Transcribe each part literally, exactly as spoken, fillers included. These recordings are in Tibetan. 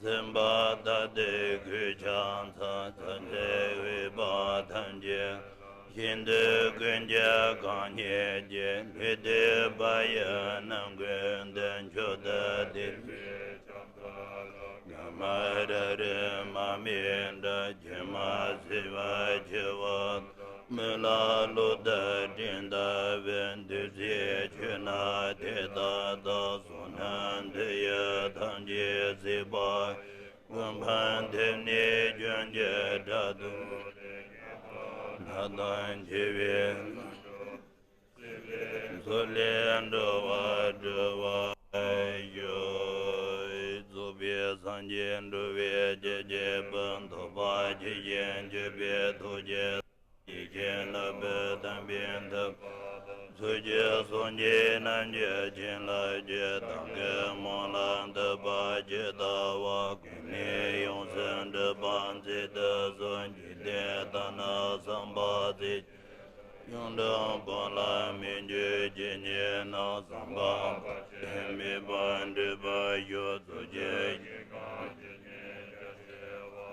སེམས་པ་ཐ་དད་ཀུན་ཀྱང་ཚང་། ཚང་ཚེ་འོད་དཔག་ཐམས་ཅད། ཤིན་ཏུ་ཀུན་ཁྱབ་གང་ཉིད་ཀྱི། ལུས་བཏུད་པ་ཡི་རྣམ་ཀུན་ཏུ། མཆོག་ཏུ་བསྟན་པའི་ཁྱབ་བདག་གང་། གང་མ་ར་རི་མ་མི་འདྲ། སྒྱུ་མ་བྱས་པ་བྱེད་པ་དང་། མི་ལ་ལོག་ལྟར་སྤྲིན་ལྟ་བུའི། བདུད་རྩིའི་ཆུ་རྣམས་དེ་དག་དང་། བསོད་ནམས་འདི་ཡིས་ཐམས་ཅད་གཟིགས་པ། ཀུན་ཕན་བདེ་གནས་ཀུན་གྱི་སྒྲ་དུ། ལྷ་དང་བཅས་པའི་མཚོ་ལས་འགྲོ་བ་སྒྲོལ་བར་ཤོག། རྫོགས་པའི་སངས་རྒྱས་འགྲོ་བའི་སྐྱེ་མཆེད་པ། ཐོབ་པ་ཇི་བཞིན་སྤྱོད་པའི་ཐུགས་རྗེ། ཡེ་ཤེས་ལྷ་བུ་དམ་པའི་ཐུགས་ཀྱི་སངས་རྒྱས་རྣམས་ཀྱི་བྱིན་རླབས་ཀྱིས། བདག་གི་སྨོན་ལམ་འདི་དཔག་ཅེས་ལྟ་བ། ཀུན་ནས་ཡོངས་སུ་འགྲུབ་པར་མཛད་དུ་གསོལ། འཇིག་རྟེན་དག་ན་བསམ་པ་ཚེ་གཅིག་ཡོངས་གྲོལ་བོ་ལ་མི་འགྱུར་ཇི་སྙེད་ན། བསམ་པ་ཐམས་ཅད་རྨད་པར་འགྲུབ་པར་ཤོག། རྫོགས་ཆེན་ཞིང་ཁམས་ཇི་སྙེད་དུ།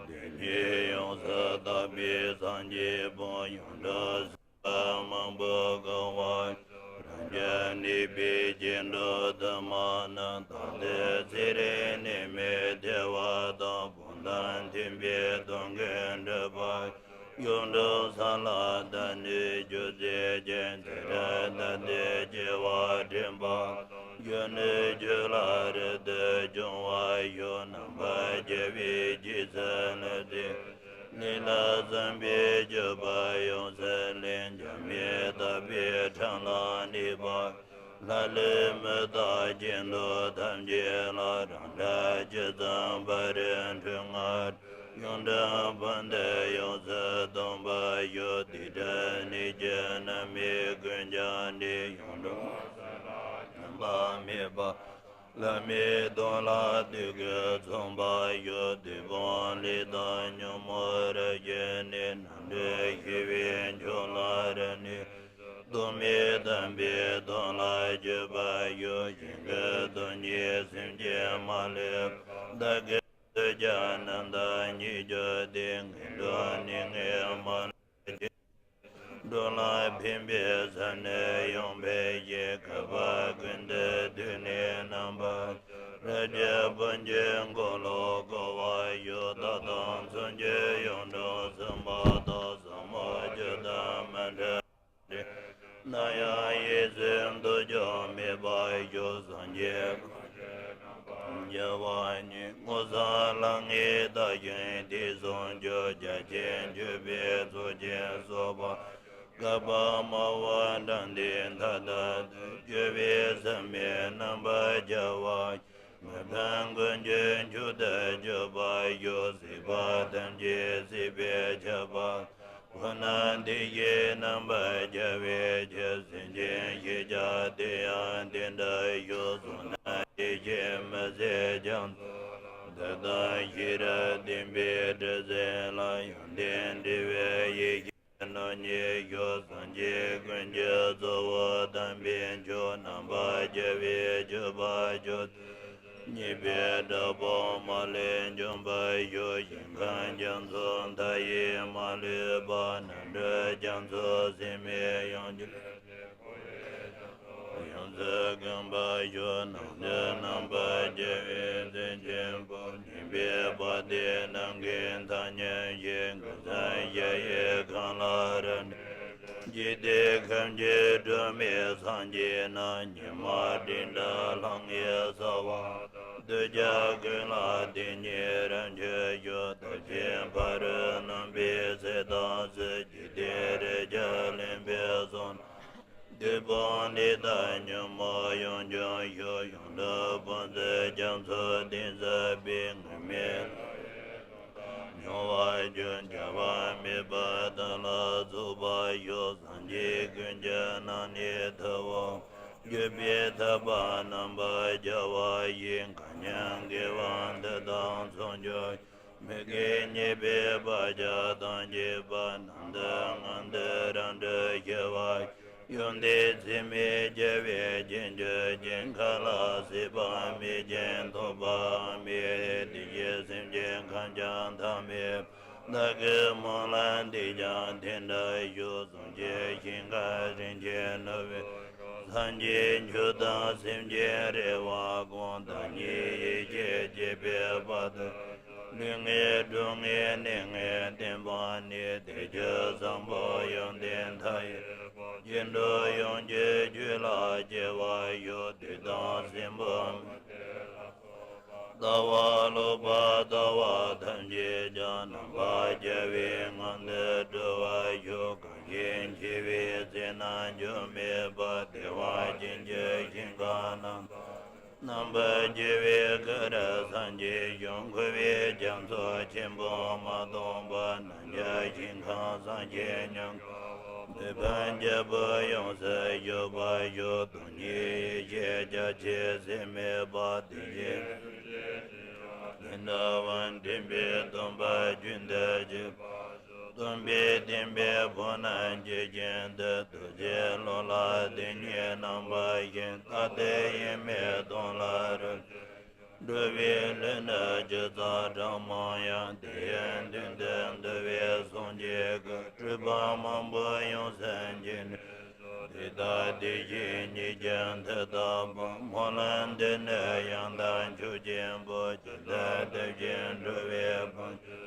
དེ་ཉིད་ཡོངས་སུ་དག་པའི་སངས་རྒྱས་དཔལ། ཡོངས་གྲོལ་སེམས་དཔའ་མང་པོས་གང་བར་ཤོག། རང་རྒྱལ་གནས་པའི་སྐྱེ་འགྲོ་དུ་མ་རྣམས། བདག་ལྟའི་ཚེ་རིང་ནད་མེད་བདེ་བ་དང་། བུ་དང་མཐུན་པའི་དོན་ཀུན་འགྲུབ་པར། ཡོངས་གྲོལ་ས་ལ་བདག་ནི་བཞུགས་མཛད་ཅིང་། ཚེ་རབས་ད་ལྟའི་སྐྱེ་བ་འདྲེན་པ་དང་། གཞོན་ནུའི་རྒྱུད་ལ་རབ་ཏུ་འབྱུང་བར་ཤོག། རྣམ་པར་རྒྱལ་བའི་རྗེས་སུ་བསླབ་སྟེ། ལས་ལ་བརྩོན་པའི་སྤྱོད་པ་ཡོངས་སུ་ལེན། འཇམ་དཔལ་དག་པའི་འཕྲིན་ལ་གནས་པར། ལྷ་ཀླུ་མི་རྟག་གཅིག་ཏུ་ཐམས་ཅད་ལ། རང་སྒྲ་ཇི་ཙམ་པ་རུ་འཁྲུལ་ངར། ཡོངས་གྲོལ་ཕན་བདེ་ཡོངས་སུ་ཐོབ་པར་ཤོག། དེ་འཕྲལ་ནད་ཀྱིས་ནད་མེད་ཀུན་ཀྱང་ནད། ཡོངས་གྲོལ་ས་ལ་ཉམས་པ་མེད་པ། བླ་མེད་དོན་ལ་དུས་ཀུན་འཚམས་པར་ཤོག། བདུད་དཔུང་ལས་དང་ཉོན་མོངས་རབ་ཀྱི་ནད། ནད་འདྲེན་ཞི་བའི་མཆོག་ལ་རབ་གནས། ཐོགས་མེད་དམ་པའི་དོན་ལ་འགྱུར་བར་ཤོག། ཞིང་ཁམས་སྟོང་ཉིད་སེམས་ཅན་མ་ལུས་པ། བདག་གི་ཐུགས་ཀྱི་རྣམ་ཐར་ཉིད་གྱུར་ཏེ། ངན་འགྲོའི་ནད་ངན་མ་ལུས་ཅིང་། འགྲོ་ལ་ཕན་པའི་ས་ནི་ཡོངས་འཕེལ་ཞིང་། འཁོར་བ་ཀུན་ཏུ་དུས་ནས་རྣམ་པར་རབ་ཀྱི་དཔུང་འཇོམས་འཁོར་ལོ་བསྐོར་བར་ཤོག། བདག་དང་མཚུངས་ཆོས་ཡོངས་གྲོལ་སེམས་དཔའ་དག། ཟབ་མོ་སྤྱོད་དང་མི་འབྲལ་རིགས། ནམ་ཡང་གཡེལ་སོགས་འདོར་ཆོག་མེད་པར་ཤོག། སངས་རྒྱས་གོ་འཕང་རྒྱལ་བ་ཉིད། མངོན་སུམ་ལམ་ལྔའི་བདག་ཞིང་དེར་བཟུང་ཤོག། རྒྱ་ཆེན་སྤྱོད་པའི་ཚོགས་ཆེན་སོགས་པ། བསྐལ་པ་མང་བོ་འགྲངས་ཏེ་མཐའ་དག་ཏུ། སྤྱོད་པའི་ཟབ་མོའི་རྣམ་པར་རྒྱལ་བ། མི་ཕམ་མགོན་གྱི་མཆོག་ཏུ་གྱུར་པར་ཤོག། སྲིད་པ་ཐམས་ཅད་སྲིད་པའི་ཆར་པ། ཁོ་ནར་དེ་བཞིན་རྣམ་པར་རྒྱལ་བའི་ཕྱིར། སེམས་ཅན་ཤེས་བྱ་དེ་ཡང་དེ་འདྲར་ཤོག། གསུང་རྣམས་ཡེ་ཤེས་མི་ཟད་རྒྱ་མཚོ་ལ། བདག་དང་ཤེས་རབ་ལྡན་པའི་དྲི་ཟན་ལ། ཡོན་ཏན་འབྲེལ་བའི་ཡེ་ཤེས་རྣམ་གཉིས་ཤོག། སངས་རྒྱས་ཀུན་གྱི་གཙོ་བོ་དམ་པའི་མཆོག། རྣམ་པར་རྒྱལ་བའི་སྤྱོད་པ་མཆོག། ཉེས་པའི་དགྲ་དཔུང་མ་ལུས་འཇོམས་པར་ཤོག། ཞིང་ཁམས་རྒྱ་མཚོ་མཐའ་ཡས་མ་ལུས་པ། ནམ་གྲུ་རྒྱ་མཚོ་སེམས་མེད་ཡངས་ཀྱི། ཡོངས་སུ་གང་བར་ཤོག། ནམ་མཁའ་རྣམ་པར་རྒྱལ་བའི་སེང་ཆེན་པོ། སྙན་པའི་བ་དན་ནམ་མཁའི་མཐའ་སྙོམས་ཤིང་། གང་ཟག་གཞལ་ཡས་ཁང་ལ་རབ་གནས། འཇིག་རྟེན་ཁམས་ཀྱི་འགྲོ་མིའི་སངས་རྒྱས་རྣམས། ཉི་མ་སྤྲིན་བྲལ་ལྷང་ངེར་གསལ་བ་དང་། གདུལ་བྱ་ཀུན་ལ་དེ་ཉིད་རབ་མཆོད་ཤོག། དག་ཆེན་ཕ་རོལ་གནོན་པའི་ཚེ་དང་ཚུལ། འཇིག་རྟེན་རེག་བྱ་ལེན་པའི་གསུང་རྣམས། བདུད་དཔུང་ལས་དང་ཉོན་མོངས་ཡོངས་སྦྱོང་ཤོག། ཡོངས་གྲོལ་ཕུན་སུམ་རྒྱ་མཚོ་གཏིང་ཟབ་པའི། དངོས་མེད་ལྷ་ཡི་དོན་དག་མྱོང་བར་འགྱུར། བྱ་བ་མེད་པ་དག་ལ་རྫོགས་པར་ཤོག། སངས་རྒྱས་ཀུན་གྱི་ནང་ནས་ཐུབ་པ། བརྒྱུད་པའི་ཐེག་པ་རྣམ་པར་རྒྱལ་བ་ཡི། མཁའ་མཉམ་དགེ་བ་འདི་དག་མཚོན་ཆོག། མི་དགེ་ཉེས་པའི་བག་ཆགས་ཐམས་ཅད་པ། ནམ་མཐའ་མངོན་དུ་རབ་ཏུ་ཞི་བ། ཡོན་ཏན་ཚད་མེད་རྒྱལ་བའི་རྒྱན་གྱུར་ཅིང་། མཁའ་ལ་སྲིད་པ་མེད་ཅིང་ཐོབ་པའང་མེད། དེ་བཞིན་ བདག་གི་སྨོན་ལམ་འདིས་ཀྱང་དེ་འདྲ་ཤོག་གསུངས་ཀྱི་ཞིང་ཁམས་རིན་ཆེན་ནོར་བུའི་སངས་རྒྱས་ཆོས་དང་སེམས་ཅན་རེ་བ་སྐོང་། བདག་ཉིད་ཡེ་ཤེས་སྐྱེད་པའི་བར་དུ། ལུས་ངན་སྒྲུབ་ངན་གནས་ངན་བསྟེན་པ་ནི། དེ་ཕྱིར་བཟང་པོ་ཡོན་ཏན་མཐའ་ཡས་པ། སྐྱེ་འགྲོ་ཡོངས་ཀྱི་རྒྱུད་ལ་སྐྱེ་བར་ཤོག་དུས་དང་གཟིམ་པ་མི་བདེ་ལ་སོགས་པ། ལྟ་བ་ལོག་པར་ལྟ་བ་ཐམས་ཅད་ཀྱང་། ནམ་མཁའ་རྒྱལ་བའི་ངང་དུ་གྲོལ་བར་ཤོག་གང་ཞིག་འཆི་བའི་ཚེ་ན་འབྱུང་མེད་པ། བདེ་བ་ཅན་གྱི་ཞིང་ཁམས་རྣམས་དང་། རྣམ་པར་རྒྱལ་བའི་གུ་རུ་སངས་རྒྱས་བྱོན། འཁོར་བའི་རྒྱ་མཚོ་ཆེན་པོ་མ་སྟོངས་པར། ནམ་མཁའ་ཞིང་ཁམས་སངས་རྒྱས་ཉམས་དགའ་བ། མི་ཕམ་རྒྱལ་པོ་ཡོངས་སུ་བཞུགས་པར་ཤོག་སྟོང་ཉིད་ཡེ་ཤེས་རྒྱ་ཆེ་ཟད་མེད་པ། དེ་བཞིན་དེ་འདྲ་བ་འདྲེན་པའི་སྟོན་པ་རྒྱུན་དུ་གྱུར་པར་ཤོག་སྟོན་པས་བསྟན་པའི་ཕོ་རྣམས་ཇི་བཞིན་དུ། རྡོ་རྗེ་སློབ་ལ་དེ་ཉིད་རྣམ་པར་ཤེས། ལྟ་སྟེ་དབྱེར་མེད་སྟོང་ལ་རོལ། འགྲོ་བའི་ལུས་ནི་ཇི་ཙམ་གྲངས་མང་ཡང་། དེ་ཡི་མདུན་དུ་འདུ་བའི་སངས་རྒྱས་ཀྱི། སྤྲུལ་པ་མང་པོ་ཡོངས་སུ་འགྱེད་ནས། དེ་དག་དེ་བཞིན་ཉིད་ཀྱི་མཐུ་ལྟ་བུ། སྨོན་ལམ་འདི་ནི་ཡང་དག་མཆོག་ཆེན་པོ། ཇི་ལྟར་དེ་བཞིན་འགྲོ་བའི་ཕུང་ཁམས་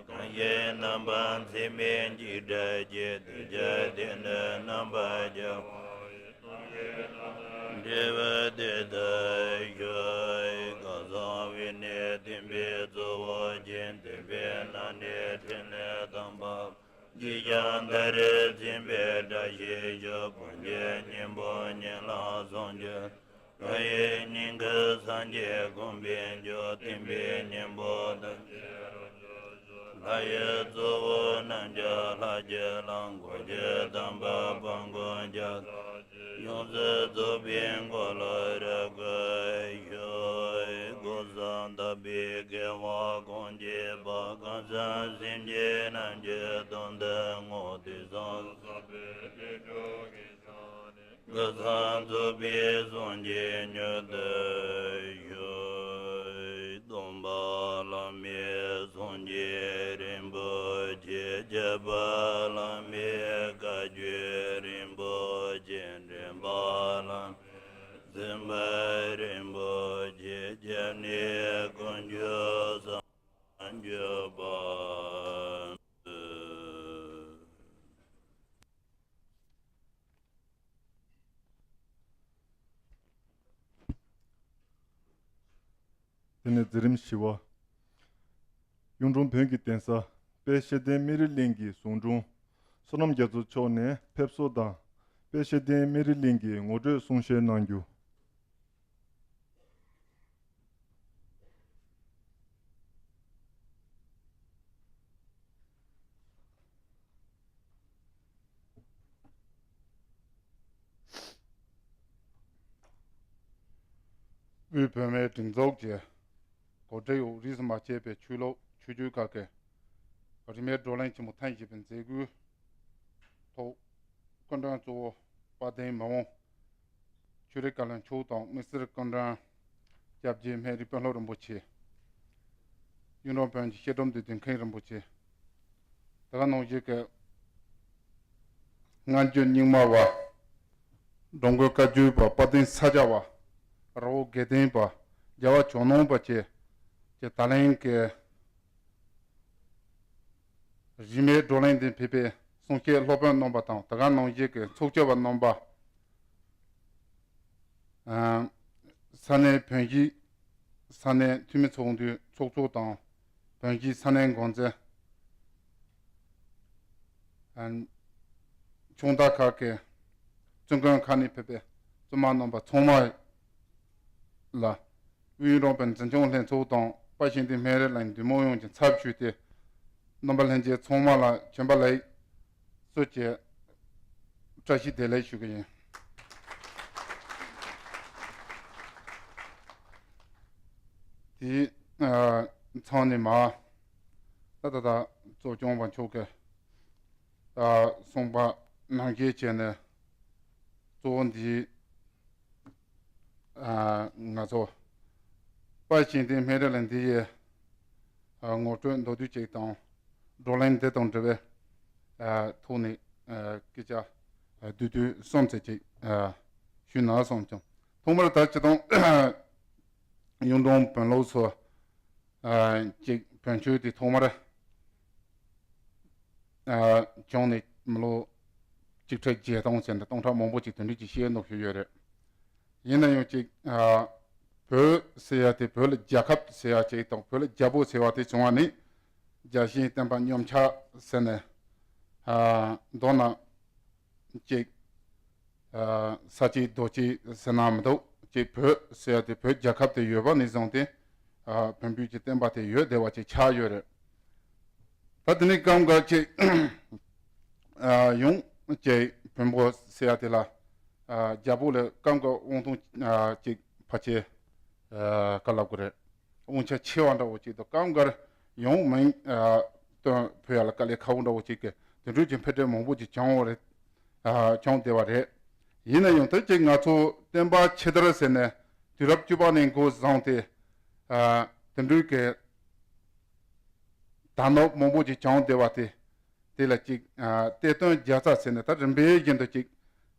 གང་ཞིག་རྣམ་པར་འཚེ་མེད་འཇིགས་བྲལ་གྱི། དེ་ཕྱིར་དེ་ནི་རྣམ་པར་རྒྱལ་བ་ཡི། འབྲས་བུ་དེ་ལྟར་ཤོག་གང་ཟག་དབུས་ནས་བསྟན་པའི་གཙོ་བོ་ཆེ། བསྟན་པའི་ནང་ནས་ཕྲིན་ལས་དམ་པ། ཇི་ཞིག་ད་རེས་མཚན་པའི་བཀྲ་ཤིས་ཤོག་བོད་ཀྱི་སྙིང་པོ་ཉིད་ལ་བཟང་སྤྱོད། ལྷ་ཡི་སྙིང་ཁུ་སངས་རྒྱས་དགོངས་པའི་མཆོག་བསྟན་པའི་སྙིང་པོ་ཐམས་ཅད་རབ་རྫོགས་ཤོག་ལྷ་ཡི་གཙོ་བོ་རྣམས་ཀྱི་ལྷ་ཀྱི་ལྷ། འཁོར་གྱི་དམ་པ་དཔལ་མགོན་རྒྱ་མཚོ་ཆེ། ཡོངས་སུ་རྫོགས་པའི་འཁོར་ལོ་རབ་བསྐོར་ཤོག་གོས་བཟང་བཏགས་པའི་རྒྱལ་བ་གང་བགྱིས་པ། གང་ཟག་སེམས་ཅན་རྣམས་ཀྱི་དོན་དུ་བསྔོ། དུས་གསུམ་བསགས་པའི་དགེ་ཕྱོགས་ཀྱི་ས་ནས། གང་ཟག་རྫོགས་པའི་སངས་རྒྱས་མྱུར་དུ་ཤོག་སྟོན་པ་བླ་མེད་སངས་རྒྱས་རིན་པོ་ཆེ། ཁྱབ་པ་བླ་མེད་བཀའ་བརྒྱུད་རིན་པོ་ཆེ། འདྲེན་པ་བླ་མེད་སེམས་དཔའ་རིན་པོ་ཆེ། སྐྱབས་གནས་དཀོན་མཆོག་གསུམ་གྱུར་པ། དེ་ནས་མཛད་རིམ་བཞི་པ། གཡུང་དྲུང་བོན་གྱི་གདན་ས་དཔལ་ཤེར་ལྡན་སྨན་རི་གླིང་གི་ཟུང་དྲུང་བསོད་ནམས་རྒྱ་མཚོ་མཆོག་ནས་ཕེབས་བསུ་དང་། དཔལ་ཤེར་ལྡན་སྨན་རི་གླིང་གི་ངོ་སྤྲོད་གསུང་བཤད་གནང་རྒྱུ། དབུས་བོད་མིའི་སྒྲིག་འཛུགས་ཀྱི་གོ་སྒྲིག་འོག་རིས་སུ་མ་ཆད་པའི་ཆོས་ལུགས་ཆོས་བརྒྱུད་ཁག་གི་རིས་མེད་བགྲོ་གླེང་ཆེན་མོ་ཐེངས་བཞི་པའི་མཛད་སྒོའི་ཐོག་སྐུ་མགྲོན་གཙོ་བོ་དཔལ་ལྡན་མི་དབང་ཆོས་རིག་བཀའ་བློན་མཆོག་དང་། དམིགས་བསལ་སྐུ་མགྲོན་སྐྱབས་རྗེ་སྨན་རི་དཔོན་སློབ་རིན་པོ་ཆེ། གཡུང་དྲུང་བོན་གྱི་བཤད་སྒྲུབ་འདུས་སྡེ་མཁན་རིན་པོ་ཆེ། དེ་ག་ནང་བཞིན་གྱི་སྔ་འགྱུར་རྙིང་མ་བ། འགྲོ་མགོན་བཀའ་བརྒྱུད་པ། དཔལ་ལྡན་ས་སྐྱ་བ། རི་བོ་དགེ་ལྡན་པ། རྒྱལ་བ་ཇོ་ནང་པ་བཅས་ཀྱི་ད་ལན་གྱི་རིས་མེད་བགྲོ་གླེང་འདིར་ཕེབས་པའི་གསུང་བཤད་སློབ་དཔོན་རྣམ་པ་དང་། དེ་ག་ནང་བཞིན་གྱི་ཚོགས་བཅར་བ་རྣམ་པ། ཨ། ས་གནས་བོན་གཞིས་ས་གནས་འཐུས་མི་ཚོགས་འདུའི་ཚོགས་གཙོ་དང་། བོན་གཞིས་ས་གནས་འགོ་འཛིན། ཨ། ཕྱོགས་མཐའ་ཁག་གི་བཙུན་དགོན་ཁག་ནས་ཕེབས་པའི་བཙུན་མ་རྣམ་པ་ཚང་མ་ལ། དབུས་གཡུང་དྲུང་བོན་འཛིན་སྐྱོང་ལྷན་ཚོགས་དང་། དཔལ་ཤེར་ལྡན་སྨན་རི་གླིང་འདུས་མང་ཡོངས་ཀྱི་ཚབ་ཞུས་ཏེ། རྣམ་པ་ལྷན་རྒྱས་ཚང་མ་ལ་བྱོན་པ་ལེགས་སོ་ཞེས་བཀྲ་ཤིས་བདེ་ལེགས་ཞུ་གི་ཡིན། དེའི་མཚམས་ནས་མར་ད་ད་ད་གཙོ་སྐྱོང་བ་མཆོག་གིས་གསུངས་པ་ནང་བཞིན་བྱས་ནས། གཙོ་བོ་འདི་ང་ཚོ་དཔལ་ཤེར་ལྡན་སྨན་རི་གླིང་འདི་ཡི་ངོ་སྤྲོད་མདོར་བསྡུས་ཅིག་དང་། བགྲོ་གླེང་འདི་དང་འབྲེལ་བའི་ཐོག་ནས་སྐད་ཆ་བསྡུས་བསྡུས་གསུམ་ཙམ་ཅིག་ཞུས་ན་བསམ་བྱུང་། ཐོག་མར་ད་སྤྱིར་བཏང་གཡུང་དྲུང་བོན་ལུགས་སུ་ཅིག་བོན་ཆོས་དེ་ཐོག་མར་བྱུང་ནས་མི་ལོ་གཅིག་ཁྲི་བརྒྱད་སྟོང་ཟེར་ནས་སྟོང་ཕྲག་མང་པོ་ཅིག་དེ་འདྲ་ཅིག་བཤད་མདོག་ཞུ་ཡོད་རེད། ཡིན་ན་ཡང་ཅིག་བོད་ཟེར་ཡ་དེ་བོད་ལ་རྒྱལ་ཁབ་ཟེར་ཡ་ཅིག་དང་བོད་ལ་རྒྱལ་པོ་ཟེར་བ་དེ་བྱུང་བ་ནི་རྒྱལ་གཞུང་བསྟན་པ་གཉོམ་ཆག་ཟེར་ནས་མདོར་ན་ཅིག་ས་སྐྱེས་རྡོ་སྐྱེས་ཟེར་ན་མི་འདུག་ཅིག་བོད་ཟེར་ཡ་དེ་བོད་རྒྱལ་ཁབ་དེ་ཡོད་པ་ནས་བཟུང་སྟེ་བོན་པོའི་ཀྱི་བསྟན་པ་དེ་ཡོད་བསྡད་པ་ཅིག་ཆགས་ཡོད་རེད། ད་དེ་ནས་སྐབས་འགར་ཅིག་ཡང་ཅིག་བོན་པོ་ཟེར་ཡ་དེ་ལ་རྒྱལ་པོ་ལ་སྐབས་འགར་དབང་ཐང་ཅིག་ཕལ་ཆེར་ག་ལབ་དགོས་རེད། དབང་ཆ་ཆེ་བ་འདྲ་བོ་ཅིག་དང་སྐབས་འགར་ཡང་མིང་བཏོན་ཕོད་ཡ་ལ་དཀའ་ལས་ཁག་པོ་འདྲ་བོ་ཅིག་གི་དེ་འདྲ་ཅིག་འཕེལ་འགྲིབ་མང་པོ་ཅིག་བྱུང་བ་རེད། བྱུང་བསྡད་པ་རེད། ཡིན་ན་ཡང་དེ་ཅིག་ང་ཚོ་བསྟན་པ་ཕྱི་དར་ཟེར་ནས་དུས་རབས་བཅུ་པ་ནས་འགོ་བཟུང་སྟེ་དེ་འདྲ་གི་དར་ནོར་མང་པོ་ཅིག་བྱུང་བསྡད་པ་དེ། དེ་ལ་ཅིག་གཏེར་སྟོན་རྒྱལ་ཚབ་ཟེར་ནས་ད་རིམ་པས་བཞིན་དུ་ཅིག་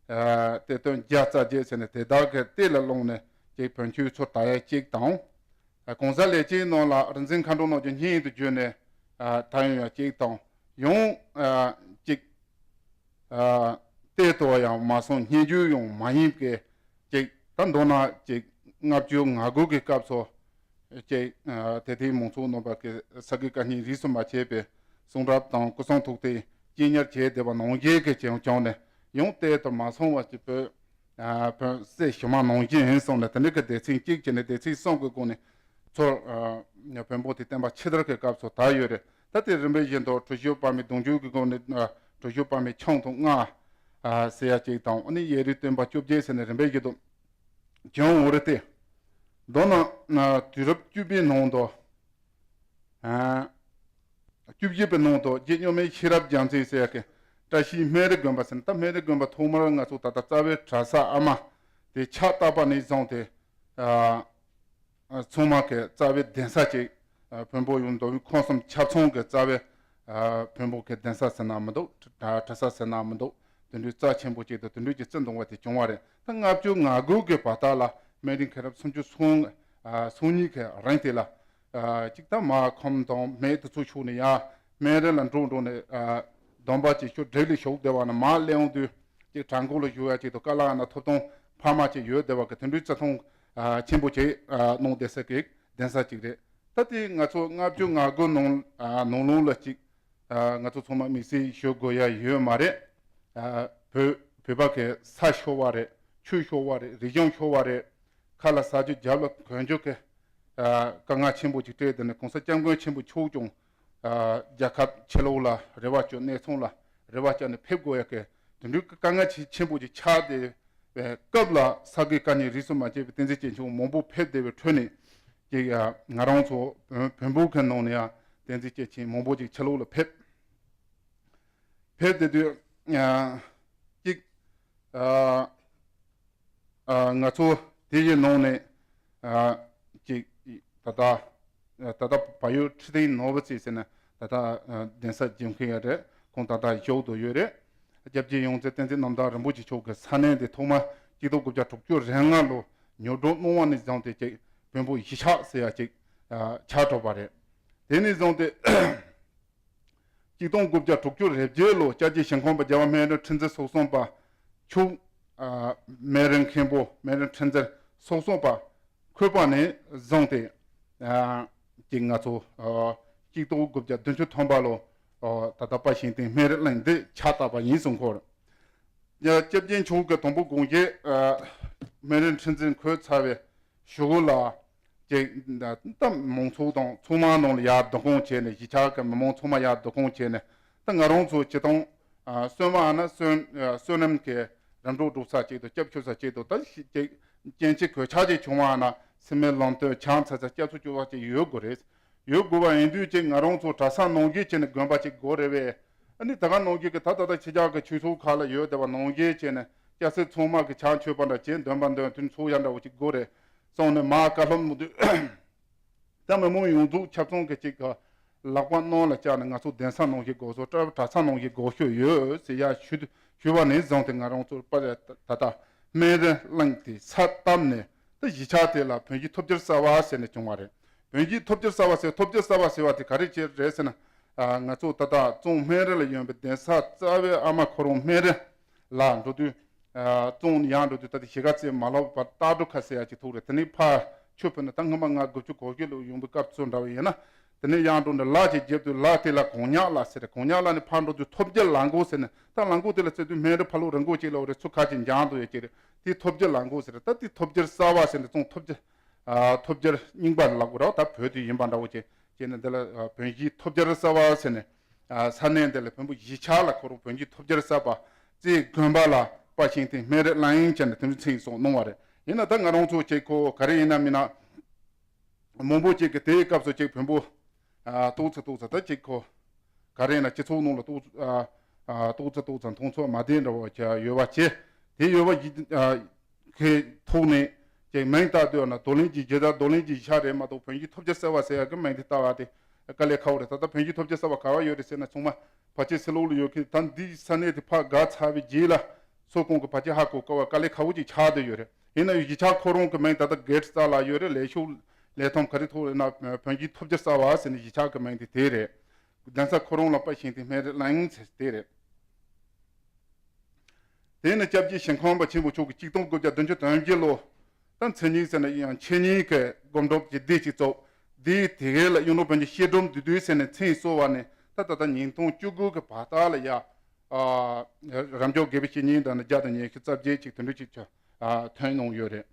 གཏེར་སྟོན་རྒྱལ་རྩ་རྒྱས་ཟེར་ནས་དེ་དག་གི་གཏེར་ལ་ལྷུང་ནས་ཅིག་བོན་ཆོས་ཚུར་དར་ཡ་གཅིག་དང་། གོང་ས་ལས་ཀྱི་ནང་ལ་རིག་འཛིན་མཁའ་འགྲོ་རྣམས་ཀྱི་སྙན་དུ་བརྗོད་ནས་དར་ཡོང་ཡ་གཅིག་དང་ཡང་ཅིག་གཏེར་དུ་ཡང་མ་སོང་སྙན་བརྒྱུད་ཡང་མ་ཡིན་པའི་ཅིག་ད་མདོར་ན་ཅིག་ལྔ་བཅུ་ང་དགུ་གི་སྐབས་སུ། ཅེས་དེ་དེའི་མང་ཚོགས་རྣམ་པ་གི་ས་དགེ་བཀའ་རྙིང་རིས་སུ་མ་ཆད་པའི་གསུང་རབ་དང་སྐུ་གསུང་ཐུགས་ཏེ་སྤྱན་ཉར་བྱས་བསྡད་པ་ནང་བཞིན་གྱི་བྱུང་བྱུང་ནས་ཡང་གཏེར་དུ་མ་སོང་བ་ཅིག་བོད་བོད་སྲིད་ཞུ་མ་ནང་བཞིན་ཡིན་སོང་ནས་དེ་འདྲ་གི་སྡེ་ཚན་གཅིག་བྱས་ནས་སྡེ་ཚན་གསུམ་གྱི་སྒོ་ནས་ཚུར་བོན་པོ་དེ་བསྟན་པ་ཕྱི་དར་གྱི་སྐབས་སུ་དར་ཡོད་རེད། ད་དེ་རིམ་པས་བཞིན་དུ་གྲུ་བཞི་པ་མའི་གདུང་རྒྱུད་ཀྱི་སྒོ་ནས་གྲུ་བཞི་པ་མའི་ཆུང་དང་ལྔ་ཟེར་ཡ་གཅིག་དང་ཨ་ནི་གཡས་རུའི་སྟོན་པ་བཅོ་བརྒྱད་ཟེར་ནས་རིམ་པས་བཞིན་དུ། བྱུང་འོ་རེད་དེ། མདོར་ན་དུས་རབས་བཅུ་པའི་ནང་དུ། བཅུ་བཞི་པའི་ནང་དུ་རྗེ་གཉོས་མའི་ཤེས་རབ་རྒྱལ་མཚན་ཟེར་ཡག་གི་བཀྲ་ཤིས་སྨན་རི་དགོན་པ་ཟེར་ན་ད་སྨན་རི་དགོན་པ་ཐོག་མར་ང་ཚོ་ད་ལྟ་རྩ་བའི་གྲྭ་ས་ཨ་མ་དེ་ཕྱག་བཏབ་པ་ནས་བཟུང་སྟེ། ཚང་མ་གི་རྩ་བའི་གདན་ས་ཅིག་བོན་པོ་ཡོངས་འདུ་བའི་ཁོངས་གསུམ་ཆ་ཚང་གི་རྩ་བའི་བོན་པོ་གི་གདན་ས་ཟེར་ན་མི་འདུག་གྲྭ་ས་ཟེར་ན་མི་འདུག་དེ་འདྲའི་རྩ་ཆེན་པོ་ཅིག་དང་དེ་འདྲའི་ཅིག་བརྩི་འདུང་བ་དེ་བྱུང་བ་རེད། ད་ལྔ་བཅུ་ང་དགུ་གི་བར་ཐག་ལ་སྨན་རི་མཁན་རབས་སུམ་ཅུ་སོ་སོ་གཉིས་གི་རིང་དེ་ལ་ཅིག་ད་མར་ཁམས་དང་སྨད་དེ་ཚོ་ཕྱོགས་ནས་ཡར་སྨན་རི་ལ་འགྲོ་འགྲོ་ནས་སྡོམ་པ་ཅིག་ཞུ་བགྲེས་ལས་ཞུགས་བསྡད་པ་ན་མར་སླེབས་ཡོང་དུས་ཅིག་བྲག་འགོ་ལ་བཞུགས་ཡ་ཅིག་དང་བཀའ་བླ་ན་ཐུབ་བསྟན་འཕགས་མ་ཅིག་ཡོད་བསྡད་པ་གི་དེ་འདྲའི་བརྩི་མཐོང་ཆེན་པོ་ཅིག་གནང་བསྡད་ས་གི་གདན་ས་ཅིག་རེད། ད་དེ་ང་ཚོ་ལྔ་བཅུ་ང་དགུ་ནང་ནང་ལོགས་ལ་ཅིག་ང་ཚོ་ཚང་མ་དམིགས་བསལ་ཞུ་དགོས་ཡ་ཡོད་མ་རེད། བོད་བོད་པ་གི་ས་ཤོར་བ་རེད། ཆོས་ཤོར་བ་རེད། རིག་གཞུང་ཤོར་བ་རེད། ཁ་ལ་ཟ་རྒྱུ་རྒྱབ་ལ་གོན་རྒྱུ་གི་དཀའ་ངལ་ཆེན་པོ་ཅིག་འཕྲད་དེ་ནས་གོང་ས་སྐྱབས་མགོན་ཆེན་པོ་མཆོག་ཀྱང་རྒྱལ་ཁབ་ཕྱི་ལོགས་ལ་རེ་བ་བཅོལ་གནས་ཚང་ལ་རེ་བ་བཅོལ་ནས་ཕེབས་དགོས་ཡ་གི་དེ་འདྲའི་དཀའ་ངལ་ཆེ་ཆེན་པོ་ཅིག་ཆགས་བསྡད་པའི་སྐབས་ལ་ས་དགེ་བཀའ་རྙིང་རིས་སུ་མ་ཆད་པའི་བསྟན་འཛིན་སྐྱེས་ཆེན་མང་པོ་ཕེབས་བསྡད་པའི་ཁྲོད་ནས་ཅིག་ང་རང་ཚོ་བོན་བོན་པོ་གི་ནང་ནས་ཡང་བསྟན་འཛིན་སྐྱེས་ཆེན་མང་པོ་ཅིག་ཕྱི་ལོགས་ལ་ཕེབས། ཕེབས་བསྡད་དུས་ཅིག་ང་ཚོ་དེ་ཡི་ནང་ནས་ཅིག་ད་ལྟ་ད་ལྟ་བལ་ཡུལ་ཁྲི་སྟེང་ནོར་བུ་རྩེ་ཟེར་ན་ད་ལྟ་གདན་ས་འཇིམ་མཁན་ཡ་རེད། ཁོང་ད་ལྟ་བཞུགས་དུ་ཡོད་རེད། སྐྱབས་རྗེ་ཡོངས་འཛིན་བསྟན་འཛིན་རྣམ་དག་རིན་པོ་ཆེ་མཆོག་གི་ས་གནས་དེ་ཐོག་མ་གཅིག་སྟོང་དགུ་བརྒྱ་དྲུག་ཅུ་རེ་ལྔ་ལོ་ཉོ་སྒྲུབ་གནང་བ་ནས་བཟུང་སྟེ་ཅིག་བོན་པོ་གཞིས་ཆགས་ཟེར་ཡ་ཅིག་ཆགས་གྲུབ་པ་རེད། དེ་ནས་བཟུང་སྟེ། གཅིག་སྟོང་དགུ་བརྒྱ་དྲུག་ཅུ་རེ་བརྒྱད་ལོ་སྐྱབས་རྗེ་ཞིང་ཁམས་པ་རྒྱལ་བ་སྨན་རི་ཁྲི་འཛིན་སོ་གསུམ་པ་མཆོག་སྨན་རི་མཁན་པོ་སྨན་རི་ཁྲི་འཛིན་སོ་གསུམ་པ་འཁོད་པ་ནས་བཟུང་སྟེ་ཅིག་ང་ཚོ་གཅིག་སྟོང་དགུ་བརྒྱ་བདུན་ཅུ་ཐམ་པ་ལོ་ད་ལྟ་དཔལ་ཞིང་སྟེང་སྨན་རི་གླིང་འདི་ཕྱག་བཏབ་པ་ཡིན་གསུང་གི་ཡོད། སྐྱབས་རྗེ་མཆོག་གི་དང་པོ་དགོངས་བཞེད་སྨན་རི་ཁྲི་འཛིན་འཁོད་ཚར་བའི་གཞུག་གུ་ལ། ཅིག་ད་མང་ཚོགས་དང་ཚང་མ་ནང་ལ་ཡར་བསྡུ་སྐོང་བྱས་ནས་གཞིས་ཆགས་ཀྱི་མི་མང་ཚང་མ་ཡར་བསྡུ་སྐོང་བྱས་ནས་ད་ང་རང་ཚོ་སྤྱིར་བཏང་བསོད་མ་ན་བསོད་བསོད་ནམས་ཀྱི་རིམ་གྲོ་སྒྲུབ་ས་གཅིག་ཏུ་སྐྱབས་ཞུ་ས་གཅིག་ཏུ་ད་ཅིག་སྐྱེ་འཆི་གོད་ཆག་ཅིག་བྱུང་བ་ན་སེམས་མེད་ལམ་སྟོན་ཆང་ཚ་ཚ་སྐྱབས་སུ་སྐྱོ་བ་ཅིག་ཡོད་དགོས་རེད། ཡོད་དགོས་པ་ཡིན་དུས་ཅིག་ང་རང་ཚོ་གྲྭ་ས་ནང་བཞིན་བྱས་ནས་དགོན་པ་ཅིག་དགོས་རེད་བས། ཨ་ནི་ད་ག་ནང་བཞིན་གྱི་ད་ད་ལྟ་ཕྱི་རྒྱལ་གྱི་ཆོས་ཚོགས་ཁག་ལ་ཡོད་བསྡད་པ་ནང་བཞིན་བྱས་ནས་སྐྱ་སེར་ཚང་མ་གི་ཆང་མཆོད་པ་འདྲ་བྱས་འདོན་པ་འདོན་དུས་ཚོགས་ཡ་འདྲ་བོ་ཅིག་དགོས་རེད་གསུངས་ནས་མར་བཀའ་སློབ་གནང་དུས། ད་མི་མང་ཡོངས་རྫོགས་ཆ་ཚང་གི་ཅིག་གི་ ལག་པ་ནང་ལ་བཅག་ནས་ང་ཚོ་གདན་ས་ནང་བཞིན་དགོས་སོ། གྲྭ་པ་གྲྭ་ཚང་ནང་བཞིན་དགོས་ཤོས་ཡོད་ཟེར་ཡ་ཞུ་ཞུ་བ་ནས་བཟུང་སྟེ་ང་རང་ཚོ་པ་ད་ལྟ་སྨན་རི་གླིང་དེ་ས་བཏབ་ནས་ད་གཞིས་ཆགས་དེ་ལ་བོན་གྱི་ཐོབ་རྒྱལ་གསར་པ་ཟེར་ནས་བྱུང་བ་རེད། བོན་གྱི་ཐོབ་རྒྱལ་གསར་པ་ཟེར། ཐོབ་རྒྱལ་གསར་པ་ཟེར་བ་དེ་ག་རེ་བྱས་རེད་ཟེར་ན། ང་ཚོ་ད་ལྟ་བཙུན་སྨན་རི་ལ་ཡོད་པའི་གདན་ས་རྩ་བའི་ཨ་མ་ཁོ་རང་སྨན་རི་ལ་འགྲོ་དུས། བཙོང་ཡང་འགྲོ་དུས་ད་ལྟ་གཞིས་ཀ་རྩེ་མ་ལོག་པར་སྟག་འབྲུག་ཁ་ཟེར་ཡ་ཅིག་ཐུག་རེད། དེ་ནས་ཕར་ཆུ་ཕུད་ནས་ད་སྔོན་མ་ང་དགུ་བཅུ་གོ་བརྒྱད་ལོ་ཡོང་པའི་སྐབས་ཚོ་འདྲ་བ་ཡིན་ན། དེ་ནས་ཡང་འགྲོ་ནས་ལ་ཅིག་བརྒྱབ་དུས་ལ་དེ་ལ་གོང་ཉག་ལ་ཟེར་རེད། གོང་ཉག་ལ་ནས་ཕར་འགྲོ་དུས་ཐོབ་རྒྱལ་ལ་མགོ་ཟེར་ནས། ད་ལ་མགོ་དེ་ལ་བརྩི་དུས་སྨན་རི་ཕ་ལོ་རི་མགོ་ཅིག་ལ་འོ་རེད། ཚུར་ཁ་ཅིག་འགྱངས་འགྲོ་ཡ་ཅིག་རེད། དེ་ཐོབ་རྒྱལ་ལ་མགོ་ཟེར་རེད། ད་དེ་ཐོབ་རྒྱལ་གསར་པ་ཟེར་ནས་བཙོང་ཐོབ་རྒྱལ། ཐོབ་རྒྱལ་རྙིང་པ་ལ་གོ་ར་ད་བོད་དུ་ཡིན་པ་འདྲ་བོ་ཅིག་བྱས་ནས་འདི་ལ་བོན་གྱི་ཐོབ་རྒྱལ་གསར་པ་ཟེར་ནས། ས་གནས་འདི་ལ་བོན་པོ་གཞིས་ཆགས་ལ་ཁོ་རང་བོན་གྱི་ཐོབ་རྒྱལ་གསར་པ་རྩེ་དགོན་པ་ལ་དཔའ་ཞིང་སྟེ་སྨན་རི་གླིང་བྱས་ནས་དེ་འདྲ་མཚན་སོགས་གནང་བ་རེད། ཡིན་ན་ད་ང་རང་ཚོ་ཅིག་ཁོ་ག་རེ་ཡིན་ན་མིན་ན། མང་པོ་ཅིག་གིས་དེའི་སྐབས་སུ་ཅིག་བོན་པོ། ཏོག་ཙམ་ཏོག་ཙམ་ད་ཅིག་ཁོ། ག་རེ་ཡིན་ན་སྤྱི་ཚོགས་ནང་ལ་ཏོག་ཙམ་ཏོག་ཙམ་ཏོག་ཙམ་མཐོང་ཚོར་མ་བདེ་འདྲ་བོ་ཅིག་ཡོད་པ་བྱས། དེ་ཡོད་པ་ཡིན། གི་ཐོག་ནས་ཀྱི་མིང་བཏགས་དུས་ན་རྡོར་གླིང་གི་རྗེ་དང་རྡོར་གླིང་གི་ཡིག་ཆ་རེད་མ་གཏོགས་བོན་གྱི་ཐོབ་རྒྱལ་གསར་པ་ཟེར་ཡག་གི་མིང་དེ་བཏགས་པ་དེ་དཀའ་ལས་ཁག་པོ་རེད། ད་ལྟ་བོན་གྱི་ཐོབ་རྒྱལ་གསར་པ་ག་བ་ཡོད་རེད་ཟེར་ན་ཚང་མ་ཕལ་ཆེར་ཕྱི་ལོགས་ལ་ཡོད་མཁན་ད་འདི་ས་གནས་དེ་ཕར་བརྒལ་ཚར་བའི་རྗེས་ལ་སོ་ཁོང་གི་ཕལ་ཆེར་ཧ་གོ་དཀའ་བ་དཀའ་ལས་ཁག་པོ་ཅིག་ཆགས་བསྡད་ཡོད་རེད། ཡིན་ན་ཡང་གཞིས་ཆགས་ཁོ་རང་གི་མིང་ད་ལྟ་སྒེར་རྩ་ལ་ཡོད་རེད། ལས་ཤོག་ལས་ཐོམ་ག་རེ་ཐོག་ཡོད་ན་བོན་གྱི་ཐོབ་རྒྱལ་གསར་པ་ཟེར་ནས་གཞིས་ཆགས་ཀྱི་མིང་དེ་དེ་རེད། གདན་ས་ཁོ་རང་ལ་དཔའ་ཞིང་སྟེ་སྨན་རི་གླིང་ཟེར་དེ་རེད། དེ་ནི་སྐྱབས་རྗེ་ཞིང་ཁམས་པ་ཆེན་པོ་མཆོག་གིས་གཅིག་སྟོང་དགུ་བརྒྱ་བདུན་ཅུ་དོན་བརྒྱད་ལོ། ད་མཚན་ཉིད་ཟེར་ན་ཡང་འཆད་ཉན་གྱི་སྒོམ་སྒྲུབ་ཀྱི་སྡེ་གཅིག་བཙུགས། སྡེ་དེ་གའི་ལ་གཡུང་དྲུང་བོན་གྱི་བཤད་སྒྲུབ་འདུས་སྡེ་ཟེར་ནས་མཚན་གསོལ་བ་ནས་ད་ད་ལྟ་ཉིས་སྟོང་བཅུ་དགུ་གི་བར་དག་ལ་ཡ། རབ་འབྱོར་དགེ་བའི་བཤེས་གཉེན་དང་ནི་བརྒྱ་དང་ཉི་ཤུ་རྩ་བརྒྱད་ཅིག་དེ་འདྲ་ཅིག་ཐོན་གནང་ཡོད་རེད།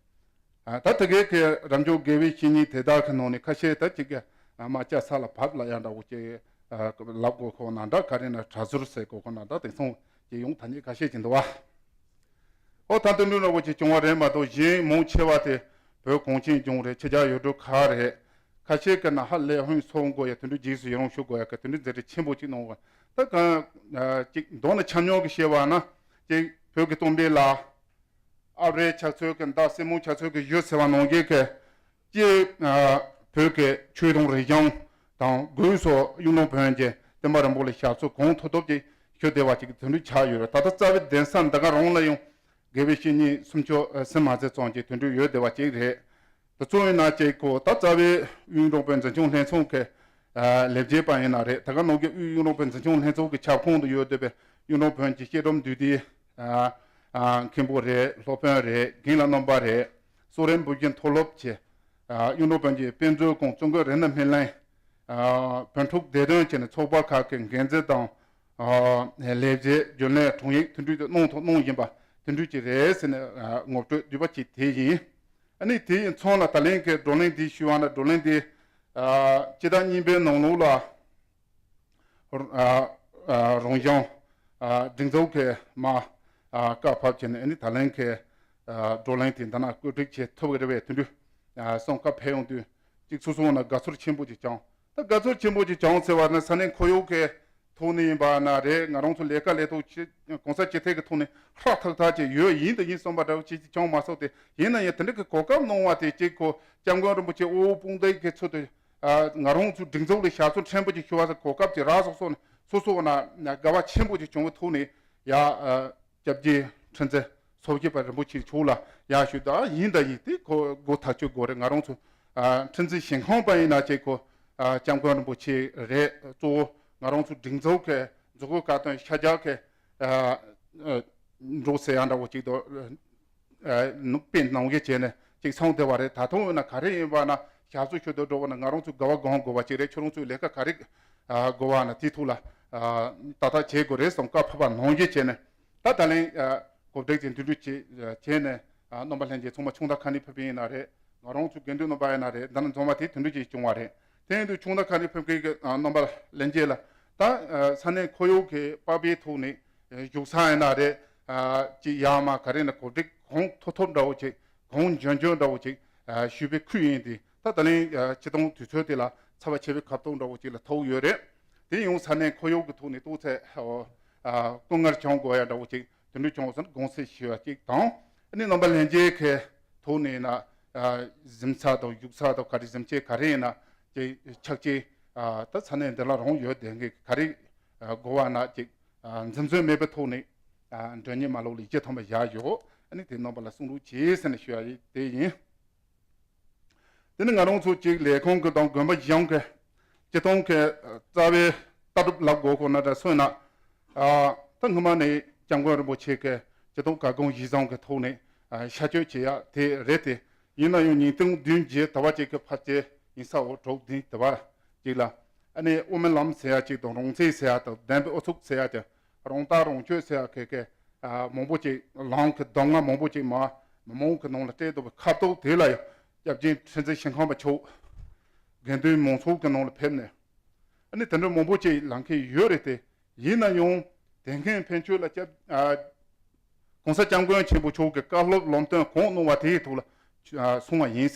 ད་དེ་གའི་གི་རབ་འབྱོར་དགེ་བའི་བཤེས་གཉེན་དེ་དག་གི་ནང་ནས་ཁ་ཤས་ད་ཅིག་གི་མ་བཅའ་ས་ལ་བབས་ལ་ཡང་འདྲ་བོ་ཅིག་ལབ་དགོས་ཁོ་ན་འདྲ། ག་རེ་ན་གྲྭ་ཟུར་ཟེར་དགོས་ཁོ་ན་འདྲ། དེང་སང་ཅིག་ཡོང་ཐ་སྙད་ཁ་ཤས་ཅིག་འདུག་བ། ཨོ་ད་དོན་འགྲུབ་འདྲ་བོ་ཅིག་བྱུང་བ་རེད་མ་གཏོགས་གཞན་མང་ཆེ་བ་དེ་བོད་གངས་ཅན་ལྗོངས་རེད། ཕྱི་རྒྱལ་ཡུལ་གྲུ་ཁག་རེད། ཁ་ཤས་ཀྱི་ན་ཧ་ལས་ཧོན་སོང་དགོས་ཡ་དེ་འདྲ་རྗེས་སུ་ཡི་རང་ཞུ་དགོས་ཡ་གི་དེ་འདྲ་མཛད་རིམ་ཆེན་པོ་ཅིག་གནང་བ། ད་གང་ཅིག་མདོར་ན་ཆ་སྙོམས་ཀྱི་བཤད་པ་ན་ཅིག་བོད་ཀྱི་སྟོན་པའི་ལ། ཨ་རིའི་ཆགས་ཚུལ་གྱི་མདའ་སྲིན་མོ་ཆགས་ཚུལ་གྱི་གཞུ་ཟེར་བ་ནང་བཞིན་གྱི། ཀྱེ། བོད་ཀྱི་ཆོས་དང་རིག་གཞུང་དང་སྒོས་སུ་གཡུང་དྲུང་བོན་གྱི་བསྟན་པ་རིན་པོ་ཆེའི་ཞབས་སོར་གང་ཐུབ་ཐུབ་ཀྱིས་ཞུ་བདེ་བ་ཅིག་དེ་འདྲ་ཆགས་ཡོད་རེད། ད་ལྟ་རྩ་བའི་གདན་ས་འདི་ག་རང་ལ་ཡང་དགེ་བའི་བཤེས་གཉེན་སུམ་ཅུ་ཟིན་མ་ཟིན་ཙམ་ཅིག་དེ་འདྲ་ཡོད་བདེ་བ་ཅིག་རེད། དེ་ཚོ་ཡིན་ན་ཅིག་གོ་ད་རྩ་བའི་གཡུང་དྲུང་བོན་འཛིན་སྐྱོང་ལྷན་ཚོགས་ཀྱི་ལས་བྱེད་པ་ཡིན་ན་རེད། ད་ག་ནང་གི་དབུས་གཡུང་དྲུང་བོན་འཛིན་སྐྱོང་ལྷན་ཚོགས་ཀྱི་ཁྱབ་ཁོངས་དུ་ཡོད་བསྡད་པའི་གཡུང་དྲུང་བོན་གྱི་བཤད་སྒྲུབ་འདུས་སྡེའི་མཁན་པོ་རེད། སློབ་དཔོན་རེད། རྒན་ལགས་རྣམ་པ་རེད། གསུང་རབ་འབུམ་གྱི་མཐོ་སློབ་ཀྱི་གཡུང་དྲུང་བོན་གྱི་དཔེ་མཛོད་ཁང་གཙོ་འགོད་རིག་གནས་སྨིན་གླིང་བོན་ཕྲུག་བདེ་དོན་བཅས་ནས་ཚོགས་པ་ཁག་གི་འགན་འཛིན་དང་། ལས་བྱེད་རྒྱུན་ལས་དྲུང་ཡིག་དེ་འདྲ་གནང་ཐུབ་གནང་བཞིན་པ་དེ་འདྲ་ཅིག་རེད་ཟེར་ནས་ངོ་སྤྲོད་བསྡུས་པ་ཅིག་དེ་ཡིན། ཨ་ནི་དེ་ཡི་མཚམས་ལ་ད་ལན་གྱི་བགྲོ་གླེང་འདི་ཞུ་བ་ན་བགྲོ་གླེང་འདི་སྤྱི་ཟླ་གཉིས་པའི་ནང་ལོགས་ལ་རང་ཞིང་སྒྲིག་འཛུགས་ཀྱི་མ་བཀའ་ཕབ་བྱས་ནས་ཨ་ནི་ད་ལན་གྱི་བགྲོ་གླེང་དེ་འདི་ན་བཀོད་སྒྲིག་བྱེད་ཐུབ་ཀྱི་རེད་པས། དེ་འདྲ་སོང་བཀའ་ཕེབས་ཡོང་དུས་གཅིག་སོ་སོ་ན་དགའ་ཚོར་ཆེན་པོ་ཅིག་བྱུང་། ད་དགའ་ཚོར་ཆེན་པོ་ཅིག་བྱུང་ཟེར་བ་ན་ས་གནས་ཁོར་ཡུག་གི་ཐོག་ནས་ཡིན་པ་ན་རེད། ང་རང་ཚོ་ལས་ཀ་ལས་ཐོག་ཆེ་གོང་ས་ཅི་ཐད་ཀྱི་ཐོག་ནས་ཧྲག་ཐག་ཐག་ཅིག་ཡོད་ཡིན་དུ་ཡིན་བསམ་པ་འདྲ་བོ་ཅིག་ཅིག་བྱུང་མ་སོང་སྟེ། ཡིན་ན་ཡང་དེ་འདྲ་གི་གོ་སྐབས་གནང་བ་དེ་གཅིག་གོ་སྐྱབས་མགོན་རིན་པོ་ཆེ་དབུ་དཔུང་སྡེ་གི་ཚུལ་དུ་ང་རང་ཚོའི་སྒྲིག་འཛུགས་ལ་ཞབས་སོར་ཕྲན་བུ་ཅིག་ཞུ་བ་སོགས་གོ་སྐབས་ཅིག་རག་སོང་སོང་ནས་སོ་སོ་ན་དགའ་བ་ཆེན་པོ་ཅིག་བྱུང་བའི་ཐོག་ནས་ཡ། སྐྱབས་རྗེ་ཁྲི་འཛིན་ཚོགས་ཞིབ་པ་རིན་པོ་ཆེ་མཆོག་ལ་ཡར་ཞུས་དང་ཡིན་དང་ཡིན་ཏེ་ཁོ་སྒོ་ཐག་ཆོད་དགོས་རེད། ང་རང་ཚོ་ཁྲི་འཛིན་ཞིང་ཁམས་པ་ཡིན་ན་ཅིག་ཁོ་སྐྱབས་མགོན་རིན་པོ་ཆེ་རེད། གཙོ་བོ་ང་རང་ཚོ་སྒྲིག་འཛུགས་ཀྱི་མཛུབ་གུ་ཁ་ཏོན་ཤ་རྒྱག་གི་འགྲོ་ཟེར་ཡ་འདྲ་བོ་ཅིག་ཏུ་ནུབ་པའི་ནང་གི་བྱས་ནས་ཅིག་སོང་བསྡད་པ་རེད། ད་དུང་ཡིན་ན་ག་རེ་ཡིན་པ་ན་ཞབས་སོར་ཞུ་དུ་འགྲོ་བ་ན་ང་རང་ཚོ་དགའ་བ་སྒོམ་དགོས་པ་ཅིག་རེད། ཁྱོད་རང་ཚོའི་ལས་ཀ་ག་རེ་དགོས་པ་ན་དེའི་ཐོག་ལ་ཏག་ཏག་བྱེད་དགོས་རེད་བསམ་བཀའ་ཕབ་པ་ནང་བཞིན་བྱས་ནས། ད་ད་ལན་གོ་སྒྲིག་ཅིག་འདུས་སྒྲིག་ཅིག་བྱས་ནས་རྣམ་པ་ལྷན་རྒྱས་ཚང་མ་ཆུང་བདག་ཁ་ནས་ཕེབས་པ་ཡིན་ན་རེད། ང་རང་ཚོ་དགེ་འདུན་རྣམ་པ་ཡིན་ན་རེད། འདི་ནས་འཛོམས་པ་དེ་དེ་འདྲ་ཅིག་བྱུང་བ་རེད། དེ་ཡིན་དུས་ཆུང་བདག་ཁ་ནས་ཕེབས་མཁན་གྱི་རྣམ་པ་ལྷན་རྒྱས་ལ་ད་ས་གནས་ཁོར་ཡུག་གི་པགས་པའི་ཐོག་ནས་བཞུགས་ས་ཡིན་ན་རེད། ཅིག་ཡར་མར་ག་རེ་ན་གོ་སྒྲིག་གང་ཐུབ་ཐུབ་འདྲ་བོ་ཅིག་གང་འཇོན་འཇོན་འདྲ་བོ་ཅིག་ཞུས་པའི་ཁུལ་ཡིན་ཏེ། ད་ད་ལན་སྤྱི་བཏང་དུས་ཚོད་དེ་ལ་ཚ་བ་ཆེ་བའི་ཁ་ཐུག་འདྲ་བོ་ཅིག་ལ་ཐུག་ཡོད་རེད། དེ་ཡང་ས་གནས་ཁོར་ཡུག་གི་ཐོག་ནས་ཏོག་ཙམ་སྐུ་ངལ་བྱུང་དགོས་ཡ་འདྲ་བོ་ཅིག་དེ་འདྲ་བྱུང་སོང་ན་དགོངས་སེལ་ཞུ་བ་གཅིག་དང་། ཨ་ནི་རྣམ་པ་ལྷན་རྒྱས་ཀྱི་ཐོག་ནས་ན་གཟིམ་ས་དང་བཞུགས་ས་དང་ག་རེ་གཟིམ་ཆས་ག་རེ་ཡིན་ན་ཅིག་ཕྱག་ཕྱིད་ ད་ས་གནས་འདི་ལ་རང་ཡོད་བསྡད་མཁན་གྱི་ག་རེ་དགོས་པ་ན་ཅིག་འཛེམ་ཟོན་མེད་པའི་ཐོག་ནས་མགྲོན་གཉེར་མ་ལག་ལ་ཡིད་ཆེས་ཐོན་པ་བཞག་ཡོད། ཨ་ནི་དེ་རྣམ་པ་ལ་གསུང་རོགས་བྱེད་ཟེར་ནས་ཞུ་ཡ་དེ་ཡིན། དེ་ནི་ང་རང་ཚོ་གཅིག་ལས་ཁུངས་ཀྱི་དང་དགོན་པ་གཞུང་གི་སྤྱི་བཏང་གི་རྩ་བའི་ལྟ་གྲུབ་ལབ་དགོས་ཁོ་ན་འདྲ་སོང་ན། ད་སྔོན་མ་ནས་སྐྱབས་མགོན་རིན་པོ་ཆེ་གི་སྤྱི་བཏང་བཀའ་དགོངས་གཞིར་བཟུང་གི་ཐོག་ནས་ཤར་བསྐྱོད་བྱེད་ཡ་དེ་རེད་དེ། ཡིན་ན་ཡང་ཉིས་སྟོང་བདུན་བརྒྱད་ཟླ་བ་གཅིག་གི་ཕལ་ཆེར་ཡིན་ས་འོ་དྲུག་བདུན་ཟླ་བ་གཅིག་ལ། ཨ་ནི་དབུ་མའི་ལམ་ཟེར་ཡ་གཅིག་དང་རང་བཙན་ཟེར་ཡ་དང་བདེན་པའི་ཨུ་ཚུགས་ཟེར་ཡ་དེ། རང་ལྟ་རང་སྤྱོད་ཟེར་ཡ་གི་གི་མང་པོ་ཅིག་ལམ་གི་གདམས་ངག་མང་པོ་ཅིག་མ་མི་མང་གི་ནང་ལ་སྤྲད་འདུག་པའི་ཁ་ཐུག་དེ་ལ་ཡང་སྐྱབས་རྗེ་ཁྲི་འཛིན་ཞིང་ཁམས་པ་མཆོག་དགེ་འདུན་མང་ཚོགས་ཀྱི་ནང་ལ་ཕེབས་ནས། ཨ་ནི་དེ་འདྲ་མང་པོ་ཅིག་ལངས་མཁན་ཡོད་རེད་དེ། ཡིན་ན་ཡང་དེ་སྔའི་ཕན་ཆོད་ལ་སྐྱབས་ཨ་༸གོང་ས་༸སྐྱབས་མགོན་ཆེན་པོ་མཆོག་གི་བཀའ་སློབ་ལམ་སྟོན་གང་གནང་བ་དེའི་ཐོག་ལ་ཨ་གསུང་བ་ཡིན།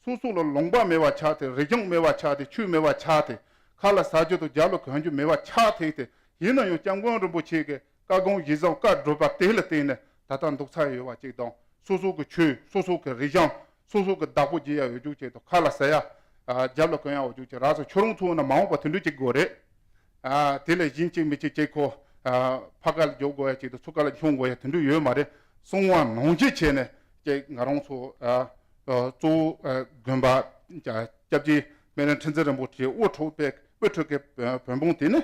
སོ་སོ་ལ་ལུང་པ་མེད་པ་ཆགས་ཏེ། རིག་གཞུང་མེད་པ་ཆགས་ཏེ། ཆོས་མེད་པ་ཆགས་ཏེ། ཁ་ལ་ཟ་རྒྱུ་དང་རྒྱབ་ལ་གོན་རྒྱུ་མེད་པ་ཆགས་ཐིག་སྟེ། ཡིན་ན་ཡང་སྐྱབས་མགོན་རིན་པོ་ཆེ་གི་བཀའ་དགོངས་གཞིར་བཟུང་བཀའ་སྒྲུབ་པ་དེ་ལ་བརྟེན་ནས་ད་ལྟ་འདུག་ཚར་ཡོད་པ་ཅིག་དང་། སོ་སོ་གི་ཆོས། སོ་སོ་གི་རིག་གཞུང་། སོ་སོ་གི་བདག་པོ་བྱེད་ཡ་ཡོད་རྒྱུ་ཅིག་དང་། ཁ་ལ་ཟ་ཡ་ཨ་རྒྱབ་ལ་གོན་ཡ་ཡོད་རྒྱུ་ཅིག་རག་སོང་། ཁྱོད་རང་ཚོ་ན་མ་འོངས་པ་དེ་འདྲ་ཅིག་དགོས་རེད། ཨ་དེ་ལས་གཞན་གཅིག་མི་གཅིག་ཅིག་ཁོ་ཨ་ཕ་ག་ལ་རྒྱོབ་དགོས་ཡ་ཅིག་དང་ཚུར་ག་ལ་མཆོང་དགོས་ཡ་དེ་འདྲ་ཡོད་མ་རེད། གསང་བ་ནང་བཞིན་བྱས་ནས་ཅིག་ང་རང་ཚོ་ཨ་ཨ་གཙོ་བོ་ཨ་དགོན་པ་སྐྱབས་རྗེ་སྨན་རི་ཁྲི་འཛིན་རིན་པོ་ཆེ་དབུ་ཁྲིད་པའི་དབུ་ཁྲིད་ཀྱི་བོན་སྤུན་དེ་ནི་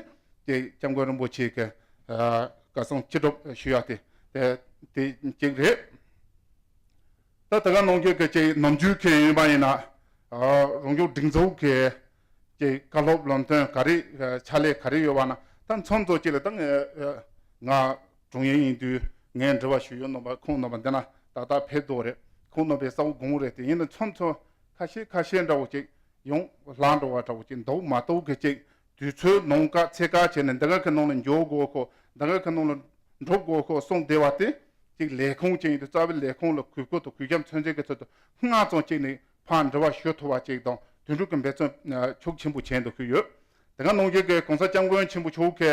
ཅིག་སྐྱབས་མགོན་རིན་པོ་ཆེ་གི་ཨ་བཀའ་གསུང་ཅི་སྒྲུབ་ཞུ་ཡ་དེ་དེ་དེ་གཅིག་རེད། ད་དེ་ག་ནང་བཞིན་གྱི་ཅིག་ནམ་རྒྱུན་གྱི་ཡིན་པ་ཡིན་ན། ཨ་རང་སྐྱོང་སྒྲིག་འཛུགས་ཀྱི་ཅིག་བཀའ་སློབ་ལམ་སྟོན་ག་རེ་ཨ་ཕྱག་ལས་ག་རེ་ཡོད་པ་ན། ད་མཚམས་ཚོ་ཅིག་ལ་ད་ངས་ཨ་ང་དྲུང་ཡིག་ཡིན་དུས་ངས་འབྲེལ་བ་ཞུ་ཡོད་ནོ་བ། ཁོང་རྣམ་པ་འདི་ན་ཏག་ཏག་ཕེབས་འདུག་རེད། ཁོང་རྣམ་པའི་ས་འོག་དགོངས་རེད་དེ། ཡིན་ན་མཚམས་ཚོ་ཁ་ཤས་ཁ་ཤས་འདྲ་བོ་ཅིག་ཡོང་ལྷག་འགྲོ་བ་འདྲ་བོ་ཅིག་འདུག་མ་གཏོགས་གི་ཅིག་དུས་ཚོད་ནང་ཀ་ཚེ་ཀ་བྱས་ནས་འདི་ག་གི་ནང་ལ་འཇོག་དགོས་ཁོ། འདི་ག་གི་ནང་ལ་འགྲོ་དགོས་ཁོ་གསུངས་བསྡད་པ་དེ། ཅིག་ལས་ཁུངས་ཅིག་ཡིན་དུས་རྩ་བའི་ལས་ཁུངས་ལ་གུས་བཀུར་དང་གུས་ཞབས་མཚོན་བྱེད་ཀྱི་ཚུལ་དུ་སྔ་ཙམ་ཅིག་ནས་ཕར་འབྲེལ་བ་ཞུ་ཐུབ་པ་ཅིག་དང་། དེ་འདྲ་གི་འབད་བརྩོན་ཤུགས་ཆེན་པོ་བྱས་འདུག་གི་ཡོད། དེ་ག་ནང་བཞིན་གྱི་གོང་ས་སྐྱབས་མགོན་ཆེན་པོ་མཆོག་གི་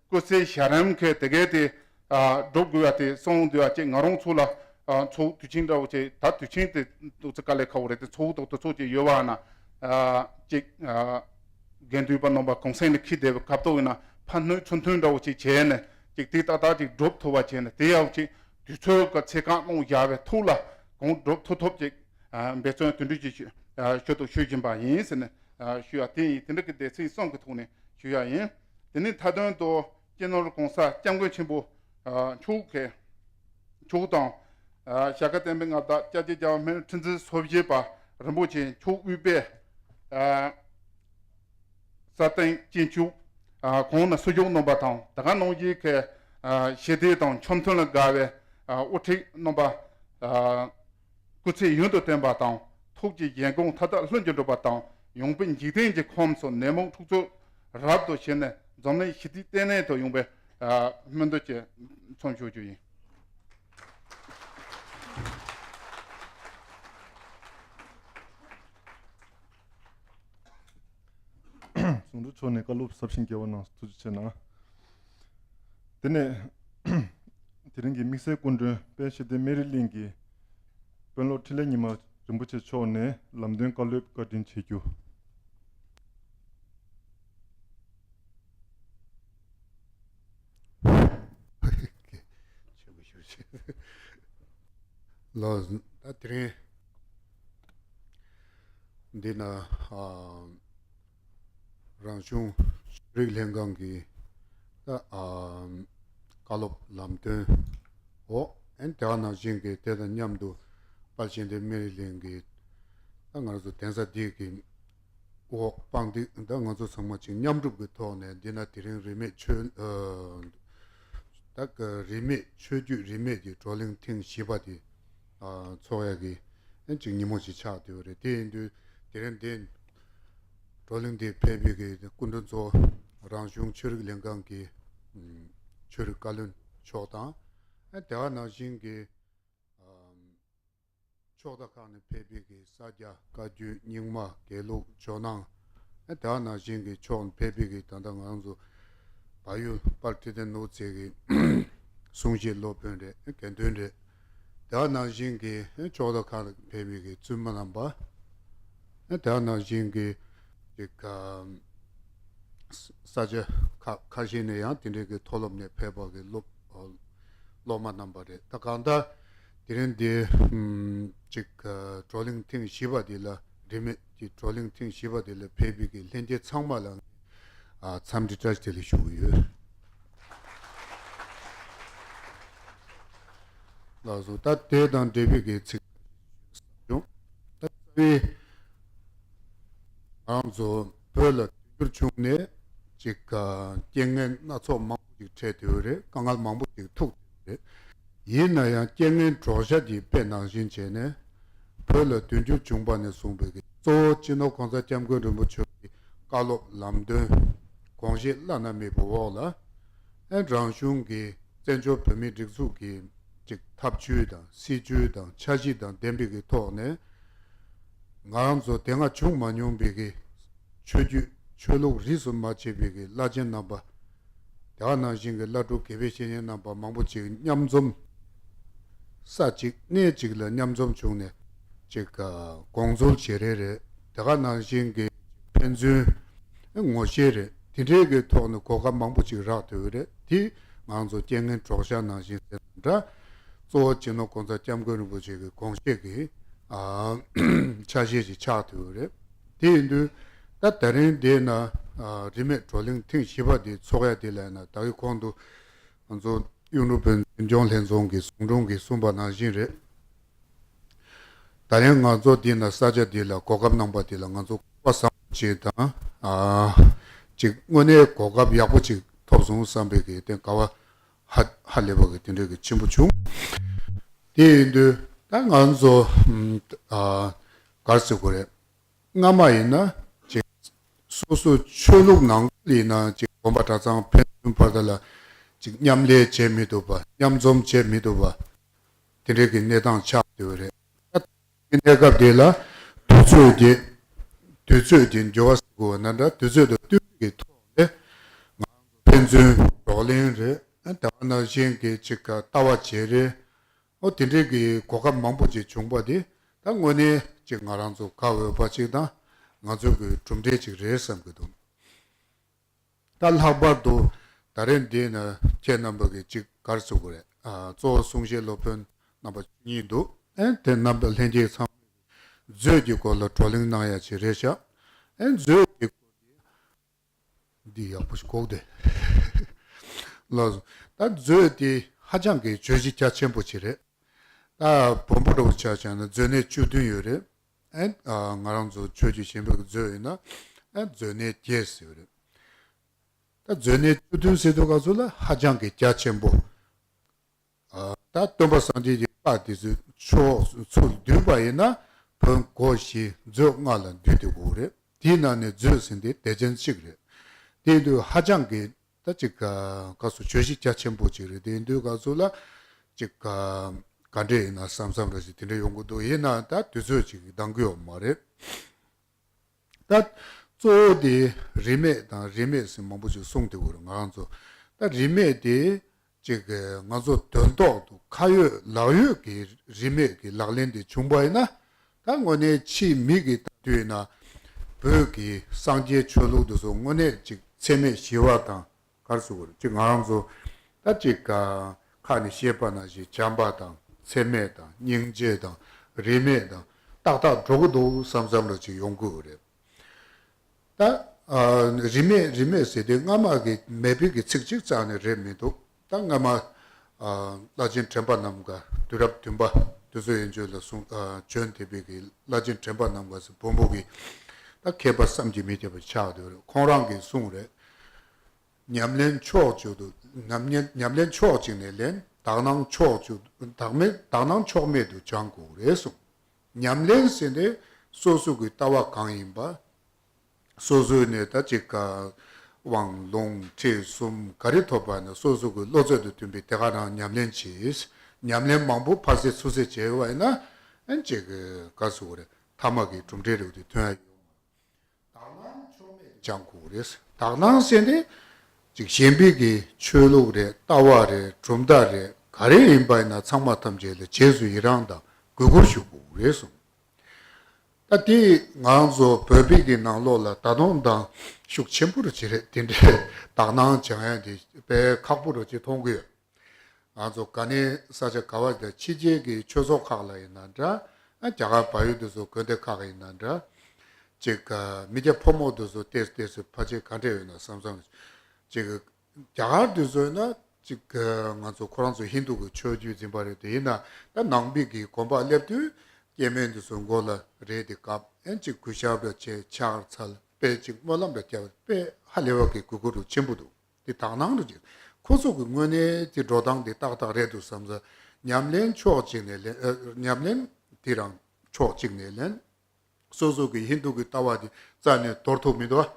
སྐུ་ཚེ་ཞབས་རིམ་གྱི་དེ་གའི་དེ་ཨ་སྒྲུབ་དགོས་པ་དེ་གསུངས་འདུག་པ་ཅིག་ང་རང་ཚོ་ལ་ཨ་ཚོགས་དུས་ཆེན་འདྲ་བོ་ཅིག་ད་དུས་ཆེན་དེ་ཏོག་ཙམ་དཀའ་ལས་ཁག་པོ་རེད་དེ། ཚོགས་ཐོག་ཏུ་ཚོགས་ཅིག་ཡོད་པ་ན་ཨ་ཅིག་ཨ་དགེ་འདུན་པ་རྣམ་པ་གུང་སེང་ནས་འཁྱེར་བསྡད་པའི་སྐབས་ཐོག་ཡིན་ན་ཕར་སྣོན་ཚུར་འཐེན་འདྲ་བོ་ཅིག་བྱས་ནས་ཅིག་དེ་ཏག་ཏག་ཅིག་སྒྲུབ་ཐུབ་པ་བྱས་ནས། དེ་ཡང་ཅིག་དུས་ཚོད་ཀྱི་ཚེ་གང་གནང་བཞག་པའི་ཐོག་ལ་གང་སྒྲུབ་ཐུབ་ཐུབ་ཅིག་ཨ་འབད་བརྩོན་དེ་འདྲ་ཅིག་ཞུ་ཨ་ཞུ་དང་ཞུ་བཞིན་པ་ཡིན་ཟེར་ནས་ཨ་ཞུ་ཡ་དེ་ཡིན། དེ་འདྲ་གི་སྡེ་ཚན་གསུམ་གྱི་ཐོག་ནས་ཞུ་ཡ་ཡིན། དེ་ནས་མཐའ་དོན་དུ་སྤྱི་ནོར་གོང་ས་སྐྱབས་མགོན་ཆེན་པོ་ཨ་མཆོག་གི་མཆོག་དང་། ཨ་ཞྭ་སྒབ་བསྟན་པའི་མངའ་བདག་སྐྱབས་རྗེ་རྒྱལ་བ་སྨན་རི་ཁྲི་འཛིན་སོ་བཞི་པ་རིན་པོ་ཆེ་མཆོག་དབུས་པའི་ཨ་སྲ་བརྟན་སྤྱི་ཁྱབ་ཨ་གོང་ན་སྲུང་སྐྱོབ་གནང་བ་དང་། དེ་ག་ནང་བཞིན་གྱི་ཨ་ཞི་བདེ་དང་འཆམ་མཐུན་ལ་དགའ་བའི་ཨ་དབུ་ཁྲིད་རྣམ་པ་ཨ་སྐུ་ཚེ་ཡུན་དུ་བརྟན་པ་དང་། ཐུགས་ཀྱི་བཞེད་དགོངས་མཐའ་དག་ལྷུན་གྱིས་འགྲུབ་པ་དང་། ཡོང་འབབ་འཇིག་རྟེན་གྱི་ཁམས་སུ་ནད་མུག་འཁྲུག་རྩོད་རབ་ཏུ་ཞི་ནས་འཛམ་གླིང་ཞི་བདེའི་ལྟེ་གནས་སུ་ཡོང་བའི་ཨ་སྨོན་འདུན་གྱི་མཚམས་ཞུ་རྒྱུ་ཡིན། ཟུང་དྲུང་མཆོག་ནས་བཀའ་སློབ་ཟབ་ཞིང་རྒྱས་པ་གནང་། ཐུགས་རྗེ་ཆེ་གནང་། དེ་ནས་དེ་རིང་གི་དམིགས་བསལ་སྐུ་མགྲོན་དཔལ་ཞི་བདེ་སྨན་རི་གླིང་གི་དཔོན་སློབ་འཕྲིན་ལས་ཉི་མ་རིན་པོ་ཆེ་མཆོག་ནས་ལམ་སྟོན་བཀའ་སློབ་བཀའ་དྲིན་ཆེ་རྒྱུ། ལགས། ད་དེ་རིང་འདི་ན་ཨ་རང་གཞུང་ཆོས་རིག་ལྷན་ཁང་གི་ད་ཨ་བཀའ་སློབ་ལམ་སྟོན་འོག་ཨན་དེ་ག་ནང་བཞིན་གྱི་དེ་དང་མཉམ་དུ་དཔལ་ཞི་བདེ་སྨན་རི་གླིང་གི་ད་ང་རང་ཚོ་གདན་ས་འདི་གི་འོག་དཔང་འདི་ད་ང་ཚོ་ཚང་མ་ཅིག་མཉམ་རུབ་ཀྱི་ཐོག་ནས་འདི་ན་དེ་རིང་རིས་མེད་ཆོས་ད་ག་རིས་མེད་ཆོས་བརྒྱུད་རིས་མེད་ཀྱི་བགྲོ་གླེང་ཐེངས་བཞི་པ་དེ་ཚོགས་ཡ་གི་ཨན་ཅིག་ཉིན་མོ་ཅིག་ཆགས་བསྡད་ཡོད་རེད། དེ་ཡིན་དུས་དེ་རིང་འདི་བགྲོ་གླེང་འདི་ཕེབས་པའི་གི་སྐུ་མགྲོན་ཚོ་རང་གཞུང་ཆོས་རིག་ལྷན་ཁང་གི་ཆོས་རིག་བཀའ་བློན་མཆོག་དང་ཨན་དེ་ག་ནང་བཞིན་གྱི་ཕྱོགས་མཐའ་ཁག་ནས་ཕེབས་པའི་གི་ས་སྐྱ་བཀའ་བརྒྱུད་རྙིང་མ་དགེ་ལུགས་ཇོ་ནང་ཨ་དེ་ག་ནང་བཞིན་གྱི་ཕྱོགས་ནས་ཕེབས་པའི་གི་ད་ལྟ་ང་རང་ཚོ་བལ་ཡུལ་དཔལ་ཁྲི་བརྟན་ནོར་བུ་རྩེ་གི་གསུང་བཤད་སློབ་དཔོན་རེད། དགེ་འདུན་རེད། དེ་ག་ནང་བཞིན་གྱི་ཕྱོགས་མཐའ་ཁག་ནས་ཕེབས་པའི་གི་བཙུན་མ་རྣམ་པ་ཨ་དེ་ག་ནང་བཞིན་གྱི་ཅིག་ག་ ས་ཆ་ཁ་ཁ་ཤས་ནས་ཡང་དེ་འདྲའི་གི་མཐོ་སློབ་ནས་ཕེབས་པ་གི་སློབ་སློབ་མ་རྣམ་པ་རེད། ད་གང་ལྟར་དེ་རིང་འདི་ཅིག་བགྲོ་གླེང་ཐེངས་བཞི་པ་འདི་ལ་རིན་མེད་ཀྱི་བགྲོ་གླེང་ཐེངས་བཞི་པ་འདི་ལ་ཕེབས་པའི་གི་ལྷན་རྒྱས་ཚང་མ་ལ་འཚམས་འདྲི་བཀྲ་ཤིས་བདེ་ལེགས་ཞུ་གི་ཡོད། ལགས་སོ། ད་དེ་དང་འབྲེལ་བའི་གི་ཚིག་བྱུང་། ད་རྩ་བའི་ང་རང་ཚོ་བོད་ལ་དུས་འགྱུར་བྱུང་ནས་ཅིག་རྐྱེན་ངན་སྣ་ཚོགས་མང་པོ་ཅིག་འཕྲད་ཡོད་རེད། དཀའ་ངལ་མང་པོ་ཅིག་ཐུག་ཡོད་རེད། ཡིན་ན་ཡང་རྐྱེན་ངན་གྲོགས་ཤ་གྱིས་དཔེ་ནང་བཞིན་བྱས་ནས་བོད་ལ་དུས་འགྱུར་བྱུང་པ་ནས་བཟུང་བའི་གི་གཙོ་བོ་སྤྱི་ནོར་གོང་ས་སྐྱབས་མགོན་རིན་པོ་ཆེ་གི་བཀའ་སློབ་ལམ་སྟོན་དགོངས་བཞེད་བླ་ན་མེད་པའི་འོག་ལ་ཨེ་རང་གཞུང་གི་བཙན་བྱོལ་བོད་མིའི་སྒྲིག་འཛུགས་ཀྱི་ཅིག་ཐབས་བྱུས་དང་སྲིད་བྱུས་དང་འཆར་གཞི་དང་ལྡན་པའི་གི་ཐོག་ནས་ང་རང་ཚོ་དེ་སྔ་བྱུང་མ་མྱོང་པའི་གི་ཆོས་བརྒྱུད་ཆོས་ལུགས་རིས་སུ་མ་ཆད་པའི་གི་བླ་ཆེན་རྣམ་པ། དེ་ག་ནང་བཞིན་གྱི་བླ་སྤྲུལ་དགེ་བའི་བཤེས་གཉེན་རྣམ་པ་མང་པོ་ཅིག་མཉམ་འཛོམས། ས་གཅིག་གནས་གཅིག་ལ་མཉམ་འཛོམས་བྱུང་ནས་ཅིག་དགོངས་ཚུལ་བརྗེ་རེས་རེད། དེ་ག་ནང་བཞིན་གྱི་ཕན་ཚུན་ངོ་ཤེས་རེད། དེ་འདྲའི་གི་ཐོག་ནས་གོ་སྐབས་མང་པོ་ཅིག་རག་ཐུབ་ཡོད་རེད། དེ་ང་ཚོ་རྐྱེན་ངན་གྲོགས་ཤ་ནང་བཞིན་ཟེར་ན་འདྲ། གཙོ་བོ་སྤྱི་ནོར་གོང་ས་སྐྱབས་མགོན་རིན་པོ་ཆེ་གི་དགོངས་བཞེད་ཀྱི་ཆ་ཤས་ཤིག་ཆགས་ཐུབ་ཡོད་རེད། དེ་ཡིན་དུས་ད་ད་རིང་འདི་ན་རིན་མེད་བགྲོ་གླེང་ཐེངས་བཞི་པ་འདི་ཚོགས་ཡ་དེ་ལ་ན་ད་གི་གོང་དུ་ང་ཚོ་གཡུང་དྲུང་བོན་འཛིན་སྐྱོང་ལྷན་ཚོགས་ཀྱི་ཟུང་དྲུང་གིས་གསུངས་པ་ནང་བཞིན་རེད། ད་རིང་ང་ཚོ་འདི་ན་ས་ཆ་འདི་ལ་གོ་སྐབས་གནང་པ་དེ་ལ་ང་ཚོ་སྐལ་བ་བཟང་པོ་ཅིག་དང་ཨ་ཅིག་དངོས་གནས་གོ་སྐབས་ཡག་པོ་ཅིག་ཐོབ་སོང་བསམ་པའི་གི་དེ་དགའ་བ་ཧ་ཧ་ལས་པ་གི་དེ་འདྲའི་གི་ཆེན་པོ་བྱུང་། དེ་ཡིན་དུས་ད་ང་ཚོ་ཨ་ག་རེ་ཟེར་དགོས་རེད། སྔ་མ་ཡིན་ན་ཅིག་སོ་སོ་ཆོས་ལུགས་ནང་ཁུལ་ཡིན་ན་ཅིག་དགོན་པ་གྲྭ་ཚང་ཕན་ཚུན་བར་དུ་ལ་ཅིག་མཉམ་ལས་བྱེད་མི་ཐུབ་པ། མཉམ་འཛོམས་བྱེད་མི་ཐུབ་པ། དེ་འདྲའི་གི་གནས་སྟངས་ཆགས་ཡོད་རེད། ད་གནས་སྐབས་དེ་ལ་དུས་ཚོད་ཀྱི་དུས་ཚོད་ཀྱི་འགྱུར་བ་ཟེར་དགོས་པ་ན་འདྲ། དུས་ཚོད་དང་བསྟུན་པའི་ཐོག་ནས་ང་ཚོ་ཕན་ཚུན་བགྲོ་གླེང་རེད། ད་ག་ནང་བཞིན་གྱི་ཅིག་ལྟ་བ་བརྗེ་རེས། ཨོ་དེ་འདྲའི་གི་གོ་སྐབས་མང་པོ་ཅིག་བྱུང་པ་དེ་ད་དངོས་གནས་ཅིག་ང་རང་ཚོ་དགའ་འོས་པ་ཅིག་དང་ང་ཚོ་གི་གྲུབ་འབྲས་ཅིག་རེད་བསམ་གྱི་འདུག་ད་ལྷག་པར་དུ་ད་རེས་འདི་ནི་ཁྱེད་རྣམ་པ་གི་ཅིག་ག་རེ་ཟེར་དགོས་རེད། ཨ་གཙོ་བོ་གསུང་བཤད་སློབ་ཐོན་རྣམ་པ་གཉིས་འདུག་ཨེ་དེ་རྣམ་པ་ལྷན་རྒྱས་ཚང་མས་མཛོད་ཀྱི་སྐོར་ལ་བགྲོ་གླེང་གནང་ཡ་ཅིག་རེད་ཤག་ཨེ་མཛོད་ཀྱི་སྐོར་འདི་ཡག་པོ་ཞིག་གོ་བསྡད། ལགས་སོ། ད་མཛོད་དེ་ཧ་ཅང་གི་བརྗོད་གཞི་རྒྱ་ཆེན་པོ་ཅིག་རེད། ད་བོན་པོ་འདྲ་བོ་ཆ་བཞག་ན་མཛོད་གནས་བཅུ་བདུན་ཡོད་རེད། ཨེ་ང་རང་ཚོ་ཆོས་བརྒྱུད་གཞན་པའི་མཛོད་ཡིན་ན་ཨེ་མཛོད་གནས་བརྒྱད་ཡོད་རེད། ད་མཛོད་གནས་བཅུ་བདུན་ཟེར་དུས་ག་ཚོད་ལ་ཧ་ཅང་གི་རྒྱ་ཆེན་པོ། ཨ་ད་སྟོན་པ་སངས་རྒྱས་ཀྱི་བཀའ་དེ་ཚོའི་ཕྱོགས་ཚུར་བསྡུས་པ་ཡིན་ན་བོན་སྒོ་བཞི་མཛོད་ལྔ་ལ་འདུས་ཏེ་དགོས་རེད། དེའི་ནང་ནས་མཛོད་ཟེར་འདི་སྡེ་ཚན་གཅིག་རེད། དེ་ཡིན་དུས་ཧ་ཅང་གི་ད་ཅིག་ག་སོ་བརྗོད་གཞི་རྒྱ་ཆེན་པོ་ཅིག་རེད། དེ་ཡིན་དུས་ག་ཚོད་ལ་ཅིག་ག་ག་འདྲས་ཡིན་ན་བསམ་བསམ་ར་ཞིག་དེ་འདྲས་ཡོང་གི་འདུག་ཡིན་ན་ད་དུས་ཚོད་ཅིག་འདང་གི་ཡོད་མ་རེད། ད་གཙོ་བོ་དེ་རིས་མེད་དང་རིས་མེད་ཟེར་མང་པོ་ཞིག་གསུངས་ཏེ་ཡོད་རེད། ང་རང་ཚོ་ད་རིས་མེད་དེ་ཅིག་ང་ཚོ་དོན་ཐོག་ཏུ་ཁ་ཡོད་ལག་ཡོད་ཀྱི་རིས་མེད་ཀྱི་ལག་ལེན་དེ་བྱུང་པ་ཡིན་ན་ད་དངོས་གནས་ཕྱིའི་མི་གིས་ལྟ་དུས་ཡིན་ན་བོད་ཀྱི་སངས་རྒྱས་ཆོས་ལུགས་དེ་ཚོ་དངོས་གནས་ཅིག་འཚེ་མེད་ཞི་བ་དང་ག་རེ་ཟེར་དགོས་རེད། ཅིག་ང་རང་ཚོ་ད་ཅིག་ག་ཁ་ནས་བཤད་པ་ནང་བཞིན་བྱམས་པ་དང་འཚེ་མེད་དང་སྙིང་རྗེ་དང་རིས་མེད་དང་ཏག་ཏག་འགྲོ་གི་འདུག་བསམ་བསམ་ར་ཅིག་ཡོང་གི་ཡོད་རེད། ད་ཨ་རིས་མེད་རིས་མེད་ཟེར་དུས་སྔ་མ་གི་མེད་པའི་གི་ཚིག་གཅིག་རྩ་ནས་རེད་མི་འདུག་ད་སྔ་མ་ཨ་བླ་ཆེན་དྲན་པ་རྣམ་དཀར་དུས་རབས་བདུན་པ་དུས་ཚོད་ཡན་ཆོད་ལ་གསུངས་ཨ་བྱོན་ཐེབས་པའི་གི་བླ་ཆེན་དྲན་པ་རྣམ་དཀར་ཟེར་བོན་པོ་གི་ད་མཁས་པ་བསམ་གྱིས་མི་ཁྱབ་པ་ཆགས་བསྡད་ཡོད་རེད། ཁོང་རང་གིས་གསུངས་རེད། ཉམས་ལེན་ཕྱོགས་གཅིག་ཏུ་ཉམས་ཉམས་ལེན་ཕྱོགས་གཅིག་ནས་ལེན། དག་སྣང་ཕྱོགས་གཅིག་ཏུ་དག་མེད་དག་སྣང་ཕྱོགས་མེད་དུ་སྦྱང་དགོས་རེད་གསུངས། ཉམས་ལེན་ཟེར་ནས་སོ་སོ་གི་ལྟ་བ་གང་ཡིན་པ། སོ་སོའི་ནས་ད་ཅིག་ག་དབང་ལུང་ཁྲིད་གསུམ་ག་རེ་ཐོབ་པ་ན་སོ་སོ་གི་བློ་ཚོད་དུ་མཐུན་པའི་དེ་ག་རང་ཉམས་ལེན་བྱེད། ཉམས་ལེན་མང་པོ་ཕར་ཟད་ཚུར་ཟད་བྱས་པ་ཡིན་ན་ཨན་ཅིག་ག་ཟེར་དགོས་རེད། ཐ་མ་གི་གྲུབ་འབྲས་རེད་དེ་ཐོན་ཡ་ཡོད། དག་སྣང་ཕྱོགས་མེད་དུ་སྦྱང་དགོས་རེད། དག་སྣང་ཟེར་ནས་ཅིག་གཞན་པའི་གི་ཆོས་ལུགས་རེད། ལྟ་བ་རེད། གྲུབ་མཐའ་རེད། ག་རེ་ཡིན་པ་ཡིན་ན་ཚང་མ་ཐམས་ཅད་ལ་རྗེས་སུ་ཡི་རང་དང་གུས་བཀུར་ཞུ་དགོས་རེད་གསུངས། ད་དེ་ང་ཚོ་བོད་པའི་གི་ནང་ལོགས་ལ་ད་དུང་དང་ཤུགས་ཆེན་པོ་རུ་ཅིག་རེད། དེ་འདྲའི་དག་སྣང་བྱུང་ཡ་དེ་དཔེ་ཁག་པོ་རུ་ཅིག་མཐོང་གི་ཡོད། ང་ཚོ་ག་ནས་ས་ཆ་ག་བ་དང་ཕྱི་རྒྱལ་གྱི་ཆོས་ཚོགས་ཁག་ལ་ཡིན་ན་འདྲ། ཨ་རྒྱ་གར་བལ་ཡུལ་དུ་སོགས་དགོན་སྡེ་ཁག་ཡིན་ན་འདྲ། ཅིག་མི་སྐྱ་ཕོ་མོ་དུ་སོགས་ཏེས་ཏེས་སུ་ཕལ་ཆེར་ག་འདྲ་ཡོད་ན་བསམ་བསམ། ཅིག་རྒྱ་གར་དུ་སོགས་ན་ཅིག་ང་ཚོ་ཁོ་རང་ཚོ་ཧིན་དུ་གི་ཆོས་བརྒྱུད་འཛིན་པ་རེད་དེ། ཡིན་ན་ད་ནང་པའི་གི་དགོན་པ་སླེབས་དུས་སྐྱེ་དམན་དུ་སོགས་མགོ་ལ་རས་དེ་བཀབ། ཨེ་ཅིག་གུས་ཞབས་འདྲ་བྱས། ཕྱག་འཚལ། དཔེ་ཅིག་སྨོན་ལམ་འདྲ་བརྒྱབ། དཔེ་ཧ་ལས་པ་གི་གུས་བཀུར་རུ་ཆེན་པོ་འདུག་དེ་དག་སྣང་རུ་ཅིག་ཁོ་ཚོ་གི་དངོས་གནས་དེ་འགྲོ་སྟངས་དེ་ཏག་ཏག་རེད་འདུག་བསམ་ས། ཉམས་ལེན་ཕྱོགས་གཅིག་ནས་ལེན། ཨ་ཉམས་ལེན་དེ་རང་ཕྱོགས་གཅིག་ནས་ལེན། སོ་སོ་གི་ཧིན་དུ་གི་ལྟ་བ་དེ་རྩ་ནས་དོར་ཐུབ་མི་འདུག་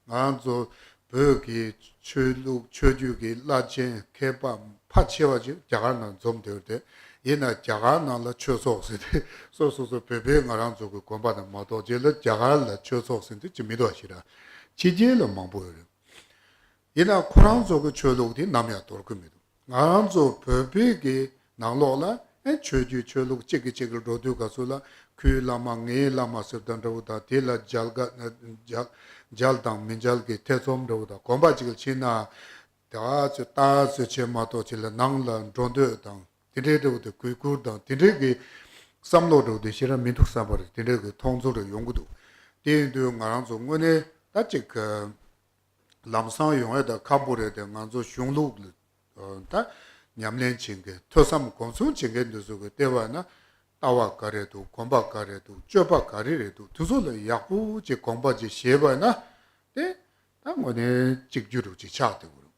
ང་ཚོ་བོད་ཀྱི་ཆོས་ལུགས་ཆོས་བརྒྱུད་ཀྱི་བླ་ཆེན་མཁས་པ་ཕལ་ཆེ་བ་ཅིག་རྒྱ་གར་ནང་འཛོམས་བསྡད་ཡོད་དེ། ཡིན་ན་རྒྱ་གར་ནང་ལ་ཆོས་ཚོགས་ཟེར་ཏེ་སོ་སོ་སོ་བོད་པའི་ང་རང་ཚོ་གི་དགོན་པ་ནང་མ་གཏོགས་རྗེས་ལ་རྒྱ་གར་ལ་ཆོས་ཚོགས་ཟེར་ཏེ་ཅིག་མི་འདུག་ཞེ་དྲག་ཕྱི་རྒྱལ་ལ་མང་པོ་ཡོད་རེད། ཡིན་ན་ཁོ་རང་ཚོ་གི་ཆོས་ལུགས་དེ་ནམ་ཡང་དོར་གི་མི་འདུག་ང་རང་ཚོ་བོད་པའི་གི་ནང་ལོགས་ལ་ཨེ་ཆོས་བརྒྱུད་ཆོས་ལུགས་གཅིག་གིས་གཅིག་ལ་འགྲོ་དུས་སྐབས་སུ་ལ་ཁོའི་བླ་མ་ངའི་བླ་མ་ཟེར་དང་འདྲ་བོ་དང་། དེ་ལ་མཇལ་ཁ་མཇལ་མཇལ་དང་མི་མཇལ་གི་ཐེ་ཚོམ་འདྲ་བོ་དང་། དགོན་པ་གཅིག་ལ་ཕྱིན་ན་ད་ཚོད་ལྟ་ཚོད་བྱས་མ་གཏོགས་ཅིག་ལ་ནང་ལ་འགྲོ་འདོད་དང་དེ་འདྲའི་འདྲ་བོ་དང་གུས་བཀུར་དང་དེ་འདྲའི་གི་བསམ་བློ་འདྲ་བོ་དེ་ཞེ་དྲག་མི་འདུག་བསམ་པ་རེད། དེ་འདྲའི་གི་མཐོང་ཚུལ་རེ་ཡོང་གི་འདུག་དེ་ཡིན་དུས་ང་རང་ཚོ་དངོས་གནས་ད་ཅིག་གི་ལམ་སང་ཡོང་ཡ་ད་ཁག་པོ་རེད་དེ། ང་ཚོ་གཞུང་ལུགས་ལ་ད་ཉམས་ལེན་བྱེད་མཁན། ཐོས་བསམ་སྒོམ་གསུམ་བྱེད་མཁན་དེ་ཚོ་གི་ལྟ་བ་ན་ལྟ་བ་ག་རེ་འདུག་དགོན་པ་ག་རེ་འདུག་སྤྱོད་པ་ག་རེ་རེ་འདུག་དེ་ཚོ་ལ་ཡག་པོ་ཅིག་དགོངས་པ་ཅིག་བཞེས་པ་ན་དེ་ད་དངོས་གནས་གཅིག་གྱུར་རུ་ཅིག་ཆགས་བསྡད་ཀྱི་རེད།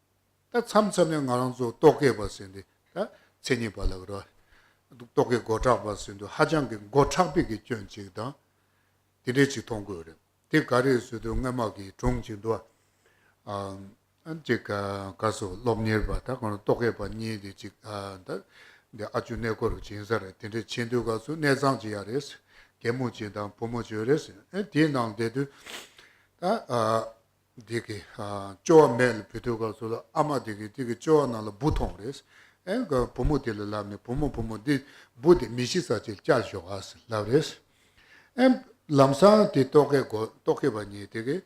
ད་མཚམས་མཚམས་ནས་ང་རང་ཚོ་རྟོག་གེ་པ་ཟེར་འདི་ད་མཚན་ཉིད་པ་ལབ་རོགས། རྟོག་གེ་མགོ་བྲག་པ་ཟེར་འདུག་ཧ་ཅང་གི་མགོ་མཁྲེགས་པའི་གི་སྐྱོན་ཅིག་དང་དེ་འདྲས་ཅིག་མཐོང་དགོས་རེད། དེ་ག་རེ་ཟེར་དུས་སྔོན་མ་གི་སྒྲུང་ཅིག་འདུག་ཨ་ཨ་ཅིག་ག་ག་སོ་སློབ་གཉེར་པ་ད་ཁོང་རྟོག་གེ་པ་གཉིས་དེ་ཅིག་ཨ་ད་འདི་ཨ་ཅུ་གནས་སྐོར་རུ་ཕྱིན་ས་རེད། དེ་འདྲས་ཕྱིན་དུས་སྐབས་སུ་གནས་ཚང་ཅིག་ཡ་རེད། རྒན་མོ་ཅིག་དང་བུ་མོ་ཅིག་ཡོད་རེད། ཨེ་དེའི་ནང་བསྡད་དུས་ད་ཨ། འདི་གི་ཨ་ཅོ་བ་མེད་ལ་བུད་དུས་སྐབས་སུ་ལ་ཨ་མ་དེ་གི་དེ་གི་ཅོ་བ་ནང་ལ་འབུ་མཐོང་རེད། ཨེ་ག་བུ་མོ་དེ་ལ་ལབ་ནས། བུ་མོ་བུ་མོ་འདི་འབུ་དེ་མི་ཤི་ས་ཅིག་བསྐྱལ་ཞོག་ཨ་ཟེར་ལབ་རེད། ཨེ་ལམ་སང་དེ་རྟོག་གེ་གོ་རྟོག་གེ་པ་གཉིས་དེ་གི་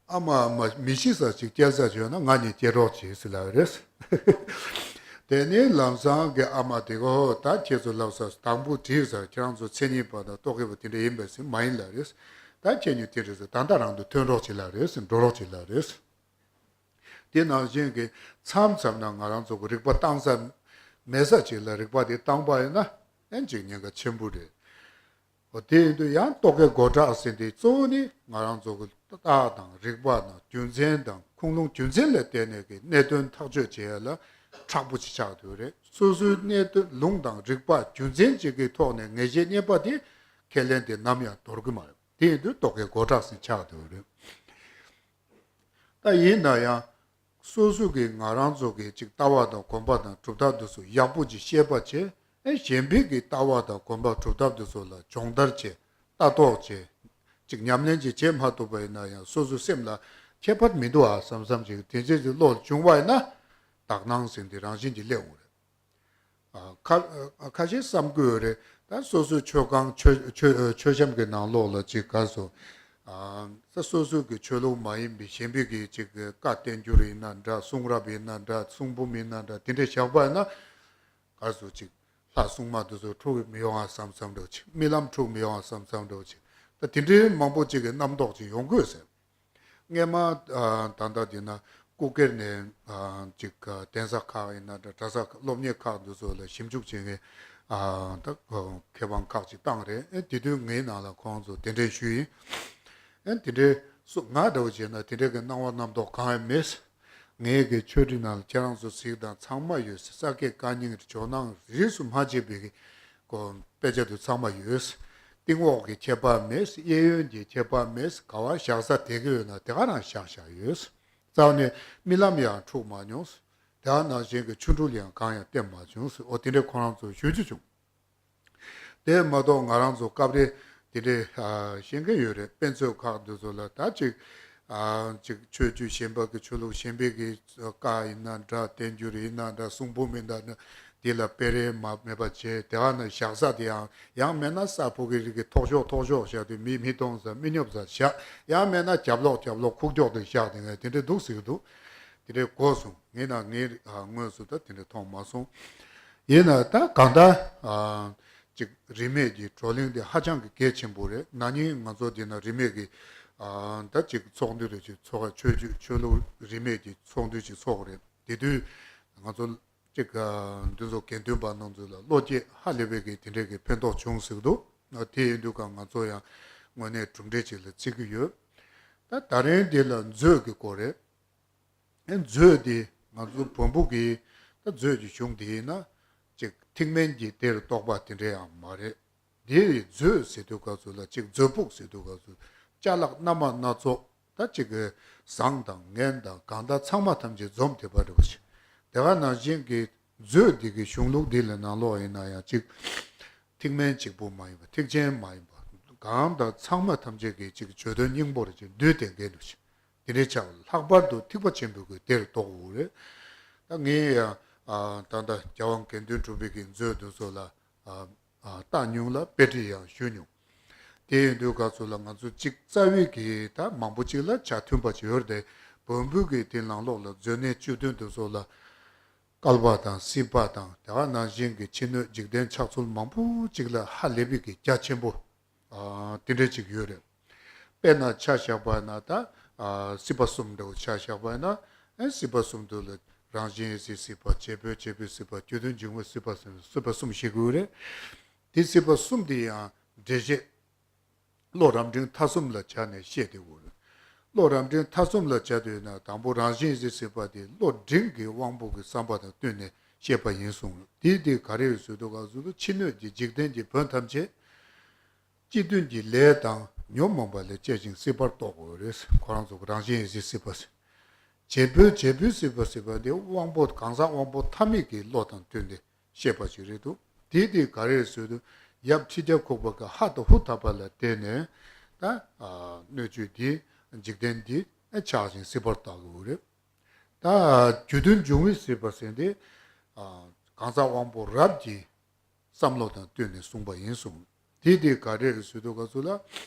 ཨ་མ་ཨ་མ་མི་ཤི་ས་ཅིག་བསྐྱལ་ས་ཅིག་ཡོད་ན་ང་གཉིས་སྐྱེལ་རོགས་བྱེད་ཟེར་ལབ་རེད། དེ་ནས་ལམ་སང་གི་ཨ་མ་དེ་གི་ཧོ་ད་ཁྱེད་ཚོ་ལབ་ས་དང་པོ་དྲིས་ས་ཁྱེད་རང་ཚོ་མཚན་ཉིད་པ་དང་རྟོག་གེ་པ་དེ་འདྲ་ཡིན་པས་ཟེར། མ་ཡིན་ལབ་རེད། ད་ཁྱེད་གཉིས་དེ་རེད་ཟེར། ད་ལྟ་རང་དུ་ཐོན་རོགས་བྱེད་ལབ་རེད་ཟེར། འགྲོ་རོགས་བྱེད་ལབ་རེད། དེ་ནང་བཞིན་གྱི་མཚམས་མཚམས་ན་ང་རང་ཚོ་གི་རིག་པ་བཏང་ས་མེད་ས་ཅིག་ལ་རིག་པ་དེ་བཏང་པ་ཡིན་ན་ཨེན་ཅིག་ཉེན་ཁ་ཆེན་པོ་རེད། འོ་དེ་ཡིན་དུས་ཡང་རྟོག་གེ་མགོ་བྲག་ཟེར་འདི་གཙོ་བོ་ནི་ང་རང་ཚོ་གི་རྟགས་དང་རིག་པ་དང་རྒྱུ་མཚན་དང་ཁུངས་ལུང་རྒྱུ་མཚན་ལ་བརྟེན་ནས་ཀྱི་གནད་དོན་ཐག་གཅོད་བྱེད་ཡ་ལ་མཁྲེགས་པོ་ཅིག་ཆགས་འདུག་རེད། སོ་སོའི་གནད་དོན་ལུང་དང་རིག་པ་རྒྱུ་མཚན་ཅིག་གི་ཐོག་ནས་ངེས་ཤེས་རྙེད་པ་དེ་ཁས་ལེན་དེ་ནམ་ཡང་དོར་གི་མ་རེད། དེ་ཡིན་དུས་རྟོག་གེ་མགོ་བྲག་ཟེར་ཆགས་འདུག་རེད། ད་ཡིན་ན་ཡང་སོ་སོ་གི་ང་རང་ཚོ་གི་ཅིག་ལྟ་བ་དང་གོམས་པ་དང་གྲུབ་མཐའ་འདི་ཚོ་ཡག་པོ་ཅིག་ཤེས་པ་བྱས། ཨེ་གཞན་པའི་གི་ལྟ་བ་དང་གོམས་པ་གྲུབ་མཐའ་འདི་ཚོ་ལ་སྦྱོང་བརྡར་བྱས། ལྟ་རྟོག་བྱས། ཅིག་ཉམས་ལེན་ཅིག་བྱེད་མ་ཐུབ་པ་ཡིན་ན་ཡང་སོ་སོའི་སེམས་ལ་ཁྱད་པར་མི་འདུག་ཨ་བསམ་བསམ་ཅིག་དེ་འདྲ་ཅིག་བློ་ལ་བྱུང་བ་ཡིན་ན་དག་སྣང་ཟེར་འདི་རང་བཞིན་གྱིས་སླེབས་འོང་རེད། ཨ་ཁ་ཨ་ཁ་ཤས་བསམ་གྱི་ཡོད་རེད། ད་སོ་སོའི་མཆོད་ཁང་མཆོད་མཆོད་མཆོད་བཤམས་ཀྱི་ནང་ལོགས་ལ་ཅིག་ག་སོ། ཨ་ད་སོ་སོ་གི་ཆོས་ལུགས་མ་ཡིན་པའི་གཞན་པའི་གི་ཅིག་གི་བཀའ་བསྟན་འགྱུར་ཡིན་ན་འདྲ། གསུང་རབ་ཡིན་ན་འདྲ། གསུང་འབུམ་ཡིན་ན་འདྲ། དེ་འདྲ་བཞག་པ་ཡིན་ན་ག་སོ་ཅིག་ལྷ་སྲུང་མ་དེ་ཚོ་འཁྲུག་མི་ཡོང་ང་བསམ་བསམ་འདྲ་བོ་ཅིག་རྨི་ལམ་འཁྲུག་མི་ཡོང་ང་བསམ་བསམ་འདྲ་བོ་ཅིག་ད་དེ་འདྲའི་མང་པོ་ཅིག་གི་རྣམ་རྟོག་ཅིག་ཡོང་གི་ཡོད་ཟེར། སྔས་མ་ཨ་ད་ལྟ་འདི་ན་སྐུ་སྒེར་ནས་ཨ་ཅིག་གདན་ས་ཁག་ཡིན་ན་འདྲ། གྲྭ་ས་སློབ་གཉེར་ཁག་འདི་ཚོ་ལ་ཞིབ་འཇུག་བྱེད་མཁན་ཨ་ད་མཁས་དབང་ཁག་ཅིག་བཏང་རེད། ཨེ་དེ་དུས་ངའི་ནང་ལ་ཁོང་ཚོ་གདན་འདྲེན་ཞུས་ཡིན། ཨེ་དེ་འདྲའི་སུ་ང་འདྲ་བོ་བྱས་ན་དེ་འདྲའི་གི་སྣང་བ་རྣམ་རྟོག་གང་ཡང་མེད། ངའི་གི་ཆོས་ཁྲིད་ནང་ལ་ཁྱེད་རང་ཚོ་གཟིགས་དང་ཚང་མ་ཡོད། ས་དགེ་བཀའ་རྙིང་ཇོ་ནང་རིས་སུ་མ་ཆད་པའི་གི་ཀོ་དཔེ་ཆ་དུ་ཚང་མ་ཡོད། གཏིང་འོག་གི་ཁྱད་པར་མེད། གཡས་གཡོན་གྱི་ཁྱད་པར་མེད། ག་བ་བཞག་ས་དེ་གི་ཡོད་ན་དེ་ག་རང་བཞག་བཞག་ཡོད། རྩ་བ་ནས་རྨི་ལམ་ཡང་འཁྲུག་མ་མྱོང་། དེ་ག་ནང་བཞིན་གྱི་ཆོ་འཕྲུལ་ཡང་གང་ཡང་བསྟན་མ་བྱུང་ཟེར། འོ་དེ་འདྲའི་ཁོ་རང་ཚོ་ཞུ་རྒྱུ་བྱུང་། དེ་མ་གཏོགས་ང་རང་ཚོ་སྐབས་རེ་དེ་འདྲའི་ཨ་ཤེས་མཁན་ཡོད་རེད། དཔེ་མཛོད་ཁག་འདི་ཚོ་ལ་ད་ཅིག་ཨ་ཅིག་ཆོས་བརྒྱུད་གཞན་པ་གི་ཆོས་ལུགས་གཞན་པའི་གི་བཀའ་ཡིན་ན་འདྲ། བསྟན་འགྱུར་ཡིན་ན་འདྲ། གསུང་འབུམ་ཡིན་ན་འདྲ། དེ་ལ་སྤེལ་རེས་མ་མེད་པ་བྱས། དེ་ག་ན་བཞག་ས་དེ་ཡང་ཡང་མེད་ན་ས་ཕོ་གི་རིགས་ཀྱི་ཐོག་ཤོག་ཐོག་ཤོག་བཞག་དུས་མི་མི་གཏོང་ས་མི་སྙོབ་ས་བཞག་ཡང་མེད་ན་རྒྱབ་ལོགས་རྒྱབ་ལོགས་ཁུག་ཀྱོག་དུ་བཞག་དེ་ངས་དེ་འདྲའི་འདུག་ཟེར་གི་འདུག་དེ་འདྲའི་གོ་སོང་། ངས་ན་ངས་དངོས་སུ་ད་དེ་འདྲའི་མཐོང་མ་སོང་། ཡིན་ན་ད་གང་ལྟར་ཅིག་རིན་མེད་ཀྱི་བགྲོ་གླེང་དེ་ཧ་ཅང་གི་གལ་ཆེན་པོ་རེད། ན་ནིང་ང་ཚོ་འདི་ན་རིན་མེད་ཀྱི་ད་ཅིག་ཚོགས་འདུ་རེ་ཅིག་ཚོགས། ཆོས་བརྒྱུད་ཆོས་ལུགས་རིན་མེད་ཀྱི་ཚོགས་འདུ་ཅིག་ཚོགས་རེད། དེ་དུས་ང་ཚོ་ཅིག་འདི་ཚོ་དགེ་འདུན་པ་རྣམས་ཚོ་ལ་བློ་སྐྱེད་ཧ་ལས་པའི་གི་དེ་འདྲའི་གི་ཕན་ཐོགས་བྱུང་ཟེར་གི་འདུག་དེ་ཡིན་དུས་ཀ་ང་ཚོ་ཡང་དངོས་གནས་གྲུབ་འབྲས་ཅིག་ལ་བརྩི་གི་ཡོད། ད་ད་རིང་འདི་ལ་མཛོད་ཀྱི་སྐོར་རེད། མཛོད་འདི་ང་ཚོ་བོན་པོ་གི་ད་མཛོད་ཀྱི་གཞུང་འདི་ཡིན་ན་ཅིག་ཐེག་དམན་གྱི་གཏེར་རྟོགས་པ་དེ་འདྲ་ཡང་མ་རེད། འདི་ཡི་མཛོད་ཟེར་དུས་སྐབས་སུ་ལ་ཅིག་མཛོད་ཕུག་ཟེར་དུས་སྐབས་སུ་ཅ་ལག་སྣ་མང་སྣ་ཚོགས་ད་ཅིག་གི་ཟངས་དང་ངན་དང་གང་ལྟར་ཚང་མ་ཐམས་ཅད་འཛོམས་ཐེབས་པ་འདྲ་བོ་ཞིག་དེ་ག་ནང་བཞིན་གྱི་མཛོད་འདི་གི་གཞུང་ལུགས་འདི་ལ་ནང་ལོགས་ཡིན་ན་ཡང་ཅིག་ཐེག་དམན་གཅིག་པུ་མ་ཡིན་པ་ཐེག་ཆེན་མ་ཡིན་པ་གང་དང་ཚང་མ་ཐམས་ཅད་ཀྱི་ཅིག་བརྗོད་དོན་སྙིང་པོ་རེ་ཅིག་འདུས་ཏེ་འགལ་འདུ་ཞིག་དེ་འདྲའི་ཆགས། ལྷག་པར་དུ་ཐེག་པ་ཆེན་པོའི་གི་གཏེར་རྟོགས་འོ་རེད། ད་ངས་ཡང་ད་ལྟ་རྒྱལ་དབང་དགེ་འདུན་གྲུབ་པའི་གི་མཛོད་འདི་ཚོ་ལ་བལྟ་མྱོང་ལ་དཔེ་ཁྲིད་ཡང་ཞུས་མྱོང་། དེ་ཡིན་དུས་སྐབས་སུ་ལ་ང་ཚོ་གཅིག་རྩ་བའི་གི་ད་མང་པོ་གཅིག་ལ་ཆ་མཐུན་པ་ཅིག་ཡོད་རེད་དེ། བོན་པོའི་གི་དེ་ནང་ལོགས་ལ་མཛོད་གནས་བཅུ་བདུན་འདི་ཚོ་ལ་བསྐལ་པ་དང་སྲིད་པ་དང་དེ་ག་ནང་བཞིན་གྱི་ཕྱི་སྣོད་འཇིག་རྟེན་ཆགས་ཚུལ་མང་པོ་ཅིག་ལ་ཧ་ལས་པའི་གི་རྒྱ་ཆེན་པོ་དེ་འདྲ་ཅིག་ཡོད་རེད། དཔེར་ན་ཆ་བཞག་པ་ན་ད་སྲིད་པ་གསུམ་འདྲ་བོ་ཆ་བཞག་པ་ན་ཨེ་སྲིད་པ་གསུམ་དུ་ལ་རང་བཞིན་གྱི་སྲིད་པ། བྱེད་པོས་བྱས་པའི་སྲིད་པ། རྒྱུ་དོན་འབྱུང་བའི་སྲིད་པ་ཟེར་སྲིད་པ་གསུམ་ཞིག་ཡོད་རེད། དེ་སྲིད་པ་གསུམ་དེ་ཡང་འགྲེལ་བཤད་བློ་རབ་འབྲིང་ཐ་གསུམ་ལ་སྦྱར་ནས་བཤད་དེ་འོ། བློ་རབ་འབྲིང་ཐ་གསུམ་ལ་སྦྱར་དུས་ན་དང་པོ་རང་བཞིན་གྱི་སྲིད་པ་དེ་བློ་འབྲིང་གི་དབང་པོ་གི་བསམ་པ་དང་བསྟུན་ནས་བཤད་པ་ཡིན་གསུངས། དེ་དེ་ག་རེ་ཡོད་ཟེར་དུས་སྐབས་སུ་ཕྱི་སྣོད་ཀྱི་འཇིག་རྟེན་གྱི་བོན་ཐམས་ཅད་སྤྱི་མཐུན་གྱི་ལས་དང་ཉོན་མོངས་པ་ལས་སྐྱེས་ཤིང་སྲིད་པར་རྟོག་གོ་རེད། ཁོ་རང་ཚོ་རང་བཞིན་གྱི་སྲིད་པ་ཟེར། བྱེད་པོས་བྱེད་པོའི་སྲིད་པ་ཟེར་བ་དེ་དབང་པོ་གང་ཟག་དབང་པོ་ཐ་མལ་གྱི་བློ་དང་བསྟུན་ཏེ་བཤད་པ་ཞིག་རེད་འདུག་དེ་དེ་ག་རེ་ཟེར་དུས་ཡབ་ཁྲི་བརྒྱ་ཁོག་པ་གི་ཧ་དང་ཧུ་ཐ་པ་ལ་བརྟེན་ནས་ད་སྣོད་བཅུད་འདི་འཇིག་རྟེན་འདི་ཆགས་ཤིང་སྲིད་པར་རྟོག་གོ་རེད། ད་རྒྱུ་དོན་འབྱུང་བའི་སྲིད་པ་ཟེར་དེ་གང་ཟག་དབང་པོ་རབ་ཀྱི་བསམ་བློ་དང་བསྟུན་ནས་གསུངས་པ་ཡིན་གསུངས། དེ་དེ་ག་རེ་རེད་ཟེར་དུས་སྐབས་སུ་ལ་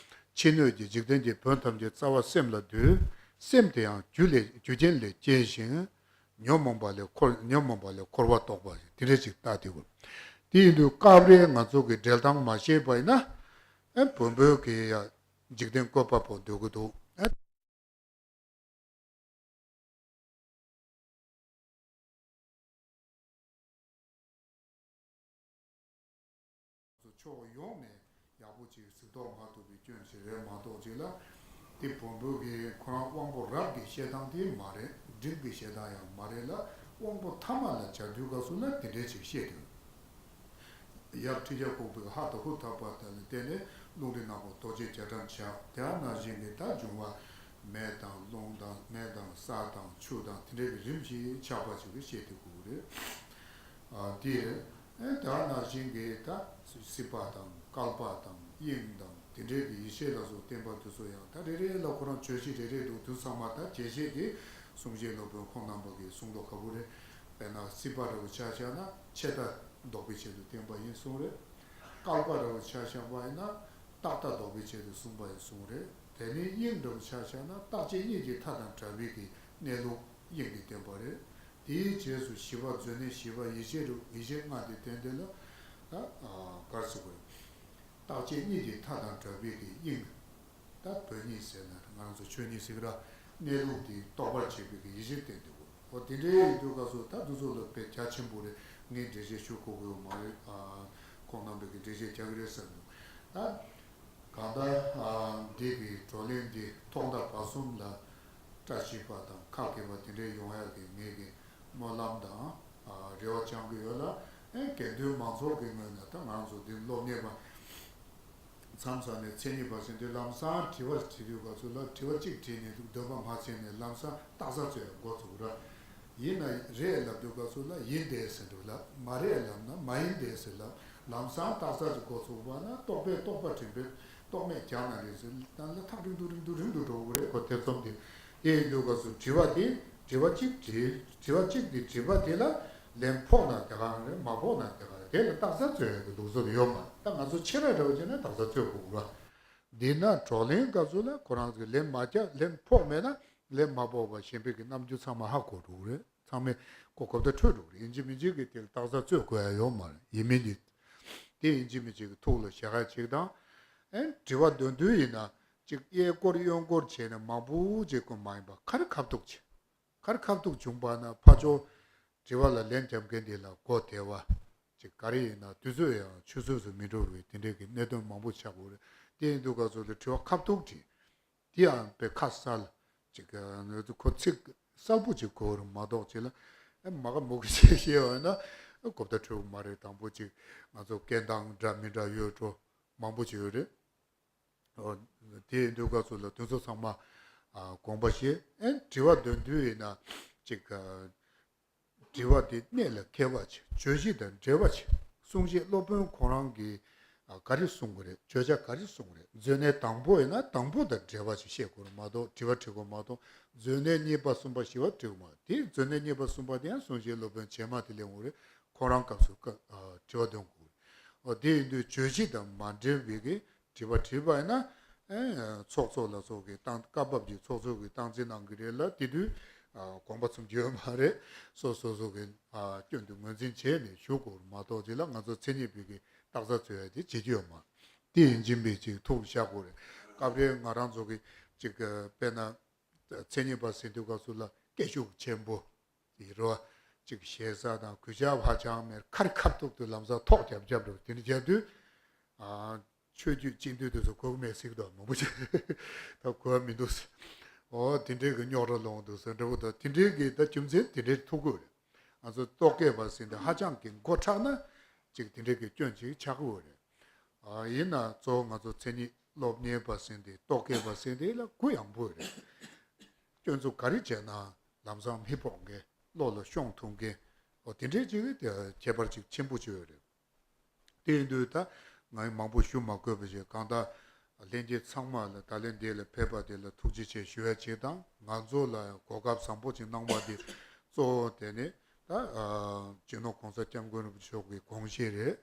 ཕྱི་སྣོད་ཀྱི་འཇིག་རྟེན་གྱི་བོན་ཐམས་ཅད་རྩ་བ་སེམས་ལ་འདུས། སེམས་དེ་ཡང་རྒྱུ་ལས་རྒྱུ་རྐྱེན་ལས་སྐྱེས་ཤིང་ཉོན་མོངས་པ་ལས་འཁོར་ཉོན་མོངས་པ་ལས་འཁོར་བ་རྟོག་པ་དེ་འདྲ་ཅིག་ལྟ་དེ་དགོས། དེ་ཡིན་དུས་སྐབས་རེ་ང་ཚོ་གི་འགྲེལ་སྟངས་མ་ཤེས་པ་ཡིན་ན་ཨེ་བོན་པོའི་གི་ཡ་འཇིག་རྟེན་བཀོད་པ་པོ་འདོད་གི་འདུག་ཨེ། ཕྱོགས་ཡོངས་ནས་ཡག་པོ་ཅིག་གཟིགས་རྟོག་མ་ཐུབ་པའི་སྐྱོན་ཞིག་རེད་མ་གཏོགས་ཅིག་ལ། དེ་བོན་པོ་གི་ཁོ་རང་དབང་པོ་རབ་ཀྱི་བཤད་སྟངས་དེ་མ་རེད། འབྲིང་གི་བཤད་སྟངས་ཡང་མ་རེད་ལ། དབང་པོ་ཐ་མ་ལ་སྦྱར་དུས་སྐབས་སུ་ལ་དེ་འདྲའི་ཅིག་བཤད་དུས། ཡབ་ཁྲི་བརྒྱ་ཁོག་པའི་ཧ་དང་ཧུ་ཐ་པ་དང་ལ་བརྟེན་ནས་རླུང་མཁྲིས་ནག་པོ་རྡོ་རྗེ་རྒྱ་གྲམ་ཆགས། དེ་ནང་བཞིན་གྱི་ད་འབྱུང་བ་མེ་དང་རླུང་དང་མེ་དང་ས་དང་ཆུ་དང་དེ་འདྲའི་རིམ་གྱིས་ཆགས་པ་ཞིག་གི་བཤད་དེ་དགོས་རེད། ཨ་དེ་ཨེ་དེ་ནང་བཞིན་གྱི་ད་སྲིད་པ་དང་བསྐལ་པ་དང་དབྱིངས་དང་དེ་འདྲའི་གི་ཡེ་ཤེས་ལ་སོགས་བསྟན་པ་དེ་ཚོ་ཡང་ད་རེ་རེ་ལ་ཁོ་རང་བརྗོད་གཞི་རེ་རེ་འདུག་དུས་ཚང་མ་ད་རྒྱས་བཤད་ཀྱི་གསུང་བཤད་སློབ་དཔོན་ཁོང་རྣམ་པ་གི་གསུང་ལོ་ཁ་བོ་རེད། དཔེར་ན་སྲིད་པ་འདྲ་བོ་ཆ་བཞག་ན་ཆད་ལྟ་ལྡོག་པའི་ཆེད་དུ་བསྟན་པ་ཡིན་གསུང་རེད། བསྐལ་པ་འདྲ་བོ་ཆ་བཞག་པ་ཡིན་ན་རྟག་ལྟ་ལྡོག་པའི་ཆེད་དུ་གསུངས་པ་ཡིན་གསུང་རེད། དེ་ནས་དབྱིངས་འདྲ་བོ་ཆ་བཞག་ན་རྟག་ཆད་གཉིས་ཀྱི་མཐའ་དང་བྲལ་བའི་གི་གནས་ལུགས་དབྱིངས་ཀྱི་བསྟན་པ་རེད། དེའི་རྗེས་སུ་ཞི་བ་མཛོད་གནས་ཞི་བ་ཡེ་ཤེས་རུ་ཡེ་ཤེས་ལྔ་དེ་བསྟན་དེ་ལ་ད་གར་སོ་དགོས། རྟག་ཆད་གཉིས་ཀྱི་མཐའ་དང་བྲལ་བའི་གི་དབྱིངས། ད་བོན་ཉིད་ཟེར་ན་ང་རང་ཚོ་ཆོས་ཉིད་ཟེར་གི་ར། གནས་ལུགས་དེ་རྟོགས་པར་བྱེད་པའི་གི་ཡེ་ཤེས་བསྟན་དེ་དགོས། འོ་དེ་འདྲའི་ཡིན་དུས་སྐབས་སུ་ད་འདི་ཚོ་ལ་དཔེ་རྒྱ་ཆེན་པོ་རེད། ངས་འགྲེལ་བཤད་ཞུ་དགོས་ཀྱི་ཡོད་མ་རེད། ཨ་ཁོང་རྣམ་པས་གི་འགྲེལ་བཤད་རྒྱག་གི་རེད་བསམ་འདུག་ད་གང་ལྟར་ཨ་འདི་གི་བགྲོ་གླེང་འདི་ཐོག་མཐའ་བར་གསུམ་ལ་བཀྲ་ཤིས་པ་དང་ཁ་གས་པ་དེ་འདྲའི་ཡོང་ཡག་གི་ངས་གི་སྨོན་ལམ་དང་ཨ་རེ་བ་བཅང་གི་ཡོད་ལ། ཨེ་དགེ་འདུན་མང་ཚོགས་ཀྱི་ངོས་ནས་ད་ང་རང་ཚོ་འདི་སློབ་གཉེར་པ་མཚམས་མཚམས་ནས་མཚན་ཉིད་པ་ཟེར་དུས་ལམ་སང་དྲི་བ་དྲི་དུས་སྐབས་སུ་ལ་དྲི་བ་གཅིག་དྲིས་ནས་འདོད་པ་མ་ཚིམ་ནས་ལམ་སང་རྟགས་གསལ་ཚོས་འགོ་ཚུགས་ར། ཡིན་ན་རེད་ལབ་དུས་སྐབས་སུ་ལ་ཡིན་དེ་ཟེར་འདུག་ལབ། མ་རེད་ལབ་ན་མ་ཡིན་དེ་ཟེར་ལབ། ལམ་སང་རྟགས་གསལ་གྱི་འགོ་ཚུགས་པ་ན་རྟོག་པས་རྟོག་པ་དྲན་པས་རྟོག་མེད་རྒྱག་ན་རེད་ཟེར་ད་ལ་ཐག་རིང་དུ་རིང་དུ་རིང་དུ་འགྲོ་གི་རེད་ཁོ་ཐེ་ཚོམ་དེ། དེ་ཡིན་དུས་སྐབས་སུ་དྲི་བ་དེ་དྲི་བ་གཅིག་དྲིས། དྲི་བ་གཅིག་དེ་དྲིས་པ་དེ་ལ་ ལན་ཕོག་ན་དེ་ག་རེད། མ་ཕོག་ན་དེ་ག་རེད། དེ་ལ་རྟགས་གསལ་རྩོད་ཡག་གི་ལུགས་སྲོལ་ཡོད་མ་རེད། ད་ང་ཚོ་ཕྱི་རབས་འདྲ་བོ་བྱས་ན་རྟགས་གསལ་རྩོད་དགོས་རེད། འདི་ན་བགྲོ་གླེང་སྐབས་སུ་ལ་ཁོ་རང་ཚོས་ལན་མ་རྒྱག་ལན་ཕོག་མེད་ན་ལན་མ་ཕོག་པ་གཞན་པའི་གི་རྣམ་འགྱུར་ཚང་མ་ཧ་གོ་འགྲོ་གི་རེད། ཚང་མས་གོ་གོ་བརྡ་འཕྲོད་འགྲོ་གི་རེད། ཡིན་གཅིག་མིན་གཅིག་གི་དེ་ལ་རྟགས་གསལ་རྩོད་དགོས་ཡ་ཡོད་མ་རེད། ཡིན་མིན་གྱི་དེ་ཡིན་གཅིག་མིན་གཅིག་གི་ཐུགས་ལ་བཞག་ཡ་གཅིག་དང་། ཨེ་དྲི་བ་འདོན་དུས་ཡིན་ན་གཅིག་གཡས་སྐོར་གཡོན་སྐོར་བྱས་ནས་མང་པོ་བྱེད་དགོས་མ་ཡིན་པ། ག་རེ་ཁ་ཐུག་བྱེད། ག་རེ་ཁ་ཐུག་བྱུང་བ་ན་ཕར་ཕྱོགས་དྲི་བ་ལ་ལན་འདེབས་མཁན་དེ་ལ་གོ་བདེ་བ། ཅིག་ག་རེ་ཡིན་ན་དུས་ཚོད་ཡང་ཆུད་ཟོས་སུ་མི་འགྲོ་བའི་དེ་འདྲའི་གི་གནད་དོན་མང་པོ་ཆགས་ཡོད་རེད། དེ་ཡིན་དུས་སྐབས་སུ་ལ་དྲི་བ་ཁ་ཐུག་དྲིས། དེ་ཡང་དཔེ་ཁ་གསལ་ཅིག་ང་ཚོ་ཁོ་ཚིག་གསལ་པོ་ཅིག་གོ་རུ་མ་གཏོགས་ཅིག་ལ་ཨེ་མ་ག་མུ་གི་ཅིག་བཤད་པ་ཡིན་ན་གོ་བརྡ་འཕྲོད་ཀྱི་མ་རེད། དང་པོ་ཅིག་ང་ཚོ་སྐད་གདངས་འདྲ་མི་འདྲ་ཡོད་འགྲོ་མང་པོ་ཅིག་ཡོད་རེད། ཨོ། དེ་ཡིན་དུས་སྐབས་སུ་ལ་དོན་ཚོ་ཚང་མ་ཨ་དགོངས་པ་བཞེས། ཨེ་དྲི་བ་འདོན་དུས་ཡིན་ན་ཅིག་ཨ་དྲི་བ་དེ་གནད་ལ་འཁེལ་བ་བྱེད། བརྗོད་གཞི་དང་འབྲེལ་བ་བྱེད། གསུང་བཤད་སློབ་དཔོན་ཁོ་རང་གིས་ཨ་ག་རེ་གསུང་གི་རེད། བརྗོད་བྱ་ག་རེ་གསུང་གི་རེད། མཛོད་གནས་དང་པོ་ཡིན་ན་དང་པོ་དང་འབྲེལ་བ་ཞིག་བཤད་དགོས་རེད་མ་གཏོགས་དྲི་བ་དྲི་དགོས་མ་གཏོགས་མཛོད་གནས་གཉིས་པ་གསུམ་པ་བཞི་པ་དྲི་དགོས་མ་རེད། དེ་མཛོད་གནས་གཉིས་པ་གསུམ་པ་དེ་ཡང་གསུང་བཤད་སློབ་དཔོན་རྗེས་མ་དེ་སླེབས་ཡོང་གི་རེད། ཁོ་རང་སྐབས་སུ་ཨ་དྲི་བ་འདོན་དགོས་རེད། ཨོ། དེ་ཡིན་དུས་བརྗོད་གཞི་དང་མ་འབྲེལ་བའི་གི་དྲི་བ་དྲིས་པ་ཡིན་ན། ཨེ་ཚོགས་གཙོ་ལ་སོགས་ཀྱི་སྟངས། སྐབས་བབ་ཀྱི་ཚོགས་གཙོ་གི་སྟངས་འཛིན་གནང་གི་རེད་ལ། དེ་དུས་ཨ་དགོངས་པ་ཚོམ་གྱི་ཡོད་མ་རེད། སོ་སོ་སོ་གི་ཨ་སྐྱོན་དེ་ངོས་འཛིན་བྱས་ནས་ཞུ་དགོས་རེད་མ་གཏོགས་དེ་ལ་ང་ཚོ་མཚན་ཉིད་པའི་གི་རྟགས་གསལ་རྩོད་ཡ་དེ་བྱེད་ཀྱི་ཡོད་མ་རེད། དེ་ཡིན་གཅིག་མིན་གཅིག་ཐུགས་བཞག་དགོས་རེད། སྐབས་རེ་ང་རང་ཚོ་གི་ཅིག་དཔེར་ན་མཚན་ཉིད་པ་ཟེར་དུས་སྐབས་སུ་ལ་སྐད་ཤུགས་ཆེན་པོ། དེ་རོ། གཅིག་ཞེ་ས་དང་གུས་ཞབས་ཧ་ཅང་མེད། ཁ་རི་ཁ་ཐུག་ཏུ་ལམ་སང་ཐོག་རྒྱབ་རྒྱབ་རོ། དེ་འདྲ་རྒྱབ་དུས། ཨ། ཆོས་བརྒྱུད་སྤྱི་འཐུས་དེ་ཚོ་གོ་གི་མེད་ཟེར་གི་འདུག་མང་པོ་ཅིག་ད་གོ་བ་མི་འདུག་ཟེར། འོ་དེ་འདྲའི་གི་རྙོག་དྲ་ལངས་འདུག་ཟེར་འདྲ་པོ་དང་། དེ་འདྲའི་གི་ད་རྒྱུ་མཚན་དེ་འདྲའི་ཐུག་གི་རེད། ང་ཚོ་རྟོག་གེ་པ་ཟེར་འདི་ཧ་ཅང་གི་མགོ་མཁྲེགས་ན། ཅིག་དེ་འདྲའི་གི་སྐྱོན་ཅིག་ཆགས་ཀྱི་ཡོད་རེད། ཨ། ཡིན་ན་གཙོ་བོ་ང་ཚོ་མཚན་ཉིད་སློབ་གཉེར་པ་ཟེར་འདི་རྟོག་གེ་པ་ཟེར་འདི་ལ་གུ་ཡངས་པོ་རེད། སྐྱོན་འཛུགས་ག་རེ་བྱས་ན་ལམ་སང་མི་ཕོག་མཁན། བློ་ལ་ཤོང་ཐུབ་མཁན། འོ་དེ་འདྲའི་ཅིག་ཁྱད་པར་ཅིག་ཆེན་པོ་ཅིག་ཡོད་རེད། དེ་ཡིན་དུས་ད་ང་མང་པོ་ཞུ་མ་དགོས་པ་ཞིག་གང་ལྟར་ལྷན་རྒྱས་ཚང་མ་ལ་ད་ལན་འདི་ལ་ཕེབས་པ་དེ་ལ་ཐུགས་རྗེ་ཆེ་ཞུ་ཡ་ཅིག་དང་། ང་ཚོ་ལ་གོ་སྐབས་བཟང་པོ་ཅིག་གནང་བ་དེ་གཙོ་བོ་དེ་ནི་ད་ཨ། སྤྱི་ནོར་༸གོང་ས་༸སྐྱབས་མགོན་རིན་པོ་ཆེ་མཆོག་གི་དགོངས་བཞེད་རེད།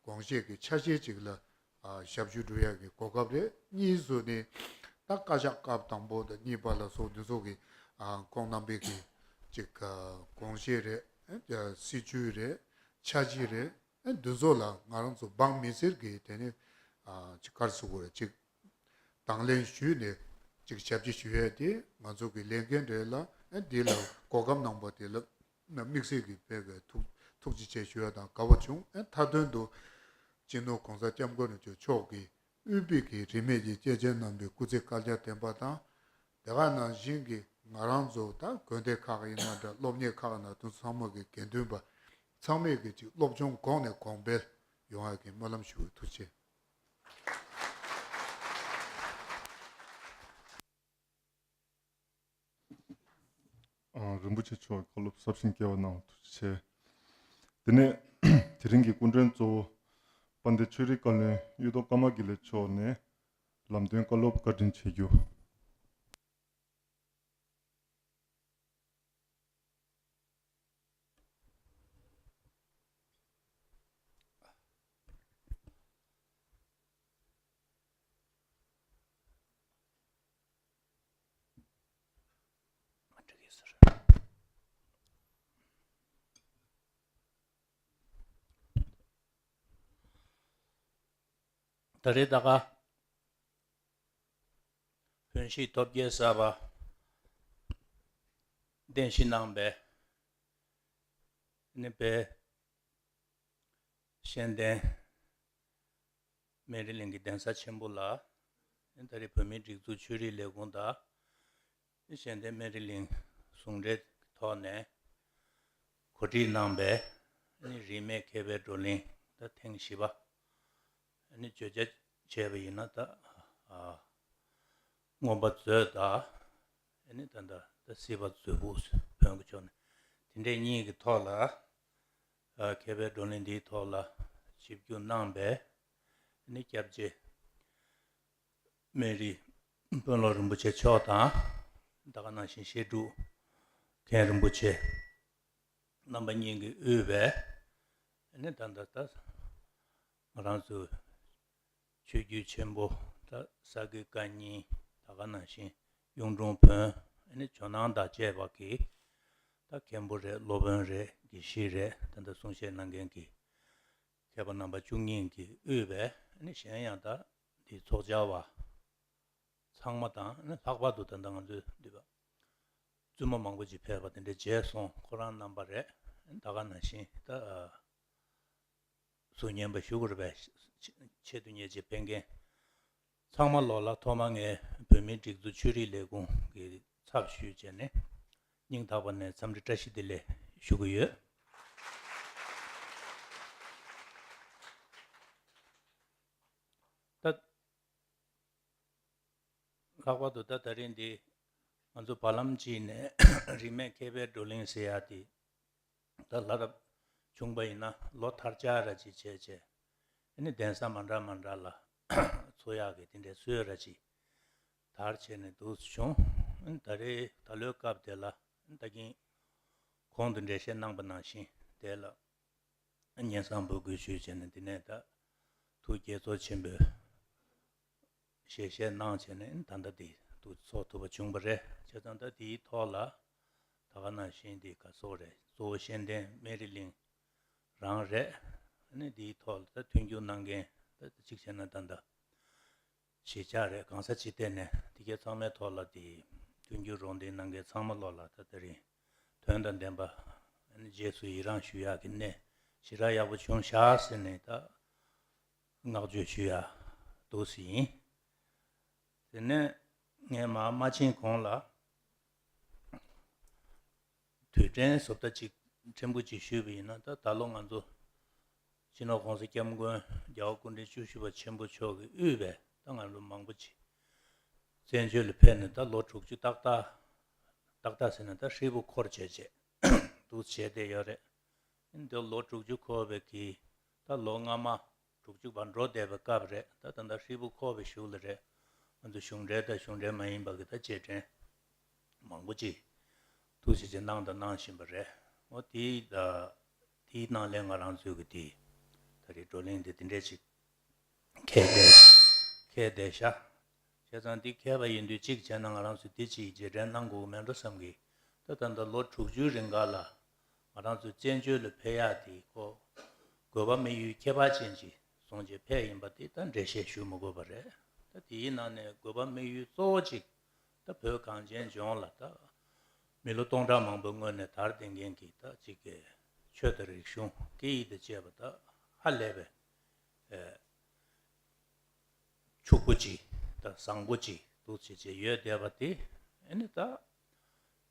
དགོངས་བཞེད་ཀྱི་ཆ་ཤས་ཅིག་ལ་ཨ། ཞབས་ཞུ་སྒྲུབ་ཡ་གི་གོ་སྐབས་རེད། གཉིས་སུ་ནི་ད་བཀའ་ཤག་སྐབས་དང་པོ་དང་གཉིས་པ་ལ་སོགས་འདི་ཚོ་གི་ཨ། ཁོང་རྣམ་པའི་གི་ཅིག་ཨ། དགོངས་བཞེད་རེད། ཨ། སྲིད་བྱུས་རེད། འཆར་གཞི་རེད། ཨ། འདི་ཚོ་ལ་ང་རང་ཚོ་འབངས་མི་སེར་གྱིས་དེ་ནི་ཨ། ཅིག་ག་རེ་ཟེར་དགོས་རེད། ཅིག་དང་ལེན་ཞུས་ནས་ཅིག་ཞབས་ཕྱི་ཞུ་ཡས་དེ་ང་ཚོ་གི་ལས་འགན་རེད་ལ། ཨ། འདི་ལ་གོ་སྐབས་གནང་བ་དེ་ལ་དམིགས་བསལ་གྱི་དཔེ་གི་ཐུགས་ཐུགས་རྗེ་ཆེ་ཞུ་ཡ་དང་དགའ་བོ་བྱུང་། ཨ། མཐའ་དོན་དུ་སྤྱི་ནོར་༸གོང་ས་༸སྐྱབས་མགོན་རིན་པོ་ཆེ་མཆོག་གིས་དབུས་པའི་གི་རིས་མེད་ཀྱི་སྐྱེས་ཆེན་རྣམ་པའི་སྐུ་ཚེ་བསྐལ་བརྒྱར་བརྟན་པ་དང་། དེ་ག་ནང་བཞིན་གྱི་ང་རང་ཚོ་ད་དགོན་སྡེ་ཁག་ཡིན་ན་འདྲ། སློབ་གཉེར་ཁག་ནང་དུ་ཚང་མ་གི་དགེ་འདུན་པ་ཚང་མས་གི་ཅིག་སློབ་སྦྱོང་གོང་ནས་གོང་འཕེལ་ཡོང་ཡ་གི་སྨོན་ལམ་ཞུ་བའི་ཐུགས་རྗེ་ཆེ། ཨ། རིན་པོ་ཆེ་མཆོག་བཀའ་སློབ་ཟབ་ཞིང་རྒྱས་པ་གནང་བ་ཐུགས་རྗེ་ཆེ། དེ་ནས་དེ་རིང་གི་སྐུ་མགྲོན་གཙོ་བོ་དཔལ་ལྡན་ཆོས་རིག་བཀའ་བློན་གཡུ་ཐོག་ཀརྨ་དགེ་ལེགས་མཆོག་ནས་ལམ་སྟོན་བཀའ་སློབ་བཀའ་དྲིན་ཆེ་རྒྱུ། ད་རེས་ད་ག་བོན་གཞིས་ཐོབ་རྒྱལ་གསར་པ་གདན་ཞུ་གནང་བའི་ནི་པའི་གཞན་བསྟན་སྨན་རི་གླིང་གི་གདན་ས་ཆེན་པོ་ལ། ད་རེས་བོད་མིའི་སྒྲིག་འཛུགས་ཆོས་རིག་ལས་ཁུངས་དང་གཞན་བསྟན་སྨན་རི་གླིང་ཟུང་འབྲེལ་གྱི་ཐོག་ནས་གོ་སྒྲིག་གནང་བའི་ནི་རིས་མེད་མཁས་པའི་བགྲོ་གླེང་ད་ཐེངས་བཞི་པ། ནི་བརྗོད་བྱ་བྱས་པ་ཡིན་ན་ད་ཨ་མངོན་པ་མཛོད་དང་། ནི་ད་ད་ད་སྲིད་པ་མཛོད་ཕུགས་བོན་གྱི་ཕྱོགས་ནས་དེ་འདྲའི་གཉིས་ཀྱི་ཐོག་ལ། ཨ། མཁས་པའི་བགྲོ་གླེང་འདིའི་ཐོག་ལ་ཆིབས་བསྒྱུར་གནང་བའི་ནི་སྐྱབས་རྗེ་སྨན་རི་དཔོན་སློབ་རིན་པོ་ཆེ་མཆོག་དང་། ད་ག་ནང་བཞིན་བཤད་སྒྲུབ་མཁན་རིན་པོ་ཆེ་ རྣམ་པ་གཉིས་ཀྱིས་དབུས་པའི་ཨ་ནི་ད་ལྟ་ད་ང་རང་ཚོ་ཆོས་བརྒྱུད་ཆེན་པོ་ད་ས་དགེ་བཀའ་རྙིང་ད་ག་ནང་བཞིན་གཡུང་དྲུང་བོན་ཨ་ནི་ཇོ་ནང་དང་བཅས་པ་གི་ད་མཁན་པོ་རེད། སློབ་དཔོན་རེད། དགེ་བཤེས་རེད། ད་ལྟ་གསུང་བཤད་གནང་མཁན་གྱི་མཁས་པ་རྣམ་པ་བཅུ་གཉིས་ཀྱིས་དབུས་པའི་ཨ་ནི་གཞན་ཡང་ད་འདི་ཚོགས་བཅར་བ་ཚང་མ་དང་ཨ་ནི་ལྷག་པར་དུ་ད་ལྟ་ང་ཚོའི་འདི་པ་བཙུན་མ་མང་པོ་ཅིག་ཕེབས་པ་དེ་འདྲ་མཇལ་སོང་། ཁོ་རང་རྣམ་པ་རེད། ད་ག་ནང་བཞིན་ད་གཟུགས་བརྙན་པ་བཞུགས་རེད་པས། ཆེད་དུ་ཉེ་ཆེ་ཕེབས་མཁན་ཚང་མ་ལོག་ལ་ཐོག་མ་ངས་བོད་མིའི་སྒྲིག་འཛུགས་ཆོས་རིག་ལས་ཁུངས་ཀྱི་ཚབ་ཞུས་བྱས་ནས་སྙིང་ཐག་པ་ནས་འཚམས་འདྲི་བཀྲ་ཤིས་བདེ་ལེགས་ཞུ་གི་ཡོད། ད་ལྷག་པར་དུ་ད་ད་རིང་འདི་ང་ཚོ་བར་ལམ་གཅིག་ནས་རིས་མེད་མཁས་པའི་བགྲོ་གླེང་ཟེར་ཡག་དེ་ད་ལྷ་རབ་བྱུང་པ་ཡིན་ན་ལོ་ཐར་ཆག་ར་ཅིག་བྱས་བྱས་ཨ་ནི་གདན་ས་མ་འདྲ་མ་འདྲ་ལ་འཚོགས་ཡག་གི་དེ་འདྲའི་སྲོལ་ར་ཅིག་དར་བྱས་ནས་འདུག་བྱུང་། ཨ་ནི་ད་རེས་ད་ལོའི་སྐབས་དེ་ལ་ད་གིན་གོང་དུ་འགྲེལ་བཤད་གནང་པ་ནང་བཞིན་དེ་ལ་སྙན་སེང་འབོད་སྐུལ་ཞུས་བྱས་ནས་འདི་ནས་ད་ཐུགས་དགྱེས་ཚོར་ཆེན་པོས་ཞལ་བཞེས་གནང་བྱས་ནས་ད་ལྟ་འདི་ཐུགས་ཚོགས་ཐུབ་པ་བྱུང་བ་རེད། བྱས་ཙང་ད་འདིའི་ཐོག་ལ་ད་ག་ནང་བཞིན་འདི་ག་སོགས་རེད། གཙོ་བོ་ཤེས་ལྡན་སྨན་རི་གླིང་རང་རེད། ཨ་ནི་འདིའི་ཐོག་ལ་ད་མཐུན་འགྱུར་གནང་མཁན་ད་གཅིག་བྱས་ན་ད་ལྟ་གཞིས་ཆགས་རེད། གང་ས་ཅི་ཐད་ནས་དེ་གའི་ཚང་མའི་ཐོག་ལ་དེ་མཐུན་འགྱུར་རོགས་འདེགས་གནང་མཁན་ཚང་མ་ལོག་ལ་ད་དེ་རིང་དོན་དང་ལྡན་པ་རྗེས་སུ་ཡི་རང་ཞུ་ཡག་གི་གནས་ཞེ་དྲག་ཡག་པོ་བྱུང་ཤག་ཟེར་ནས་ད་བསྔགས་བརྗོད་ཞུ་ཡག་འདུག་སེ་ཡིན། དེ་ནས་ངས་མར་མ་ཕྱིན་གོང་ལ་དུས་དྲན་བཟོ་ལྟ་ཅིག་ཕྲན་བུ་ཅིག་ཞུས་པ་ཡིན་ན། ད་ད་ལོ་ང་ཚོ་སྤྱི་ནོར་༸གོང་ས་༸སྐྱབས་མགོན་རྒྱལ་བ་སྐུ་ཕྲེང་བཅུ་བཞི་པ་ཆེན་པོ་མཆོག་གིས་དབུས་པའི་ད་ང་ཚོ་མང་པོ་ཅིག་བཙན་བྱོལ་ལ་ཕེབས་ནས་ད་ལོ་དྲུག་ཅུ་ཏག་ཏག་ཏག་ཏག་ཟེར་ན་ད་ཧྲིལ་པོ་འཁོར་བྱས་བྱས་འདུག་བྱས་བསྡད་ཡོད་རེད། འདི་ལོ་དྲུག་ཅུ་འཁོར་བའི་གི་ད་ལོ་སྔ་མ་དྲུག་ཅུ་བར་འགྲོ་བསྡད་པའི་སྐབས་རེད། ད་ད་ལྟ་ཧྲིལ་པོ་འཁོར་བའི་གཞུག་ལ་རེད། ང་ཚོ་གཞུང་འབྲེལ་དང་གཞུང་འབྲེལ་མ་ཡིན་པ་གི་ད་རྗེས་དྲན་མང་པོ་ཅིག་ཐུགས་རྗེ་ཆེ་གནང་དང་གནང་བཞིན་པ་རེད། འོ་དེའི་ད་དེའི་ནང་ལས་ང་རང་ཚོའི་གི་དེ་ད་རེས་བགྲོ་གླེང་དེ་དེ་འདྲས་ཅིག་ཁེལ་བསྡད་ཁེལ་བསྡད་ཤག་བྱས་ཙང་འདི་ཁེལ་བ་ཡིན་དུས་གཅིག་བྱས་ན་ང་རང་ཚོ་འདི་ཅིག་རྗེས་དྲན་གནང་དགོས་ཀྱི་མེད་འགྲོ་བསམ་གི། ད་ད་ལྟ་ལོ་དྲུག་ཅུའི་རིང་ག་ལ་ང་རང་ཚོ་བཙན་བྱོལ་ལ་ཕེབས་ཡག་དེ་ཁོ་དགོས་པ་དམིགས་ཡུལ་ཁྱད་པར་ཅན་ཅིག་བཟུང་བྱས་ཕེབས་ཡིན་པ་དེ་ད་འགྲེལ་བཤད་ཞུ་མི་དགོས་པ་རེད། ད་དེའི་ནང་ནས་དགོས་པ་དམིགས་ཡུལ་གཙོ་བོ་གཅིག་ད་བོད་གངས་ཅན་ལྗོངས་ལ་ད་མི་ལོ་སྟོང་ཕྲག་མང་པོའི་སྔོན་ནས་དར་བསྡད་མཁན་གྱི་ད་གཅིག་གི་ཆོས་དང་རིག་གཞུང་སྐད་ཡིག་དང་བཅས་པ་ད་ཧ་ལས་པའི་ཨེ་ཕྱུག་པོ་གཅིག་དང་བཟང་པོ་གཅིག་འདུག་བྱས་བྱས་ཡོད་བསྡད་པ་དེ་ཨ་ནི་ད་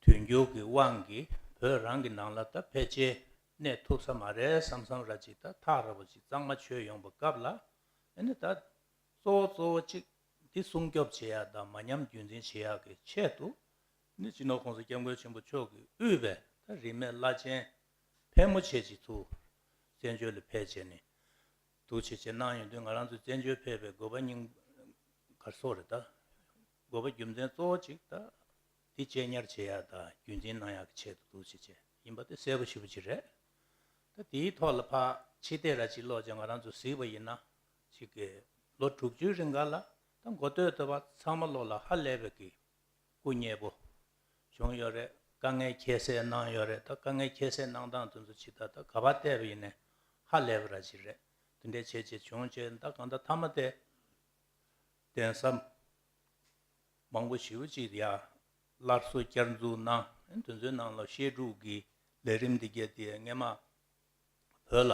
དུས་འགྱུར་གྱི་དབང་གིས་བོད་རང་གི་ནང་ལ་ད་ཕལ་ཆེར་གནས་ཐུབ་ས་མ་རེད་བསམ་བསམ་ར་ཅིག་ད་ཐག་རིང་པོ་ཅིག་གཙང་མ་ཆོད་ཡོང་པའི་སྐབས་ལ་ཨ་ནི་ད་གཙོ་བོ་གཙོ་བོ་གཅིག་འདི་སྲུང་སྐྱོབ་བྱེད་ཡག་དང་མ་ཉམས་རྒྱུན་འཛིན་བྱེད་ཡག་གི་ཆེད་དུ་ནི་སྤྱི་ནོར་༸གོང་ས་༸སྐྱབས་མགོན་ཆེན་པོ་མཆོག་གིས་དབུས་པའི་ད་རིས་མེད་བླ་ཆེན་ཕལ་མོ་ཆེ་ཅིག་ཚུར་བཙན་བྱོལ་ལ་ཕེབས་བྱས་ནས་འདུག་བྱས་བྱས་གནང་ཡོང་དུས། ང་རང་ཚོ་བཙན་བྱོལ་ཕེབས་པའི་དགོས་པ་སྙིང་གར་སོགས་རེད། ད་དགོས་པ་རྒྱུ་མཚན་གཙོ་བོ་གཅིག་ད་འདི་གཅེས་ཉར་བྱེད་ཡག་དང་རྒྱུན་འཛིན་གནང་ཡག་གི་ཆེད་དུ་འདུག་བྱས་བྱས་ཡིན་པ་དེ་གསལ་པོ་ཞེ་པོ་ཅིག་རེད། ད་དེའི་ཐོག་ལ་ཕར་ཕྱི་བལྟས་ར་ཅིག་ལོག་ཅིག་ང་རང་ཚོ་གཟིགས་པ་ཡིན་ན་ཅིག་གི་ལོ་དྲུག་ཅུའི་རིང་ག་ལ་ད་འགོ་སྟོད་དུ་བ་ཚང་མ་ལོག་ལ་ཧ་ལས་པའི་གི་སྐུ་མཉེལ་པོ་བྱུང་ཡོད་རེད། དཀའ་ངལ་ཁྱད་བསད་གནང་ཡོད་རེད། ད་དཀའ་ངལ་ཁྱད་བསད་གནང་སྟངས་དེ་ཚོ་ཇི་ལྟར་ད་ག་པར་བལྟས་པ་ཡིན་ནའི་ཧ་ལས་པ་ར་ཅིག་རེད། དེ་འདྲའི་བྱས་བྱས་བྱུང་བྱས་ད་གང་ལྟར་མཐའ་མ་དེ་གདན་ས་མང་པོ་ཞེ་པོ་ཅིག་ཡ་སླར་གསོ་བསྐྱར་འཛུགས་གནང་། དེ་ཚོའི་ནང་ལ་བཤད་སྒྲུབ་ཀྱི་ལས་རིམ་འདི་གས་དེ་སྔས་མ་བོད་ལ་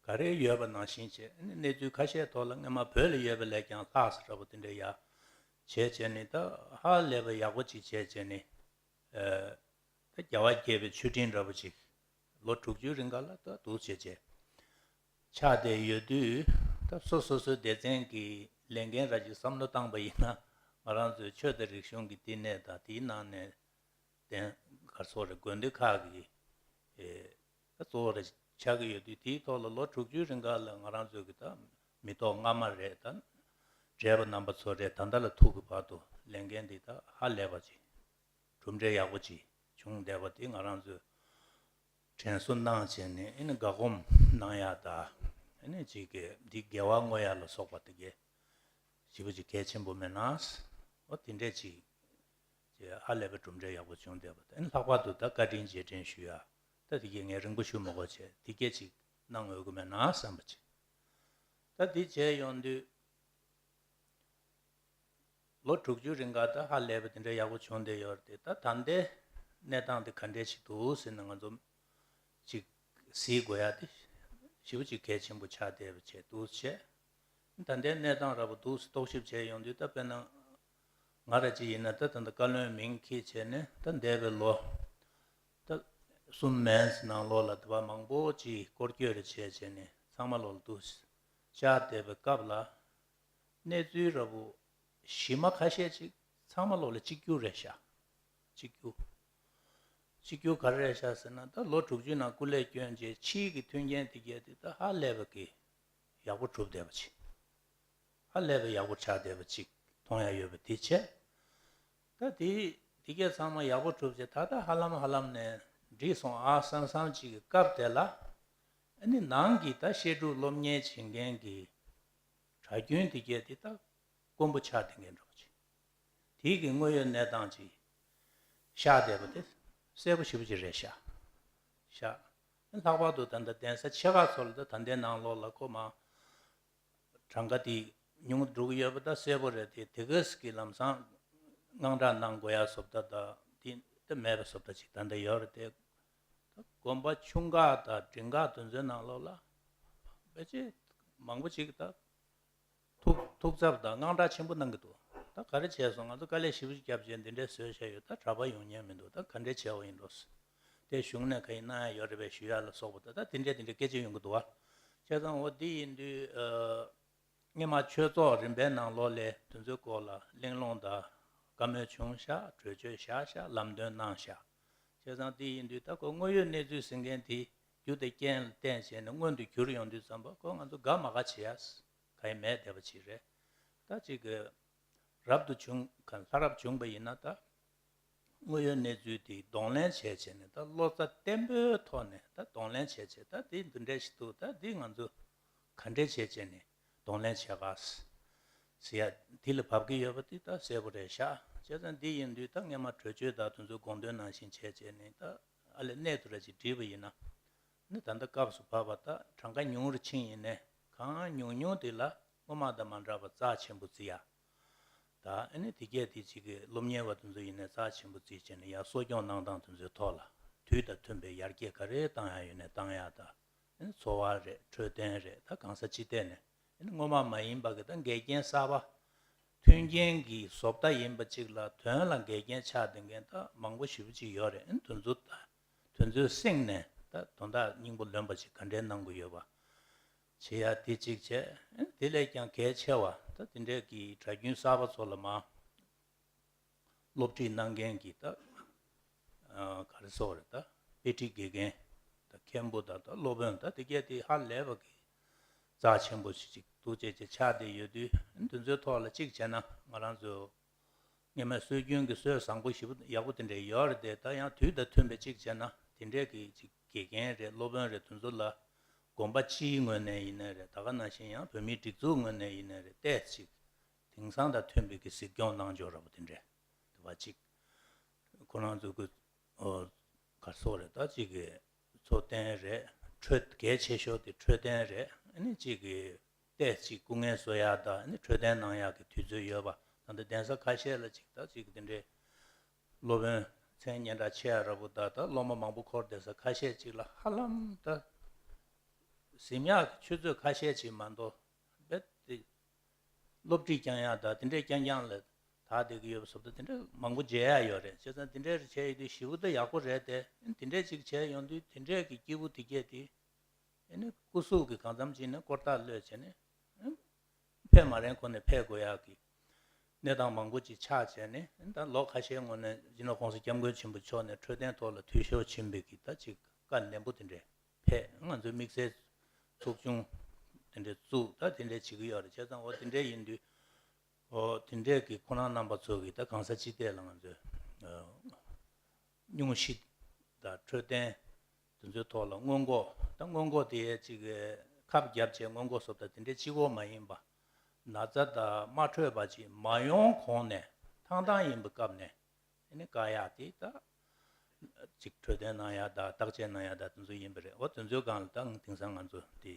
ག་རེ་ཡོད་པ་ནང་བཞིན་བྱས། གནས་ཚུལ་ཁ་ཤས་ཐོག་ལ་སྔས་མ་བོད་ལ་ཡོད་པ་ལས་ཀྱང་ལྷག་ས་འདྲ་པོ་དེ་འདྲ་ཡ་བྱས་བྱས་ནས་ད་ཧ་ལས་པ་ཡག་པོ་ཅིག་བྱས་བྱས་ནས། ཨ་ད་རྒྱལ་བ་དགྱེས་པའི་མཆོད་སྤྲིན་འདྲ་པོ་ཅིག་ལོ་དྲུག་ཅུའི་རིང་ག་ལ་ད་འདུག་བྱས་བྱས་ཆགས་བསྡད་ཡོད་དུས། ད་སོ་སོ་སོའི་སྡེ་ཚན་གྱི་ལས་འགན་ར་ཅིག་བསམ་བློ་བཏང་པ་ཡིན་ན། ང་རང་ཚོའི་ཆོས་དང་རིག་གཞུང་གི་བསྟི་གནས་དང་དེའི་ནང་ནས་གདན་གར་སོགས་རེད། དགོན་སྡེ་ཁག་གི་ཨེ་ད་གཙོ་བོ་རེ་ཆགས་ཀྱི་ཡོད་དུས། དེའི་ཐོག་ལ་ལོ་དྲུག་ཅུའི་རིང་ག་ལ་ང་རང་ཚོ་གི་ད་མི་ཐོག་སྔ་མ་རེད། ད་བགྲེས་པ་རྣམ་པ་ཚོ་རེད། ད་ལྟ་ལ་ཐུག་གི་བར་དུ་ལས་འགན་འདི་ད་ཧ་ལས་པ་ཅིག་གྲུབ་འབྲས་ཡག་པོ་ཅིག་བྱུང་བསྡད་པ་དེ་ང་རང་ཚོའི་ དྲན་གསོ་གནང་བྱས་ནས་ཨེ་ནི་དགའ་སྒོམ་གནང་ཡག་དང་ཨེ་ནི་ཅིག་གི་འདི་དགེ་བ་བསྔོ་ཡག་ལ་སོགས་པ་དེ་གའི་ཞེ་པོ་ཅིག་གལ་ཆེན་པོ་མེད་ན། འོ་དེ་འདྲས་ཅིག་ཅེས་ཧ་ལས་པའི་གྲུབ་འབྲས་ཡག་པོ་བྱུང་བསྡད་པ་དང་ལྷག་པར་དུ་ད་བཀའ་དྲིན་རྗེས་དྲན་ཞུ་ཡ། ད་དེ་གའི་ངས་རིང་པོ་ཞུ་མི་དགོས་བྱས་དེ་གའི་ཅིག་གནང་འོས་ཀྱི་མེད་ན་བསམ་པ་ཅིག་ད་དེ་བྱས་ཡོང་དུས་ལོ་དྲུག་ཅུ་རིང་ག་ད་ཧ་ལས་པ་དེ་འདྲ་ཡག་པོ་བྱུང་བསྡད་ཡོད་རེད་དེ། ད་ད་ལྟའི་གནས་སྟངས་དེ་ག་འདྲས་ཞིག་འདུག་ཟེར་ན་ང་ཚོ་ཅིག་གཟིགས་དགོས་ཡ་དེ་ཞེ་པོ་ཅིག་གལ་ཆེན་པོ་ཆགས་བསྡད་པ་བྱས་འདུག་བྱས། ད་ལྟའི་གནས་སྟངས་ར་བ་འདུག་རྟོག་ཞིབ་བྱས་ཡོང་དུས་ད་དཔེར་ན་ང་ར་ཅིག་ཡིན་ན་ད་ད་ལྟ་བཀའ་བློན་མིང་འཁྱེར་བྱས་ནས་ད་འདས་པའི་ལོ་ད་གསུམ་མན་ནང་ལོགས་ལ་དེ་བ་མང་པོ་ཅིག་སྐོར་སྐྱོད་རེ་བྱས་བྱས་ནས་ཚང་མ་ལོག་ལ་འདུག་བཅར་བསྡད་པའི་སྐབས་ལ་གནས་ཚུལ་ར་བ་གཞི་མ་ཁ་ཤས་ཅིག་ཚང་མ་ལོག་ལ་གཅིག་གྱུར་རེད་ཤག་གཅིག་གྱུར། གཅིག་གྱུར་ག་རེ་རེད་ཤག་ཟེར་ན་ད་ལོ་དྲུག་ཅུ་ནང་སྐུ་ལས་བསྐྱོན་རྗེས་ཕྱིའི་གི་མཐུན་རྐྱེན་དེ་གས་དེ་ད་ཧ་ལས་པ་གི་ཡག་པོ་གྲུབ་བསྡད་པ་ཅིག་ཧ་ལས་པའི་ཡག་པོ་ཆགས་བསྡད་པ་ཅིག་མཐོང་ཡ་ཡོད་པ་དེ་བྱས། ད་དེ་དེ་གས་ཚང་མ་ཡག་པོ་གྲུབ་བྱས་ད་ལྟ་ཧ་ལམ་ཧ་ལམ་ནས་འགྲིག་སོང་ཨ་བསམ་བསམ་ཅིག་གི་སྐབས་དེ་ལ་ཨ་ནི་ནང་གི་ད་བཤད་སྒྲུབ་སློབ་གཉེར་བྱེད་མཁན་གྱི་གྲྭ་རྒྱུན་དེ་གས་དེ་ད་དཀོན་པོ་ཆགས་བསྡད་མཁན་འདྲ་པོ་ཅིག་དེའི་གི་དངོས་ཡོད་གནས་སྟངས་ཅིག་ཤར་བསྡད་པ་དེ་གསལ་པོ་ཞེ་པོ་ཅིག་རེད་ཤག་ཤག་ལྷག་པར་དུ་ད་ལྟ་གདན་ས་ཆེ་ཁག་ཚོ་ལ་ད་ད་ལྟའི་ནང་ལོགས་ལ་ཁོ་མ་གྲངས་ཀ་དེ་ཉུང་འགྲོ་གི་ཡོད་པ་ད་གསལ་པོ་རེད་དེ། དེ་གས་ཀྱི་ལམ་སང་དངངས་སྐྲག་གནང་དགོས་ཡ་བཟོ་ལྟ་ད་དེ་ད་མེད་པ་བཟོ་ལྟ་ཅིག་ད་ལྟ་ཡོད་རེད་དེ། ད་དགོན་པ་ཆུང་ཁག་དང་འབྲིང་ཁག་དེ་ཚོའི་ནང་ལོགས་ལ་ཕལ་ཆེར་མང་པོ་ཅིག་ད་ཐུགས་ཐུགས་འཚབ་དང་དངངས་སྐྲག་ཆེན་པོ་གནང་གི་འདུག་ད་ག་རེ་བྱས་སོང་ང་ཚོ་དཀའ་ལས་ཞེ་པོ་ཞིག་བརྒྱབ་བྱས་འདི་འདྲའི་བཟོས་བཞག་ཡོད། ད་གྲྭ་པ་ཡོང་མཁན་མི་འདུག་ད་ག་འདྲས་བྱས་པ་ཡིན་འགྲོ། དེ་གཞུང་ནས་ག་ཡིན་གནང་ཡ་ཡོད་རེད་པས་ཞུ་ཡ་ལ་སོགས་པ་ད་ད་དེ་འདྲས་དེ་འདྲས་སྐད་ཆ་ཡོང་གི་འདུག་བ། བྱས་ཙང་འོ་འདི་ཡིན་དུས་ཨ། སྔོན་མ་ཆོས་ཚོགས་རིམ་པའི་ནང་ལོགས་ལ་དེ་ཚོའི་སྐོར་ལ་གླེང་སློང་དང་བཀའ་མོལ་བྱུང་ཤག་གྲོས་ཆོད་བཞག་ཤག་ལམ་སྟོན་གནང་ཤག་བྱས་ཙང་དེ་ཡིན་དུས་ད་ཁོ་དངོས་ཡོད་གནས་ཚུལ་ཟེར་མཁན་དེ་རྒྱུ་དེ་རྐྱེན་ལ་བརྟེན་བྱས་ནས་མངོན་དུ་གྱུར་ཡོང་དུས་ཙམ་པ་ཁོ་ང་ཚོ་དགའ་མ་དགའ་བྱེད་ཡ་ག་ཡེ་མེད་བསྡད་པ་ཅིག་རེད། ད་ཅིག་གི་རབ་ཏུ་བྱུང་ག་ལྷ་རབ་བྱུང་བ་ཡིན་ན་ད་དངོས་ཡོད་གནས་ཚུལ་དེ་གདོང་ལེན་བྱས་བྱས་ནས་ད་བློ་རྩ་བརྟན་པོའི་ཐོག་ནས་ད་གདོང་ལེན་བྱས་བྱས་ད་དེ་འདི་འདྲས་ཞིག་འདུག་ད་འདི་ང་ཚོ་ག་འདྲས་བྱས་བྱས་ནས་གདོང་ལེན་བྱས་ག་ཟེར་ཡ་དེ་ལ་བབ་ཀྱི་ཡོད་པ་དེ་ད་གསལ་པོ་རེད་ཤག་བྱས་ཙང་འདི་ཡིན་དུས་ད་སྔོན་མ་གྲོས་ཆོད་དང་དེ་ཚོའི་དགོངས་དོན་ནང་བཞིན་བྱས་བྱས་ནས་ད་ཨ་ལས་གནད་དུ་ར་ཅིག་བསྒྲིལ་བ་ཡིན་ན་ནི་ད་ལྟ་སྐབས་སུ་བབ་པ་ད་གྲངས་ཀ་ཉུང་རུ་ཕྱིན་ཡིན་ནའི་གང་ཉུང་ཉུང་དེ་ལ་སྔོན་མ་དང་མ་འདྲ་བ་རྩ་ཆེན་པོ་བརྩི་ཡ། ད་ཨ་ནི་དེ་གས་དེ་གཅིག་གི་སློབ་གཉེར་བ་དེ་ཚོ་ཡིན་ནའི་རྩ་ཆེན་པོ་བརྩིས་བྱས་ནས་ཡར་གསོ་སྐྱོང་གནང་སྟངས་དེ་ཚོའི་ཐོག་ལ་དུས་དང་མཐུན་པའི་ཡར་རྒྱས་ག་རེ་བཏང་ཡ་ཡོད་ནའི་བཏང་ཡ་ད། ཨ་ནི་འཚོ་བ་རེད་འཕྲོད་བསྟེན་རེད་ད་གང་ས་ཅི་ཐད་ནས་ཨ་ནི་སྔོན་མ་མ་ཡིན་པ་གི་ད་འགལ་རྐྱེན་གསར་པ། མཐུན་རྐྱེན་གྱི་བཟོ་ལྟ་ཡིན་པ་གཅིག་ལ་དོན་ལ་འགལ་རྐྱེན་ཆགས་བསྡད་མཁན་ད་མང་པོ་ཞེ་པོ་ཅིག་ཡོད་རེད། ཨ་ནི་དེ་ཚོ་ད་དེ་ཚོའི་གསེང་ནས་ད་དོན་དག་སྙིང་པོ་ལོན་པ་ཅིག་ག་འདྲའི་གནང་དགོས་ཡོད་པ། བྱེད་ཡ་དེ་གཅིག་བྱས། དེ་ལས་ཀྱང་གལ་ཆེ་བ་ད་དེ་འདྲའི་གི་གྲྭ་རྒྱུན་གསར་པ་ཚོ་ལ་མ་སློབ་ཁྲིད་གནང་མཁན་གྱི་ད་ག་རེ་ཟེར་དགོས་རེད་ད་དཔེ་ཁྲིད་དགེ་རྒན་ད་མཁན་པོ་ད་ད་སློབ་དཔོན་ད་དེ་གས་དེ་ཧ་ལས་པ་གི་རྩ་ཆེན་པོ་ཞིག་ཅིག་འདུག་བྱས་བྱས་ཆགས་བསྡད་ཡོད་དུས་དེ་ཚོའི་ཐོག་ལ་གཅིག་བྱས་ན་ང་རང་ཚོ་སྔོན་མའི་སྲོལ་རྒྱུན་གྱི་སྲོལ་བཟང་པོ་ཞེ་པོ་ཡག་པོ་དེ་འདྲ་ཡོད་རེད་དེ། ད་ཡང་དུས་དང་མཐུན་པའི་གཅིག་བྱས་ན་དེ་འདྲས་ཀྱི་གཅིག་དགེ་རྒན་རེད་སློབ་དཔོན་རེད་དེ་ཚོ་ལ་དགོན་པ་སྤྱིའི་ངོས་ནས་ཡིན་ནའི་རེད། ད་ག་ནང་བཞིན་ཡང་བོད་མིའི་སྒྲིག་འཛུགས་ངོས་ནས་ཡིན་ནའི་རེད་ཏོག་ཙམ་དེང་སང་དང་མཐུན་པའི་གི་གཟིགས་སྐྱོང་གནང་ཕྱོགས་འདྲ་པོ་དེ་འདྲས་དེ་བ་གཅིག་ཁོ་རང་ཚོ་གི་ཨོ་ག་རེ་ཟེར་དགོས་རེད་ད་གཅིག་གི་འཚོ་རྟེན་རེད། འཕྲོད་གལ་ཆེ་ཤོས་དེ་འཕྲོད་བསྟེན་རེད། ཨ་ནི་གཅིག་གི་ཏོག་ཙམ་སྐུ་ངལ་གསོ་ཡག་དང་ནི་འཕྲོད་བསྟེན་གནང་ཡག་གི་དུས་ཚོད་ཡོད་པ། ད་ལྟ་གདན་ས་ཁ་ཤས་ལ་ཅིག་ད་ཅིག་དེ་འདྲའི་སློབ་དཔོན་མཚན་སྙན་གྲགས་ཆེ་ཡ་འདྲ་པོ་ད་ད་སློབ་མ་མང་པོ་འཁོར་བསྡད་ས་ཁ་ཤས་ཅིག་ལ་ཧ་ལམ་ད་གཟིམ་ཡག་གི་ཆུ་ཚོད་ཁ་ཤས་ཅིག་མ་གཏོགས་རྦད་དེ་སློབ་ཁྲིད་བསྐྱང་ཡག་ད་དེ་འདྲའི་རྐྱང་རྐྱང་ལ་ད་བསྡད་ཀྱི་ཡོད་པ་སོགས་ད་དེ་འདྲ་མང་པོ་མཇལ་ཡག་ཡོད་རེད། བྱས་ཙང་དེ་འདྲའི་བྱས་ཡོད་དུས་ཞེ་པོ་ད་ཡག་པོ་རེད་དེ། དེ་འདྲའི་ཅིག་བྱས་ཡོང་དུས་དེ་འདྲའི་གི་སྐྱེས་བུ་དེ་གས་དེ། ཨ་ནི་སྐུ་གཟུགས་ཀྱི་གང་འཚམ་ཅིག་ནས་སྐོར་ཐག་གློད་བྱས་ནས། ཨ་ཕེབས་མ་རན་གོང་ནས་ཕེབས་དགོས་ཡག་གི་གནས་སྟངས་མང་པོ་ཅིག་ཆགས་བྱས་ནས། ཨ་ད་ལོ་ཁ་ཤས་སྔོན་ནས་སྤྱི་ནོར་༸གོང་ས་༸སྐྱབས་མགོན་ཆེན་པོ་མཆོག་ནས་འཕྲོད་བསྟེན་ཐོག་ལ་འཐུས་ཤོར་ཕྱིན་པའི་གི་ད་ཅིག་བཀའ་ནན་པོ་དེ་འདྲས་ཕེབས། ང་ཚོའི་དམིགས་བསལ་ཚོགས་ཆུང་དེ་འདྲས་བཙུགས་ད་དེ་འདྲས་བྱེད་ཀྱི་ཡོད་རེད། བྱས་ཙང་འོ་དེ་འདྲས་ཡིན་དུས་འོ་དེ་འདྲས་ཀྱི་ཁོང་རྣམ་པ་ཚོ་གི་ད་གང་ས་ཅི་ཐད་ལ་ང་ཚོས་ཨ་སྙུང་གཞི་དང་འཕྲོད་བསྟེན། དེ་ཚོའི་ཐོག་ལ་སྔོན་འགོག་ད་སྔོན་འགོག་དེ་ཅིག་ཁབ་བརྒྱབ་བྱས་སྔོན་འགོག་བཟོ་ལྟ་དེ་འདྲའི་གཅིག་པོ་མ་ཡིན་པ། ན་ཚ་དང་མ་འཕྲོད་པ་ཅིག་མ་ཡོང་གོང་ནས་ཐང་ཐང་ཡིན་པའི་སྐབས་ནས་ཨ་ནི་བཀག་ཡག་དེ་ད་ཅིག་འཕྲོད་བསྟེན་གནང་ཡག་དང་བརྟག་དཔྱད་གནང་ཡག་དང་དེ་ཚོ་ཡིན་པ་རེད། འོ་དེ་ཚོའི་སྒང་ལ་ད་དེང་སང་ང་ཚོ་དེ་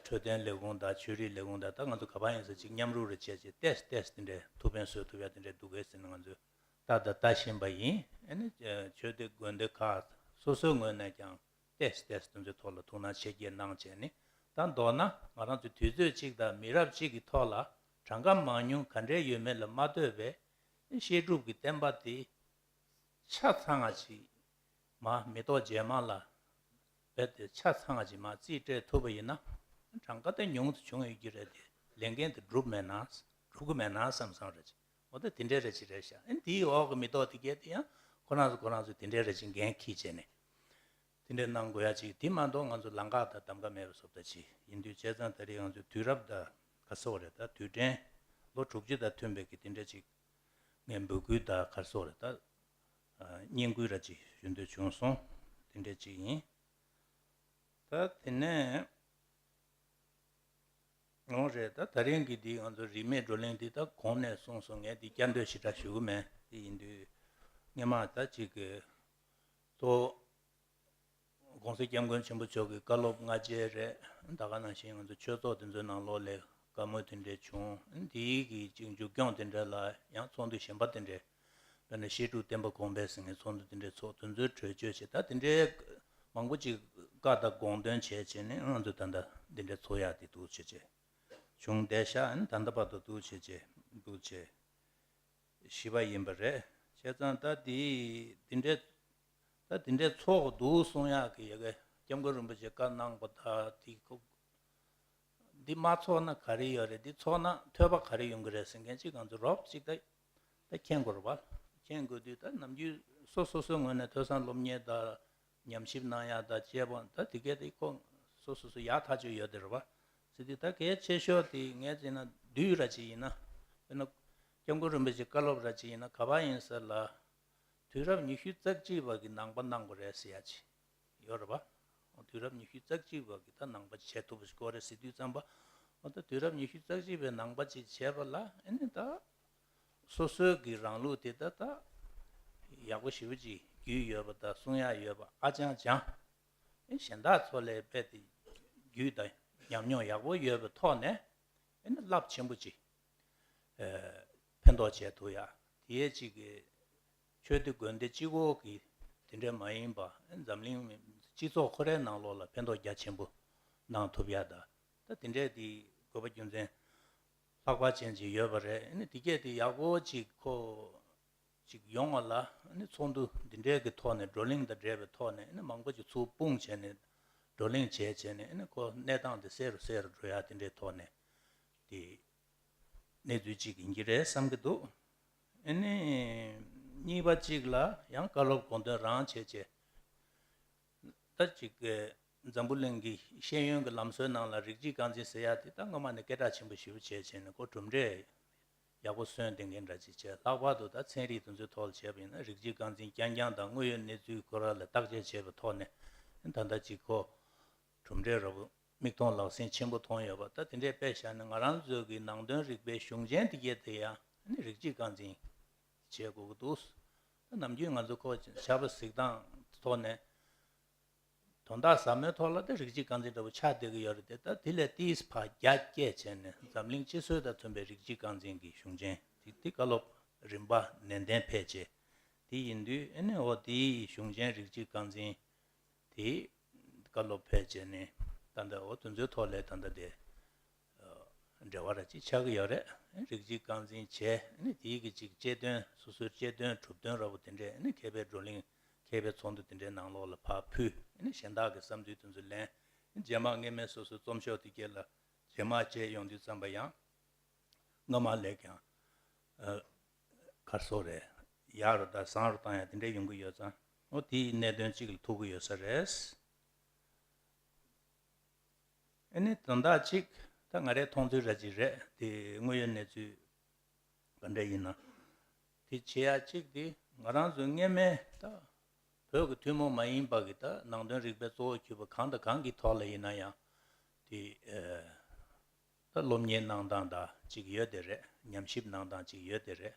འཕྲོད་བསྟེན་ལས་ཁུངས་དང་ཆོས་རིག་ལས་ཁུངས་དང་ད་ང་ཚོ་ག་པར་ཡིན་ས་ཅིག་མཉམ་རུབ་རེ་བྱས་བྱས་ཏེས་ཏེས་དེ་འདྲའི་ཐུགས་ཕན་གསོས་ཐུབ་ཡག་དེ་འདྲའི་འདུག་གས་ཟེར་ནས་ང་ཚོས་ལྟ་དང་ལྟ་བཞིན་པ་ཡིན། ཨ་ནི་ཆོས་སྡེ་དགོན་སྡེ་ཁག་སོ་སོའི་ངོས་ནས་ཀྱང་ཏེས་ཏེས་དེ་ཚོའི་ཐོག་ལ་ཐུགས་སྣང་ཆེ་བསྐྱེད་གནང་བྱས་ནས། ད་མདོར་ན་ང་རང་ཚོ་དུས་ཚོད་གཅིག་དང་མི་རབས་གཅིག་གི་ཐོག་ལ་གྲངས་ཀ་མང་ཉུང་ག་འདྲས་ཡོད་མེད་ལ་མ་ལྟོས་པའི་བཤད་སྒྲུབ་ཀྱི་བསྟན་པ་དེ་ཆ་ཚང་བ་ཅིག་མ་མེ་ཏོག་རྗེས་མ་ལ་རྦད་དེ་ཆ་ཚང་བ་ཅིག་མ་རྩིས་སྤྲད་ཐུབ་པ་ཡིན་ན། གྲངས་ཀ་དེ་ཉུང་དུ་བྱུང་ཡོད་ཀྱི་རེད་དེ། ལས་འགན་དེ་འགྲུབ་མེད་ན་འགྲུབ་ཀྱི་མེད་ན་བསམ་བསམ་རེད་ཅིག་འོ་ད་དེ་འདྲའི་རེ་ཅིག་རེད་ཤག་ཨ་ནི་དེའི་འོག་གི་མི་ཐོག་དེ་གས་དེ་ཡང་ཁོ་རང་ཚོ་ཁོ་རང་ཚོས་དེ་འདྲའི་རེ་ཅིག་འགན་འཁྱེར་བྱས་ནས་དེ་འདྲའི་གནང་དགོས་ཡ་ཅིག་དེ་མ་གཏོགས་ང་ཚོ་ལམ་ཁ་དང་གདམ་ག་མེད་པ་བཟོ་ལྟ་ཅིག་ཡིན་དུས། བྱས་ཙང་ད་རེས་ང་ཚོའི་དུས་རབས་དང་ག་ཟེར་བ་རེད། ད་དུས་དྲན་ལོ་དྲུག་ཅུ་དང་མཐུན་པའི་གི་དེ་འདྲ་ཅིག་ངས་འབོད་སྐུལ་དང་ག་ཟེར་བ་རེད། ད་ཨ་བསྙེན་བཀུར་ར་ཅིག་ཞུ་འདོད་བྱུང་སོང་། དེ་འདྲ་ཅིག་ཡིན། ད་དེ་ནས། འོང་རེད། ད་ད་རིང་གི་འདི་ང་ཚོ་རིས་མེད་བགྲོ་གླེང་འདི་ད་གོང་ནས་གསུངས་སོང་། ངས་འདི་བསྐྱར་ཟློས་ཞེ་དྲག་ཞུ་གི་མེད། དེ་ཡིན་དུས་སྔས་མ་ད་ཅིག་གི་ཏོ་༸གོང་ས་༸སྐྱབས་མགོན་ཆེན་པོ་མཆོག་གི་བཀའ་སློབ་སྔ་རྗེས་རེད། ད་ག་ནང་བཞིན་ང་ཚོ་ཆོས་ཚོགས་དེ་ཚོའི་ནང་ལོགས་ལ་བཀའ་མོལ་དེ་འདྲ་བྱུང་། འདིའི་གི་ཅིག་མཇུག་སྐྱོང་དེ་འདྲ་ལ་ཡང་ཚོགས་འདུ་གཞན་པ་དེ་འདྲ། དཔེར་ན་བཤད་སྒྲུབ་བསྟན་པ་གོང་འཕེལ་ཟེར་མཁན་ཚོགས་འདུ་དེ་འདྲའི་ཚོགས། དེ་ཚོའི་གྲོས་ཆོད་བྱས། ད་དེ་འདྲའི་མང་པོ་ཅིག་བཀའ་དང་དགོངས་དོན་བྱས་བྱས་ནས་ང་ཚོ་ད་ལྟ་འདི་འདྲའི་ཚོགས་ཡག་དེ་འདུག་བྱས་བྱས་བྱུང་བསྡད་ཤག་ཨ་ནི་ད་ལྟ་བར་དུ་འདུག་བྱས་བྱས་འདུག་བྱས་བཞི་པ་ཡིན་པ་རེད། བྱས་ཙང་ད་འདི་འདི་འདྲའི་ད་འདི་འདྲའི་ཚོགས་འདུག་གསུང་ཡག་གི་ཡ་གི་སྐྱབས་མགོན་རིན་པོ་ཆེ་བཀའ་གནང་པ་ད་དེ་ཁོ། འདི་མ་ཚོགས་ན་ག་རེ་ཡོད་རེད། འདི་ཚོགས་ན་ཐོས་པ་ག་རེ་ཡོང་གི་རེད་ཟེར་མཁན་ཅིག་ང་ཚོ་རོབ་ཅིག་ད་ད་མཁྱེན་དགོས་རེད་པ། མཁྱེན་དགོས་དུས་ད་ནམ་རྒྱུན་སོ་སོ་སོའི་ངོས་ནས་ཐོས་བསམ་སློབ་གཉེར་དང་ཉམས་ཞིབ་གནང་ཡག་དང་བཅས་པ་ད་དེ་གས་དེ་ཁོ་སོ་སོ་སོ་ཡག་ཐག་ཆོད་ཡོད་དེ་རེད་པ། ཟེར་དུས་ད་གལ་ཆེ་ཤོས་དེ་ངས་བྱས་ན་བསྡུས་ར་ཅིག་ཡིན་ན། དཔེར་ན་སྐྱབས་མགོན་རིན་པོ་ཆེ་བཀའ་སློབ་ར་ཅིག་ཡིན་ན་ག་པར་ཡིན་ས་ལ། དུས་རབས་ཉི་ཤུ་རྩ་གཅིག་པ་གི་ནང་པ་གནང་དགོས་རེད་ཟེར་ཡ་ཅིག་ཡོད་རེད་པ། དུས་རབས་ཉི་ཤུ་རྩ་གཅིག་པ་གི་ད་ནང་པ་བྱེད་ཐུབ་པ་ཞིག་དགོས་རེད་ཟེར་དུས་ཙམ་པ། འོ་ད་དུས་རབས་ཉི་ཤུ་རྩ་གཅིག་པའི་ནང་པ་ཅིག་བྱས་པ་ལ་ཨ་ནི་ད་སོ་སོའི་གི་རང་ལུགས་དེ་ད་ད་ཡག་པོ་ཞེ་པོ་ཅིག་རྒྱུས་ཡོད་པ་དང་གསུང་ཡག་ཡོད་པ་ཨ་ཅང་ཅང་། ཨ་ནི་གཞན་དག་ཚོ་ལས་རྦད་དེ་རྒྱུས་དང་ཉམས་མྱོང་ཡག་པོ་ཡོད་པའི་ཐོག་ནས་ཨ་ནི་རླབས་ཆེན་པོ་ཅིག་ཨ་ཕན་ཐོགས་བྱས་ཐུབ་ཡ། དེའི་གཅིག་གི་ཆོས་སྡེ་དགོན་སྡེ་གཅིག་པོ་གི་དེ་འདྲ་མ་ཡིན་པ། འཛམ་གླིང་སྤྱི་ཚོགས་ཁོ་རའི་ནང་ལོགས་ལ་ཕན་ཐོགས་རྒྱ་ཆེན་པོ་གནང་ཐུབ་ཡ་ད། ད་དེ་འདྲའི་དེ་དགོས་པ་རྒྱུ་མཚན་ལྷག་པ་ཅན་ཅིག་ཡོད་པ་རེད། ཨ་ནི་དེ་གས་དེ་ཡག་པོ་ཅིག་ཁོ་ཅིག་ཡོང་བ་ལ། ཨ་ནི་ཚོགས་འདུ་འདི་འདྲའི་གི་ཐོག་ནས་བགྲོ་གླེང་དང་འབྲེལ་བའི་ཐོག་ནས་ཨ་ནི་མང་པོ་ཅིག་ཚུར་སྤུངས་བྱས་ནས་བགྲོ་གླེང་བྱས་བྱས་ནས། ཨ་ནི་ཁོ་གནས་སྟངས་དེ་གསལ་རུ་གསལ་རུ་འགྲོ་ཡ་དེ་འདྲའི་ཐོག་ནས་དེ་གནས་ཚུལ་གཅིག་ཡིན་གྱི་རེད་བསམ་གྱི་འདུག་ཨ་ནི་གཉིས་པ་གཅིག་ལ་ཡང་བཀའ་སློབ་དགོངས་དོན་རང་བྱས་བྱས། ད་ཅིག་གི་འཛམ་བུ་གླིང་གི་ཤེས་ཡོན་གྱི་ལམ་སྲོལ་ནང་ལ་རིགས་གཅིག་རྐང་འཛིན་ཟེར་ཡ་དེ་ད་སྔོན་མ་ནས་སྐད་གྲགས་ཆེན་པོ་ཞེ་པོ་བྱས་བྱས་ནས་ཁོ་གྲུབ་འབྲས་ཡག་པོ་སོན་ཏེ་འགན་འདྲ་ཅིག་བྱས། ལྷག་པར་དུ་ད་ཚན་རིག་དེ་ཚོའི་ཐོག་ལ་བྱས་པ་ཡིན་ན་རིགས་གཅིག་རྐང་འཛིན་རྐྱང་རྐྱང་དང་དངོས་ཡོད་གནས་ཚུལ་ཁོ་རང་ལ་བརྟག་དཔྱད་བྱས་པའི་ཐོག་ནས་ད་ལྟ་ཅིག་ཁོ་གྲུབ་འབྲས་ར་བོ་མིག་མཐོང་ལག་ཟིན་ཆེན་པོ་མཐོང་ཡོད་པ། ད་དེ་འདྲའི་དཔེ་བཞག་ན་ང་རང་ཚོའི་གི་ནང་དོན་རིག་པའི་གཞུང་ཆེན་དེ་གས་དེ་ཡང་ནི་རིགས་གཅིག་རྐང་འཛིན་བྱེད་དགོས་ཀྱི་འདུག་ད་ནམ་རྒྱུན་ང་ཚོ་ཁོ་ཆར་པ་གཟིགས་སྟངས་ཐོག་ནས། དོན་དག་ཟབ་མོའི་ཐོག་ལ་དེ་རིགས་གཅིག་རྐང་འཛིན་འདྲ་པོ་ཆགས་བསྡད་ཀྱི་ཡོད་རེད་དེ། ད་དེ་ལས་ཏིས་ཕར་རྒྱ་བསྐྱེད་བྱས་ནས་འཛམ་གླིང་སྤྱི་སྲོལ་དང་མཐུན་པའི་རིགས་གཅིག་རྐང་འཛིན་གྱི་གཞུང་ཆེན་དེ་དེ་བཀའ་སློབ་རིམ་པ་ནན་ཏན་ཕེབས་བྱས། དེ་ཡིན་དུས་ཨ་ནི་འོ་དེའི་གཞུང་ཆེན་རིགས་གཅིག་རྐང་འཛིན་དེ་བཀའ་སློབ་ཕེབས་བྱས་ནས་ད་ལྟ་འོ་དེ་ཚོའི་ཐོག་ལས་ད་ལྟ་དེ། འབྲེལ་བ་ར་ཅིག་ཆགས་ཀྱི་ཡོད་རེད། རིགས་གཅིག་རྐང་འཛིན་བྱས་ནས་དེའི་གི་ཅིག་དཔྱད་དོན་སོ་སོའི་དཔྱད་དོན་གྲུབ་དོན་ར་བོ་དེ་འདྲས་ནི་མཁས་པའི་བགྲོ་གླེང་མཁས་པའི་ཚོགས་འདུ་དེ་འདྲའི་ནང་ལོགས་ལ་ཕར་ཕུལ་ནས་གཞན་དག་གི་བསམ་ཚུལ་དེ་ཚོ་ལེན། རྗེས་མ་སྔས་མའི་སོ་སོའི་རྩོམ་ཤོག་དེ་གས་ལ་རྗེས་མ་བྱས་ཡོང་དུས་ཙམ་པ་ཡང་སྔ་མ་ལས་ཀྱང་ཁར་སོ་རེད། ཡག་རུ་དང་བཟང་རུ་བཏང་ཡ་དེ་འདྲས་ཡོང་གི་ཡོད་ཙང་འོ་དེའི་གནད་དོན་གཅིག་ལ་ཐུག་གི་ཡོད་ས་རེད། ཨ་ནི་དོན་དག་ཅིག་ད་ང་རའི་མཐོང་ཚུལ་ར་ཅིག་རེད་དེ། དངོས་ཡོད་གནས་ཚུལ་ག་འདྲ་ཡིན་ན་དེ་བྱེད་ཡ་གཅིག་དེ་ང་རང་ཚོའི་སྔས་མའི་ད་ བོད་ཀྱི་ཐུན་མོང་མ་ཡིན་པ་གི་ད་ནང་དོན་རིག་པའི་གཙོ་བོ་གྱུར་པ་གང་དང་གང་གི་ཐོག་ལ་ཡིན་ན་ཡང་དེ་ད་སློབ་གཉེར་གནང་སྟངས་དང་ཅིག་ཡོད་དེ་རེད། ཉམས་ཞིབ་གནང་སྟངས་ཅིག་ཡོད་དེ་རེད།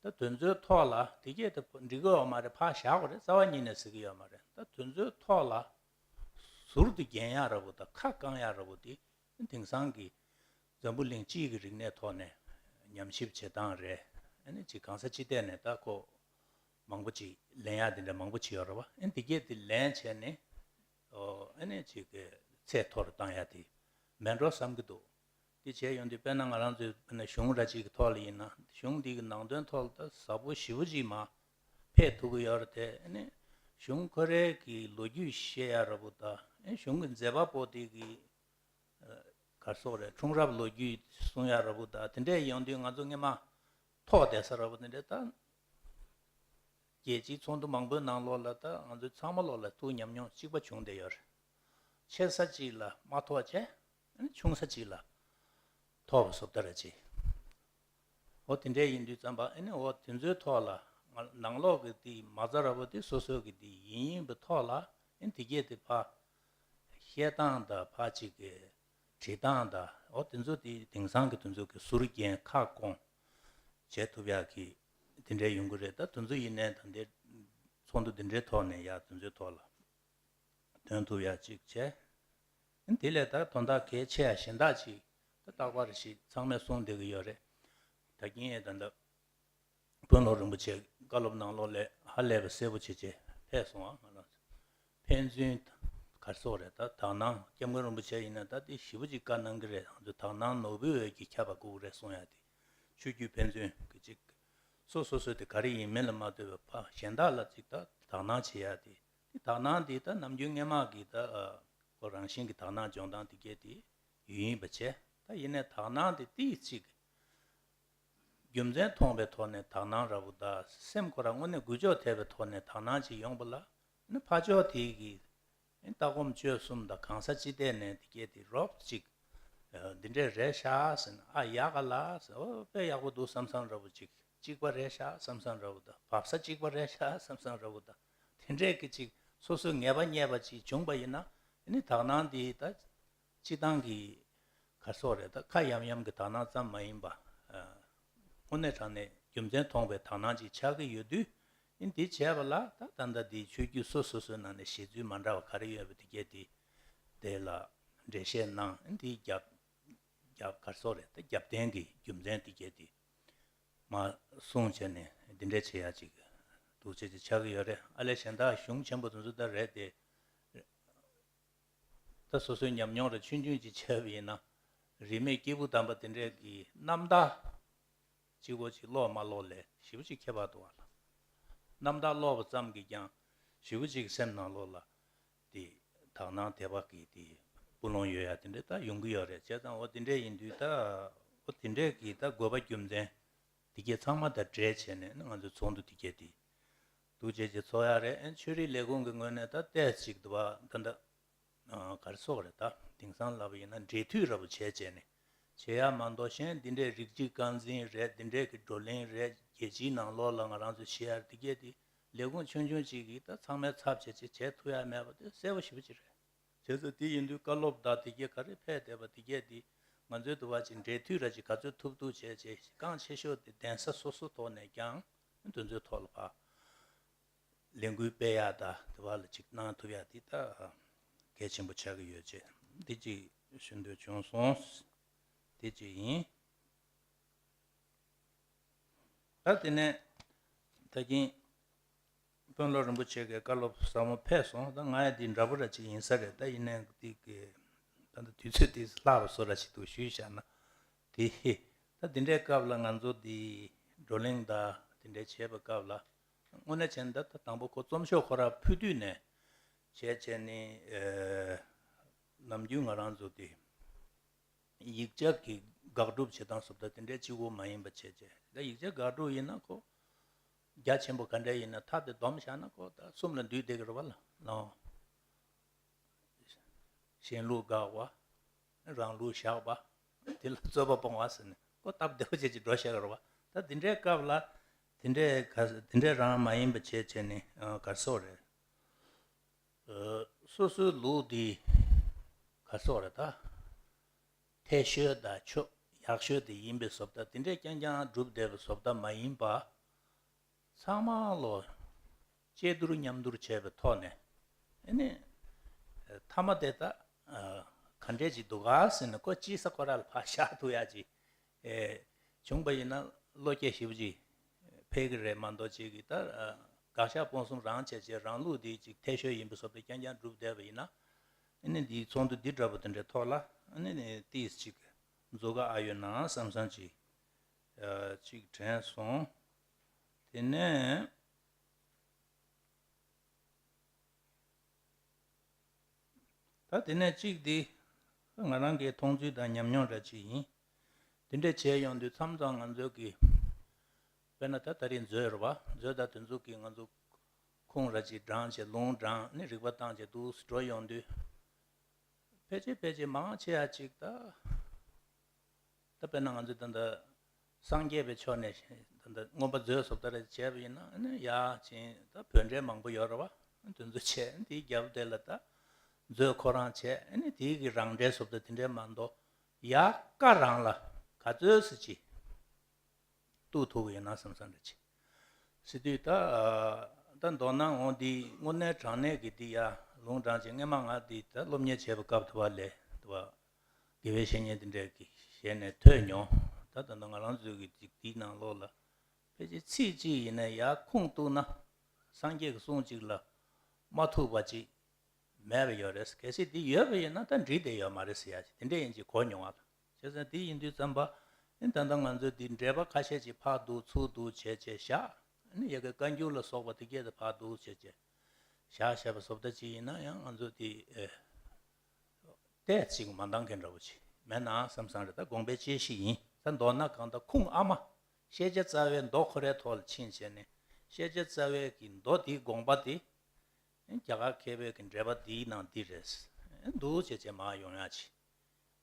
ད་དེ་ཚོའི་ཐོག་ལ་དེ་གས་དེ་འགྲིག་གི་ཡོད་མ་རེད། ཕར་བཞག་དགོས་རེད། རྩ་བ་ཉིད་ནས་ཟེར་གི་ཡོད་མ་རེད། ད་དེ་ཚོའི་ཐོག་ལ་ཟུར་དུ་འགན་ཡག་ར་བོ་དང་ཁ་བསྐང་ཡག་ར་བོ་དེ་དེང་སང་གི་འཛམ་བུ་གླིང་སྤྱིའི་གི་རིག་གནས་ཐོག་ནས་ཉམས་ཞིབ་བྱེད་སྟངས་རེད། ཨ་ནི་ཅིག་གང་ས་ཅི་ཐད་ནས་ད་ཁོ་མང་པོ་ཅིག་ལེན་ཡག་དེ་འདྲ་མང་པོ་ཅིག་ཡོད་ར་བ། ཨ་ནི་དེ་གས་དེ་ལེན་བྱས་ནས་ཨོ་ཨ་ནི་ཅིག་གི་ཚད་མཐོ་རུ་བཏང་ཡག་དེ་མེད་འགྲོ་བསམ་གི་འདུག་དེ་བྱས་ཡོང་དུས་དཔེར་ན་ང་རང་ཚོའི་དཔེར་ན་གཞུང་ར་ཅིག་གི་ཐོག་ལ་ཡིན་ན་གཞུང་འདི་གི་ནང་དོན་ཐོག་ལ་ད་ཟབ་པོ་ཞེ་པོ་ཅིག་མར་ཕེབས་ཐུབ་ཀྱི་ཡོད་རེད་དེ། ཨ་ནི་གཞུང་ཁོ་རའི་གི་ལོ་རྒྱུས་བཤད་ཡག་ར་བོ་དང་ཨ་ནི་གཞུང་གི་མཛད་པ་པོ་དེ་གི་ག་རེ་ཟེར་དགོས་རེད། འཁྲུངས་རབས་ལོ་རྒྱུས་གསུང་ཡག་ར་བོ་དང་དེ་འདྲས་ཡོང་དུས་ང་ཚོ་སྔོན་མ་ཐོག་བསྡད་ས་ར་བོ་དེ་འདྲས་ད་རྒྱལ་སྤྱིའི་ཚོགས་འདུ་མང་པོའི་ནང་ལོགས་ལ་ད་ང་ཚོ་ཚང་མ་ལོགས་ལ་ཐུགས་ཉམས་མྱོང་གཅིག་པ་བྱུང་བསྡད་ཡོད་རེད། ཆེ་ས་གཅིག་ལ་མ་ཐོགས་བྱས་ཨ་ནི་ཆུང་ས་གཅིག་ལ་ཐོགས་པ་བཟོ་ལྟ་ར་ཅིག་འོ་དེ་འདྲས་ཡིན་དུས་ཙམ་པ་ཨ་ནི་འོ་དེ་ཚོའི་ཐོག་ལ་ང་ནང་ལོགས་ཀྱི་དེ་མ་རྩ་ར་བོ་དེ་སོ་སོ་གི་དེ་ཡིན་ཡིན་པའི་ཐོག་ལ་ཨ་ནི་དེ་གས་དེ་ཕར་བཤད་སྟངས་དང་ཕར་ཅིག་གི་བྲིས་སྟངས་དང་འོ་དེ་ཚོ་དེ་དེང་སང་གི་དེ་ཚོ་གི་ཟུར་རྒྱན་ཁ་སྐོང་བྱེད་ཐུབ་ཡག་གི་དེ་འདྲས་ཡོང་གི་རེད། ད་དེ་ཚོ་ཡིན་ནའི་ད་འདི་ཚོགས་འདུ་དེ་འདྲའི་ཐོག་ནས་ཡག་དེ་ཚོའི་ཐོག་ལ་འདོན་ཐུབ་ཡག་ཅིག་བྱས། དེ་ལས་ད་དོན་དག་གལ་ཆེ་ཡག་གཞན་དག་ཅིག་ད་རྟག་པར་ཞིག་ཚང་མས་གསུངས་བསྡད་ཀྱི་ཡོད་རེད། ད་གིན་ཡས་ད་ལྟ་དཔོན་སློབ་རིན་པོ་ཆེ་བཀའ་སློབ་ནང་ལོགས་ལས་ཧ་ལས་པ་གསལ་པོ་བྱེད་བྱེད་ཕེབས་སོང་ཨ། ང་རང་ཚོ་ཕན་ཚུན་ག་རེ་ཟེར་དགོས་རེད། ད་དག་སྣང་སྐྱབས་མགོན་རིན་པོ་ཆེ་ཡིན་ན་ད་དེ་ཞེ་པོ་ཅིག་བཀའ་གནང་གི་རེད། ང་ཚོ་དག་སྣང་ནོར་བུའི་འོད་ཀྱིས་ཁྱབ་པ་དགོས་ཀྱི་རེད་གསུང་ཡག་དེ་ཆོས་བརྒྱུད་ཕན་ཚུན་གྱི་ཅིག་སོ་སོ་སོ་དེ་ག་རེ་ཡིན་མིན་ལ་མ་ལྟོས་པའི་ཕ་གཞན་དག་ལ་ཅིག་ད་དག་སྣང་བྱེད་ཡག་དེ། དེ་དག་སྣང་དེ་ད་ནམ་རྒྱུན་སྔོན་མ་གི་ད་ཁོ་རང་བཞིན་གྱི་དག་སྣང་སྦྱོང་སྟངས་དེ་གས་དེ་ཡོད་ཡིན་པ་བྱས། ད་ཡིན་ནའི་དག་སྣང་དེ་ཏིག་ཅིག་རྒྱུ་མཚན་མཐོང་པའི་ཐོག་ནས་དག་སྣང་ར་བོ་དང་སེམས་ཁོ་རང་དངོས་གནས་འགུལ་སྐྱོད་ཐེབས་པའི་ཐོག་ནས་དག་སྣང་ཅིག་ཡོང་པ་ལ་ནི་ཕར་ཕྱོགས་དེ་གི་ལྟ་སྒོམ་སྤྱོད་གསུམ་དང་གང་ས་ཅི་ཐད་ནས་དེ་གས་དེ་རོབ་ཅིག་འདི་འདྲས་རེད་ཤག་ཟེར་ན་ཨ་ཡག་ག་ལ་ཟེར་ཨོ་དཔེ་ཡག་པོ་འདུག་བསམ་བསམ་ར་བོ་ཅིག་གཅིག་པ་རེད་ཤག་བསམ་བསམ་ར་བོ་དང་བབས་ས་གཅིག་པ་རེད་ཤག་བསམ་བསམ་ར་བོ་དང་དེ་འདྲས་ཀྱི་ཅིག་སོ་སོའི་ངེས་པ་རྙེད་པ་ཅིག་བྱུང་པ་ཡིན་ན་ཨ་ནི་དག་སྣང་འདི་ད་སྤྱི་བཏང་གི་ག་རེ་ཟེར་དགོས་རེད། ད་ཁ་ཡམ་ཡམ་གྱི་དག་སྣང་ཙམ་མ་ཡིན་པ། ཨ། དངོས་གནས་དྲང་གནས་རྒྱུ་མཚན་མཐོང་བའི་དག་སྣང་ཅིག་ཆགས་ཀྱི་ཡོད་དུས། ཨིན་དེ་བྱས་པ་ལ་ད་ད་ལྟ་འདིའི་ཆོས་བརྒྱུད་སོ་སོ་སོའི་ནང་ནས་བཞེད་ཚུལ་མ་འདྲ་བ་ག་རེ་ཡོད་པ་དེ་གས་དེ་དེ་ལ་འགྲེལ་བཤད་གནང་། ཨིན་དེའི་རྒྱབ་རྒྱབ་ག་རེ་ཟེར་དགོས་རེད། ད་རྒྱབ་རྟེན་གྱི་རྒྱུ་མཚན་དེ་གས་དེ་མར་གསུངས་བྱས་ནས་འདི་འདྲ་བྱེད་ཡག་ཅིག་འདུག་བྱས་ཅིག་ཆགས་ཀྱི་ཡོད་རེད། ཨ་ལས་གཞན་དག་གཞུང་ཆེན་པོ་དེ་ཚོ་ད་རེད་དེ། ད་སོ་སོའི་ཉམས་མྱོང་རེ་ཆུང་ཆུང་ཅིག་བྱས་པ་ཡིན་ན། རིས་མེད་སྐྱེས་བུ་དམ་པ་དེ་འདྲས་ཀྱི་རྣམ་ཐར་གཅིག་པོ་ཅིག་ཀློག་མ་ཀློག་ལས་ཞེ་པོ་ཅིག་ཁྱད་པར་འདུག་བ་ལ། རྣམ་ཐར་ཀློག་པ་ཙམ་གྱིས་ཀྱང་ཞེ་པོ་ཅིག་སེམས་ནང་ལོགས་ལ་དེ་དག་སྣང་དད་པ་གི་དེ་སྤུ་ལོང་ཡོད་ཡ་དེ་འདྲས་ད་ཡོང་གི་ཡོད་རེད། བྱས་ཙང་འོ་དེ་འདྲས་ཡིན་དུས་ད་འོ་དེ་འདྲས་ཀྱི་ད་དགོས་པ་རྒྱུ་མཚན་དེ་གས་ཚང་མ་ད་འབྲེལ་བྱས་ནས་ང་ཚོའི་ཚོགས་འདུ་དེ་གས་དེ་འདུག་བྱས་ཅིག་ཚོགས་ཡ་རེད། ཨ་ནི་ཆོས་རིག་ལས་ཁུངས་ཀྱི་ངོས་ནས་ད་ཏོག་ཙམ་ཅིག་འདུག་བ་ད་ད། ཨ། ག་རེ་ཟེར་དགོས་རེད། ད་དེང་སང་ལབ་པ་ཡིན་ན་འབྲེལ་མཐུད་ར་བོ་བྱས་བྱས་ནས་བྱེད་ཡ་མ་གཏོགས་གཞན་འདི་འདྲའི་རིགས་གཅིག་རྐང་འཛིན་རེད། འདི་འདྲའི་གི་བགྲོ་གླེང་རེད། རྒྱལ་སྤྱིའི་ནང་ལོགས་ལ་ང་རང་ཚོ་བྱེད་ཡ་འདི་གས་དེ་ལས་ཁུངས་ཆུང་ཆུང་གཅིག་གིས་ད་ཚང་མའི་ཚབ་བྱས་བྱས་བྱེད་ཐུབ་ཡ་མེད་པ་དེ་གསལ་པོ་ཞེ་པོ་ཅིག་རེད། བྱས་ཙང་དེ་ཡིན་དུས་བཀའ་སློབ་དང་དེ་གས་ག་རེ་ཕེབས་བསྡད་པ་དེ་གས་དེ་ང་ཚོའི་འདུག་བ་ཅིག་འབྲེལ་མཐུད་ར་ཅིག་ག་ཚོད་ཐུབ་ཐུབ་བྱས་བྱས་རྐང་ཆེ་ཤོས་དེ་གདན་ས་སོ་སོ་ཐོག་ནས་ཀྱང་དེ་ཚོའི་ཐོག་ལ་ཕར། ལས་འགུལ་སྤེལ་ཡག་དང་དེ་བ་ལ་ཅིག་གནང་ཐུབ་ཡག་དེ་ད་གལ་ཆེན་པོ་ཆགས་ཀྱི་ཡོད་ཅེས་འདི་ཅིག་ཞུ་འདོད་བྱུང་སོང་། དེ་ཅིག་ཡིན། ད་དེ་ནས་ད་གིན་དཔོན་སློབ་རིན་པོ་ཆེ་གི་བཀའ་སློབ་ཟབ་མོ་ཕེབས་སོང་། ད་ང་ཡང་འདི་འདྲ་པོ་ར་ཅིག་ཡིན་ས་རེད། ད་ཡིན་ནའི་འདི་གི་ད་ལྟ་དུས་ཚོད་དེ་ལྷག་པ་བཟོ་ར་ཅིག་འདུག་ཞུས་བཞག་ན། དེ་ད་དེ་འདྲའི་སྐབས་ལ་ང་ཚོ་འདི་བགྲོ་གླེང་དང་དེ་འདྲའི་བྱས་པའི་སྐབས་ལ། དངོས་གནས་བྱས་ན་ད་ད་དང་པོ་ཁོ་རྩོམ་ཤོག་ཁོ་རང་ཕུལ་དུས་ནས་བྱས་བྱས་ནས་ཨེ་ནམ་རྒྱུན་ང་རང་ཚོ་དེ་ཡིག་ཆ་གི་དགག་སྒྲུབ་བྱེད་སྟངས་སོགས་ད་དེ་འདྲའི་གཅིག་པོ་མ་ཡིན་པ་བྱས་བྱས་ད་ཡིག་ཆ་དགག་སྒྲུབ་ཡིན་ན་ཁོ་རྒྱ་ཆེན་པོ་ག་འདྲ་ཡིན་ན་མཐའ་དེ་བསྡོམས་བཞག་ན་ཁོ་ད་གསུམ་ལ་འདུས་བསྡད་ཀྱི་རེད་བ་ལ་ལོ། གཞན་ལུགས་དགག་པ། རང་ལུགས་བཞག་པ། དེ་ལ་རྩོད་པ་སྤོང་བ་ཟེར་ནས་ཁོ་སྟབས་བདེ་པོ་བྱས་ཀྱི་འགྲོ་བཞག་རེད་བ། ད་དེ་འདྲའི་སྐབས་ལ་དེ་འདྲའི་ག་དེ་འདྲའི་རང་མ་ཡིན་པ་བྱས་བྱས་ནས་ག་རེ་ཟེར་དགོས་རེད། ཨ། སོ་སོའི་ལུགས་འདི་ག་སོགས་རེད་ད། འཐད་ཤོས་དང་ཆོས་ཡག་ཤོས་དེ་ཡིན་པའི་བཟོ་ལྟ་དེ་འདྲས་རྐྱང་རྐྱང་སྒྲུབ་བསྡད་པའི་བཟོ་ལྟ་མ་ཡིན་པ། ཚང་མ་ལོ་དཔྱད་བསྡུར་མཉམ་བསྡུར་བྱས་པའི་ཐོག་ནས་ཨ་ནི་མཐའ་མ་དེ་ད་ཨ་ག་འདྲས་ཅིག་འདུག་ག་ཟེར་ནས་ཁོ་གཅིག་ས་ཁོ་ར་ལ་ཕར་བཞག་ཐུབ་ཡག་ཅིག་ཨེ་བྱུང་པ་ཡིན་ན་བློ་སྐྱེད་ཞེ་པོ་ཅིག་འཕེལ་གི་རེད་མ་གཏོགས་ཅིག་གི་ད་ཨ་དགག་བཞག་སྤོང་གསུམ་རང་བྱས་བྱས་རང་ལུགས་འདི་ཅིག་འཐད་ཤོས་ཡིན་པའི་བཟོ་ལྟ་རྐྱང་རྐྱང་སྒྲུབ་བསྡད་པ་ཡིན་ན་ཨ་ནི་འདིའི་ཚོགས་འདུ་འདི་འདྲ་པོ་དེ་འདྲའི་ཐོག་ལ་ཨ་ནི་ཏིས་ཅིག་འཛུགས་ཀ་ཨ་ཡོད་ན་བསམ་བསམ་ཅིག་ཨ་ཅིག་དྲན་སོང་། དེ་ནས། ད་དེ་ནས་གཅིག་འདི་ང་རང་གི་མཐོང་ཚུལ་དང་ཉམས་མྱོང་འདྲ་ཅིག་ཡིན། དེ་འདྲས་བྱས་ཡོང་དུས་མཚམས་མཚམས་ང་ཚོ་གི་དཔེར་ན་ད་ད་རེས་མཛོད་རེད་བ། མཛོད་དང་དེ་ཚོ་གི་ང་ཚོ་ཁུངས་ར་ཅིག་དྲངས་བྱས་ལུང་དྲངས་ནས་རིག་པ་བཏང་བྱས་འདུག་སེ་འགྲོ་ཡོང་དུས། ཕལ་ཆེར་ཕལ་ཆེར་མང་ཆེ་བ་ཅིག་ད། ད་དཔེར་ན་ང་ཚོས་ད་ལྟ་སངས་རྒྱས་པའི་ཕྱོགས་ནས་ད་ལྟ་མངོན་པ་མཛོད་བཟོ་ལྟ་རེ་བྱས་པ་ཡིན་ན་ཨ་ནི་ཡ་ཅིན་ད་བོད་འགྲེལ་མང་པོ་ཡོད་རེད་བ། དེ་ཚོ་བྱས་དེའི་རྒྱབ་དེ་ལ་ད་མཛོད་ཁོ་རང་བྱས་ཨ་ནི་དེའི་གི་རང་འགྲེལ་བཟོ་ལྟ་དེ་འདྲས་མ་གཏོགས་ཡ་ཀ་རང་ལ་ག་ཚོད་སི་ཅི་གཏུག་ཐུབ་ཡོད་ན་བསམ་བསམ་རེ་བྱས། སི་དུས་ད་ད་མདོར་ན་འོང་འདི་དངོས་གནས་དྲང་གནས་ཀྱི་འདི་ཡ་ལུང་དྲངས་བྱས་སྔས་མ་ང་འདི་ད་སློབ་གཉེར་བྱས་པའི་སྐབས་དུ་བ་ལས་དུ་བ། དགེ་བའི་བཤེས་གཉེན་དེ་འདྲས་ཀྱི་ཞལ་ནས་ཐོས་མྱོང་། ད་ད་ལྟ་ང་རང་ཚོའི་གི་ཅིག་དེའི་ནང་ལོགས་ལ་ཕལ་ཆེར་ཚིག་གཅིག་ཡིན་ན་ཡར་ཁུངས་གཏུགས་ན་སངས་རྒྱས་ཀྱི་གསུང་གཅིག་ལ་མ་ཐུག་པ་ཅིག་མེད་པ་ཡོད་རེད། གལ་སྲིད་དེ་ཡོད་པ་ཡིན་ན་ད་འགྲིག་བསྡད་ཡོད་མ་རེད་ཟེར་ཡ་ཅིག་དེ་འདྲས་ཡིན་ཅིག་གོ་མྱོང་བ་ལ། བྱས་ཙང་དེ་ཡིན་དུས་ཙམ་པ་ཨེ་ད་ལྟ་ང་ཚོས་འདི་འགྲེལ་པ་ཁ་ཤས་ཅིག་ཕར་འདུག་ཚུར་འདུག་བྱས་བྱས་བཞག་ཨ་ནི་ཡ་གི་བཀའ་འགྱུར་ལ་སོགས་པ་དེ་གས་དེ་ཕར་འདུག་བྱས་བྱས་བཞག་བྱས་པ་བཟོ་ལྟ་ཅིག་ཡིན་ན་ཡང་ང་ཚོ་དེ་ཨེ། ཏོག་ཙམ་མ་འདང་མཁན་འདྲ་བོ་ཅིག་མེད་ན་བསམ་བསམ་རེད། ད་དགོངས་པའི་དཔྱད་གཞི་ཡིན། ད་མདོར་ན་གང་ལྟར་ཁུངས་ཨ་མ་ཤེས་བྱ་རྩ་བའི་མདོ་ཁོ་རའི་ཐོག་ལ་ཕྱིན་བྱས་ནས་ཤེས་བྱ་རྩ་བའི་གི་མདོ་དེའི་དགོངས་པ་དེ་རྒྱ་གར་མཁས་པའི་གི་འགྲེལ་པ་འདིའི་ནང་འདི་རེད་འདུག་བྱས་བྱས་མར་ཡོང་ཡ་ཅིག་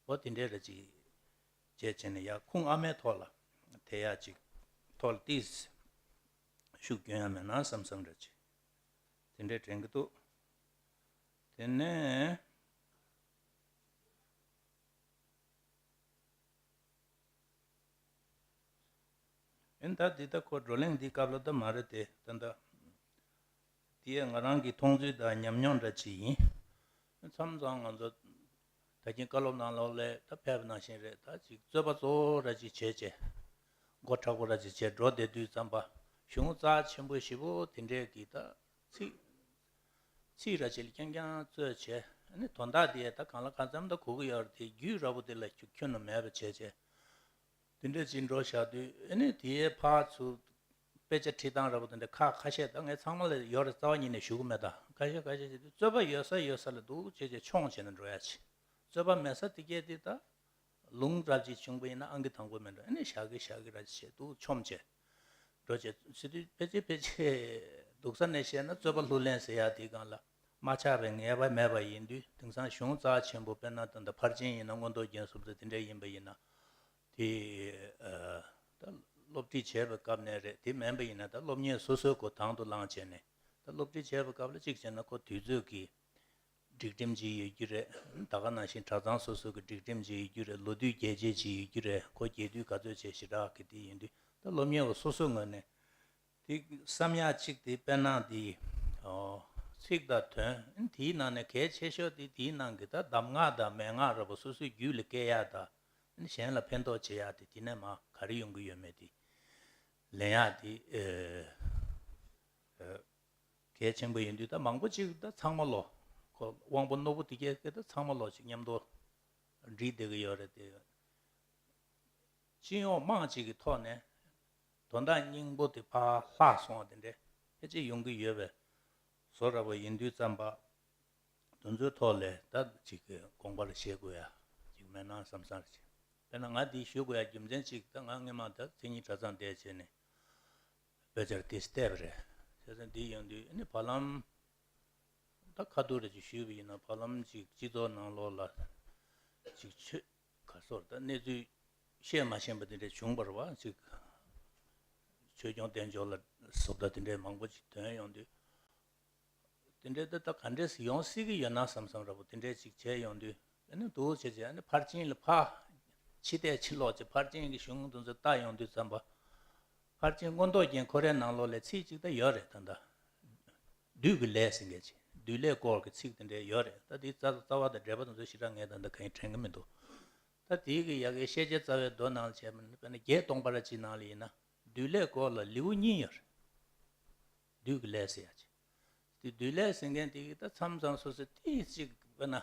འོ་དེ་འདྲས་རེད་ཅིག་བྱས་བྱས་ནས་ཡ་ཁུངས་ཨ་མའི་ཐོག་ལ་དེ་ཡ་ཅིག་ཐོག་ལ་ཏིས་ཤུགས་སྐྱོན་ཡ་མེད་ན་བསམ་བསམ་རེད་ཅིག་དེ་འདྲས་དྲན་གི་འདུག་དེ་ནས། ཨིན་ད་འདི་ད་ཁོ་བགྲོ་གླེང་འདི་སྐབས་ལ་ད་མ་རེད་དེ་ད་ད། འདི་ཡང་ང་རང་གི་མཐོང་ཚུལ་དང་ཉམས་མྱོང་འདྲ་ཅིག་ཡིན། མཚམས་མཚམས་ང་ཚོ་ད་གིན་བཀའ་སློབ་ནང་ལོགས་ལ་ད་ཕེབས་ནང་བཞིན་རེད། ད་ཅིག་རྩོད་པ་གཙོ་བོ་ར་ཅིག་བྱས་བྱས་མགོ་མཁྲེགས་པོ་ར་ཅིག་བྱས་འགྲོ་བསྡད་དུས་ཙམ་པ་གཞུང་རྩ་ཆེན་པོ་ཞེ་པོ་དེ་འདྲས་ཀྱི་ད། ཚིག་ཚིག་ར་ཅིག་རྐྱང་རྐྱང་རྩོད་བྱས་ཨ་ནི་དོན་དག་དེ་ད་གང་ལ་གང་འཚམ་ད་གོ་གི་ཡོད་རེད་དེ་རྒྱུད་ར་བོ་དེ་ལ་ཁྱོན་ནས་མེད་པ་བྱས་བྱས་དེ་འདྲ་ཅིག་འགྲོ་བཞག་དུས་ཨ་ནི་དེའི་ཕར་ཚུར་དཔེ་ཆ་ཁྲིད་སྟངས་ར་བོ་དེ་འདྲ་ཁ་ཁ་ཤས་ད་ངས་ཚང་མ་ལ་ཡོད་རེད་རྩ་བ་ཉིད་ནས་ཞུ་གི་མེད། ད་ཁ་ཤས་ཁ་ཤས་བྱས་དུས་རྩོད་པ་ཡོད་ས་ཡོད་ས་ལ་འདུག་བྱས་བྱས་མཆོང་བྱས་ནས་འགྲོ་ཡ་ཅིག་རྩོད་པ་མེད་ས་དེ་གས་དེ་ད། ལུང་རབ་ཅིག་བྱུང་པ་ཡིན་ན་ཨང་ཀི་དང་པོ་མེད་འགྲོ་ཨ་ནི་ཞག་གི་ཞག་གི་ར་ཅིག་བྱས་འདུག་ཆོམ་བྱས། འགྲོ་བྱས་སི་དུས་ཕལ་ཆེར་ཕལ་ཆེར་སྡུག་ས་ནས་བཤད་ན་རྩོད་པ་ལྷུར་ལེན་ཟེར་ཡ་དེའི་སྒང་ལ་མ་ཆགས་པའི་ངེས་པ་མེད་པ་ཡིན་དུས་དེང་སང་གཞུང་རྩ་ཆེན་པོ་དཔེར་ན་ད་ལྟ་ཕར་ཕྱིན་ཡིན་ན་མངོན་རྟོགས་རྒྱན་གསུམ་དང་དེ་འདྲ་ཡིན་པ་ཡིན་ན་དེ་ད་སློབ་ཁྲིད་བྱས་པའི་སྐབས་ནས་རེད། དེ་མིན་པ་ཡིན་ན་ད་སློབ་གཉེར་སོ་སོའི་སྒོ་དང་དུ་བླངས་བྱས་ནས་ད་སློབ་ཁྲིད་བྱས་པའི་སྐབས་ལ་གཅིག་བྱས་ན་ཁོ་དུས་ཚོད་ཀྱི་སྒྲིག་ཁྲིམས་ཅིག་ཡོད་རྒྱུ་རེད། ད་ག་ནང་བཞིན་གྲྭ་ཚང་སོ་སོ་གི་སྒྲིག་ཁྲིམས་ཅིག་ཡོད་རྒྱུ་རེད། ལོ་དུས་རྒྱས་བཅད་ཅིག་ཡོད་རྒྱུ་རེད། ཁོ་རྒྱས་དུས་ག་ཚོད་བྱས་ཞེ་དྲག་གི་དེ་ཡིན་དུས་ད་སློབ་གཉེར་བ་སོ་སོའི་ངོས་ནས་དེ་བསམ་ཡག་གཅིག་དེ་དཔེར་ན་དེ་ཚིག་དང་དོན་དེའི་ནང་ནས་གལ་ཆེ་ཤོས་དེ་དེའི་ནང་གི་ད་གདམས་ངག་དང་མན་ངག་ར་བོ་སོ་སོའི་རྒྱུད་ལ་སྐྱེ་ཡག་དང་གཞན་ལ་ཕན་ཐོགས་བྱེད་ཡག་དེ་དེ་ནས་མ་ག་རེ་ཡོང་གི་ཡོད་མེད་དེ་ལེན་ཡག་དེ། གལ་ཆེན་པོ་ཡིན་དུས་ད་མང་པོ་ཅིག་ད་ཚང་མ་ལོ་ཁོ་དབང་པོ་རྣོ་པོ་དེ་གས་ཀྱི་ད་ཚང་མ་ལོ་ཅིག་མཉམ་དུ་འགྲིག་བསྡད་ཀྱི་ཡོད་རེད་དེ། སྤྱི་ཡོངས་དམངས་གཅིག་གི་ཐོག་ནས་དོན་དག་སྙིང་པོ་དེ་ཕར་ལྷག་སོང་བ་དེ་འདྲས་ཕལ་ཆེར་ཡོང་གི་ཡོད་པའི་བཟོ་འདྲ་པོ་ཡིན་དུས་ཙམ་པ་དེ་ཚོའི་ཐོག་ལས་ད་ཅིག་དགོངས་པ་རེ་བཞེས་དགོས་ཡ་ཅིག་མེད་ན་བསམ་བསམ་རེ་བྱས། དཔེར་ན་ང་འདི་ཞུ་དགོས་ཡ་རྒྱུ་མཚན་ཅིག་ད་ང་སྔས་མ་ད་མཚན་ཉིད་གྲྭ་ཚང་བསྡད་བྱས་ནས། དཔེ་ཆ་དེ་བལྟས་པ་རེད། བྱས་ཙང་འདི་ཡོང་དུས་ཨ་ནི་བར་ལམ་ད་ཁ་ཐུག་རེ་ཅིག་ཞུས་པ་ཡིན་ན་བར་ལམ་ཅིག་སྤྱི་ཚོགས་ནང་ལོགས་ལ་ཅིག་ཆོས་ག་སོགས་ད་གནས་ཚུལ་བཤད་མ་ཤེས་པ་དེ་འདྲ་བྱུང་བ་རེད་བ། ཅིག་ཆོས་སྐྱོང་དལ་འབྱོར་ལ་བཟོ་ལྟ་དེ་འདྲའི་མང་པོ་ཅིག་ཐོན་ཡོང་དུས་ དེ་འདྲའི་ད་ད་ག་འདྲས་ཡོང་སྲིད་ཀྱི་ཡོད་ན་བསམ་བསམ་འདྲ་པོ་དེ་འདྲས་ཅིག་བྱས་ཡོང་དུས། ཨ་ནི་འདུག་བྱས་བྱས་ཨ་ནི་ཕར་ཕྱིན་ལ་ཕར་ཕྱི་བལྟས་ཕྱི་ལོགས་བྱས་ཕར་ཕྱིན་གྱི་གཞུང་དེ་ཚོ་བལྟ་ཡོང་དུས་ཙམ་པ། ཕར་ཕྱིན་མངོན་རྟོགས་རྒྱན་ཁོ་རའི་ནང་ལོགས་ལ་ཚིག་ཅིག་ད་ཡོད་རེད་ད་ལྟ། བདུད་ཀྱི་ལས་ཟེར་མཁན་ཅིག་བདུད་ལས་སྐོར་གྱི་ཚིག་དེ་འདྲ་ཡོད་རེད། ད་དེའི་རྩ་རྩ་བ་དང་འགྲེལ་པ་དེ་ཚོ་ཞེ་དྲག་ངས་ད་ལྟ་གང་ཡང་དྲན་གྱི་མི་འདུག་ད་དེའི་གི་ཡ་གི་ཤེས་བྱའི་རྩ་བའི་མདོ་ནང་ལ་བྱས་པ་ན་དཔེར་ན་བརྒྱད་སྟོང་པ་ར་ཅིག་ནང་ལ་ཡིན་ན་བདུད་ལས་སྐོར་ལ་ལེའུ་གཉིས་ཡོད་རེད། བདུད་ཀྱི་ལས་ཟེར་ཡ་ཅིག་དེ་བདུད་ལས་ཟེར་མཁན་དེ་གི་ད་མཚམས་མཚམས་སོ་སོ་ཏིག་ཅིག་དཔེར་ན།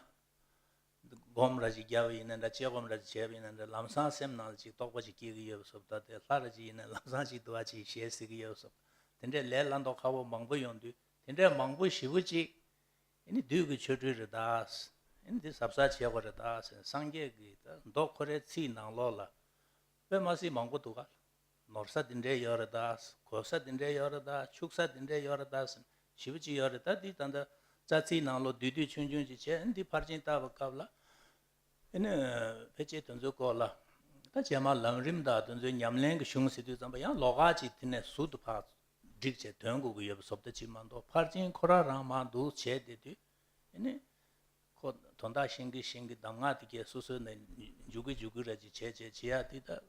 སྒོམ་ར་ཅིག་རྒྱབ་ཡིན་ན་འདྲ་དཔྱད་སྒོམ་ར་ཅིག་བྱས་པ་ཡིན་ན་འདྲ་ལམ་སང་སེམས་ནང་ལ་ཅིག་རྟོག་པ་ཅིག་སྐྱེ་གི་ཡོད་པ་སོགས་ད་དེ་ལྷ་ར་ཅིག་ཡིན་ན་ལམ་སང་ཅིག་འདུལ་བ་ཅིག་ཞེས་ཟེར་གི་ཡོད་པ་སོགས་དེ་འདྲའི་ལས་སླ་མདོག་ཁ་པོ་མང་པོ་ཡོང་དུས་དེ་འདྲའི་མང་པོ་ཞེ་པོ་ཅིག་ཨ་ནི་བདུད་ཀྱི་ཆོ་འཕྲུལ་རེད་ད། ཨ་ནི་འདི་གཟབ་གཟབ་བྱེད་དགོས་རེད་ད་ཟེར་སངས་རྒྱས་ཀྱི་ད་མདོ་ཁོ་རའི་ཚིག་ནང་ལོགས་ལ་དཔེ་མ་སྲིད་མང་པོ་འདུག་ག་ནོར་ས་དེ་འདྲས་ཡོད་རེད་ད། གོ་ས་དེ་འདྲས་ཡོད་རེད་ད། ཕྱུག་ས་དེ་འདྲས་ཡོད་རེད་ད་ཟེར་ཞེ་པོ་ཅིག་ཡོད་རེད་ད། འདི་ད་ལྟ་རྩ་ཚིག་ནང་ལོགས་བསྡུས་བསྡུས་ཆུང་ཆུང་ཅིག་བྱས་འདི་ཕར་ཕྱིན་བལྟ་བའི་སྐབས་ལ། ཨ་ནི་ཕལ་ཆེར་དེ་ཚོའི་སྐོར་ལ་ད་རྗེས་མ་ལམ་རིམ་དང་དེ་ཚོའི་ཉམས་ལེན་གྱི་གཞུང་ཟེར་དུས་ཙམ་པ་ཡང་ལོགས་ཀ་ཅིག་དེ་ནས་ཟུར་དུ་ཕར་བསྒྲིགས་བྱས་དོན་གོ་གི་ཡོད་པ་བཟོ་ལྟ་ཅིག་མ་གཏོགས་ཕར་ཕྱིན་ཁོ་རང་རང་མར་འདུག་བྱས་བསྡད་དུས་ཨ་ནི་ཁོ་དོན་དག་ཤེས་ཀྱི་ཤེས་ཀྱི་གདམས་ངག་དེ་གས་སོ་སོའི་ནས་འཇུག་གི་འཇུག་གི་ར་ཅིག་བྱས་བྱས་བྱེད་ཡ་དེ་ད།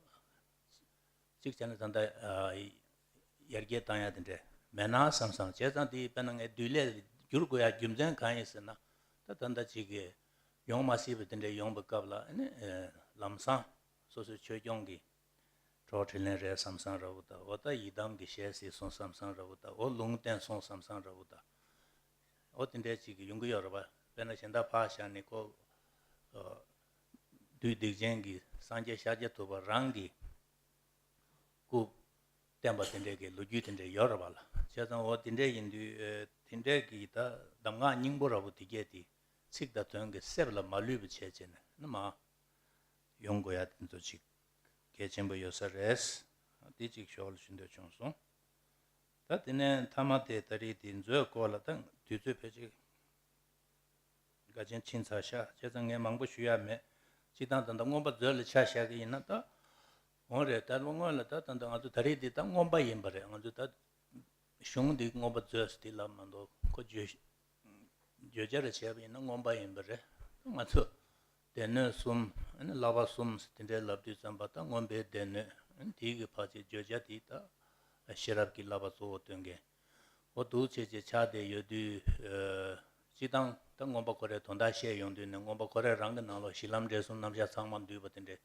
གཅིག་བྱས་ན་ད་ལྟ་ཨ་ཡར་རྒྱས་བཏང་ཡ་དེ་འདྲས་མེད་ན་བསམ་བསམ་བྱས་ཙང་དེ་དཔེར་ན་ངས་བདུད་ལས་བསྒྱུར་དགོས་ཡ་རྒྱུ་མཚན་གང་ཡིན་ཟེར་ན། ད་ད་ལྟ་གཅིག་གི་ཡོང་མ་སྲིད་པ་དེ་འདྲས་ཡོང་པའི་སྐབས་ལ་ཨ་ནི་ཨ་ལམ་སང་སོ་སོའི་ཆོས་སྐྱོང་གི་གྲོགས་དྲིན་ལན་རེད་བསམ་བསམ་འདྲ་བོ་དང་། འོ་ད་ཡི་དམ་གྱི་ཞལ་གཟིགས་སོང་བསམ་བསམ་འདྲ་བོ་དང་། འོ་ལུང་བསྟན་སོང་བསམ་བསམ་འདྲ་བོ་དང་། འོ་དེ་འདྲས་གཅིག་གི་ཡོང་གི་ཡོད་རེད་པ། དཔེར་ན་གཞན་དག་ཕར་བཞག་ནས་ཁོ་ཨ་བདུད་སྡིག་ཅན་གྱི་སངས་རྒྱས་ཤཱཀྱ་ཐུབ་པ་རང་གི་སྐུ་བསྟན་པ་དེ་འདྲས་ཀྱི་ལོ་རྒྱུས་དེ་འདྲས་ཡོད་རེད་པ་ལ། བྱས་ཙང་འོ་དེ་འདྲས་ཡིན་དུས་ཨེ་དེ་འདྲས་ཀྱི་ད་གདམས་ངག་སྙིང་པོ་འདྲ་བོ་དེ་གས་དེ་ཚིག་དང་དོན་གྱི་གསེབ་ལ་མ་ལུས་པ་བྱས་བྱས་ནས་ནི་མར་ཡོང་དགོས་ཡ་དེ་ཚོ་ཅིག་གལ་ཆེན་པོ་ཡོད་ས་རེད། དེ་ཅིག་ཞོར་ལ་ཞུ་འདོད་བྱུང་སོང་། ད་དེ་ནས་མཐའ་མ་དེ་ད་རེས་དེ་མཛོད་སྐོར་ལ་ད་དུས་ཚོད་ཕལ་ཆེར་དགའ་ཆེན་ཕྱིན་ཚར་ཤག་བྱས་ཙང་ངས་མང་པོ་ཞུ་ཡ་མེད། སྤྱིར་བཏང་ད་ལྟ་མངོན་པ་མཛོད་ལ་ཆ་བཞག་གི་ཡིན་ན་ད། འོང་རེད། ད་སྔོན་ལ་ད་ད་ལྟ་ང་ཚོ་ད་རེས་འདི་ད་མངོན་པ་ཡིན་པ་རེད། ང་ཚོ་ད་གཞུང་འདི་མངོན་པ་མཛོད་ཟེར་འདི་ལབ་མ་གཏོགས་ཁོ་བརྗོད་བརྗོད་བྱ་རེ་བྱས་པ་ཡིན་ན་མངོན་པ་ཡིན་པ་རེད། ང་ཚོ་སྡེ་སྣོད་གསུམ་ཨ་ནི་བསླབ་པ་གསུམ་ཟེར་དེ་འདྲའི་ལབ་དུས་ཙམ་པ་ད་མངོན་པའི་སྡེ་སྣོད་ཨ་ནི་དེའི་གི་ཕལ་ཆེར་བརྗོད་བྱ་དེ་ད་ཤེས་རབ་ཀྱི་བསླབ་པ་གཙོ་བོ་སྟོན་མཁན། འོ་འདུག་བྱས་བྱས་ཆགས་བསྡད་ཡོད་དུས། ཨ་སྤྱིར་བཏང་ད་མངོན་པ་ཁོ་རའི་དོན་དག་བཤད་ཡོང་དུས་ནས་མངོན་པ་ཁོ་རའི་རང་གི་ནང་ལོགས་གཞི་ལམ་འབྲས་གསུམ་རྣམ་གཞག་ཚང་མ་འདུས་པ་དེ་འདྲས་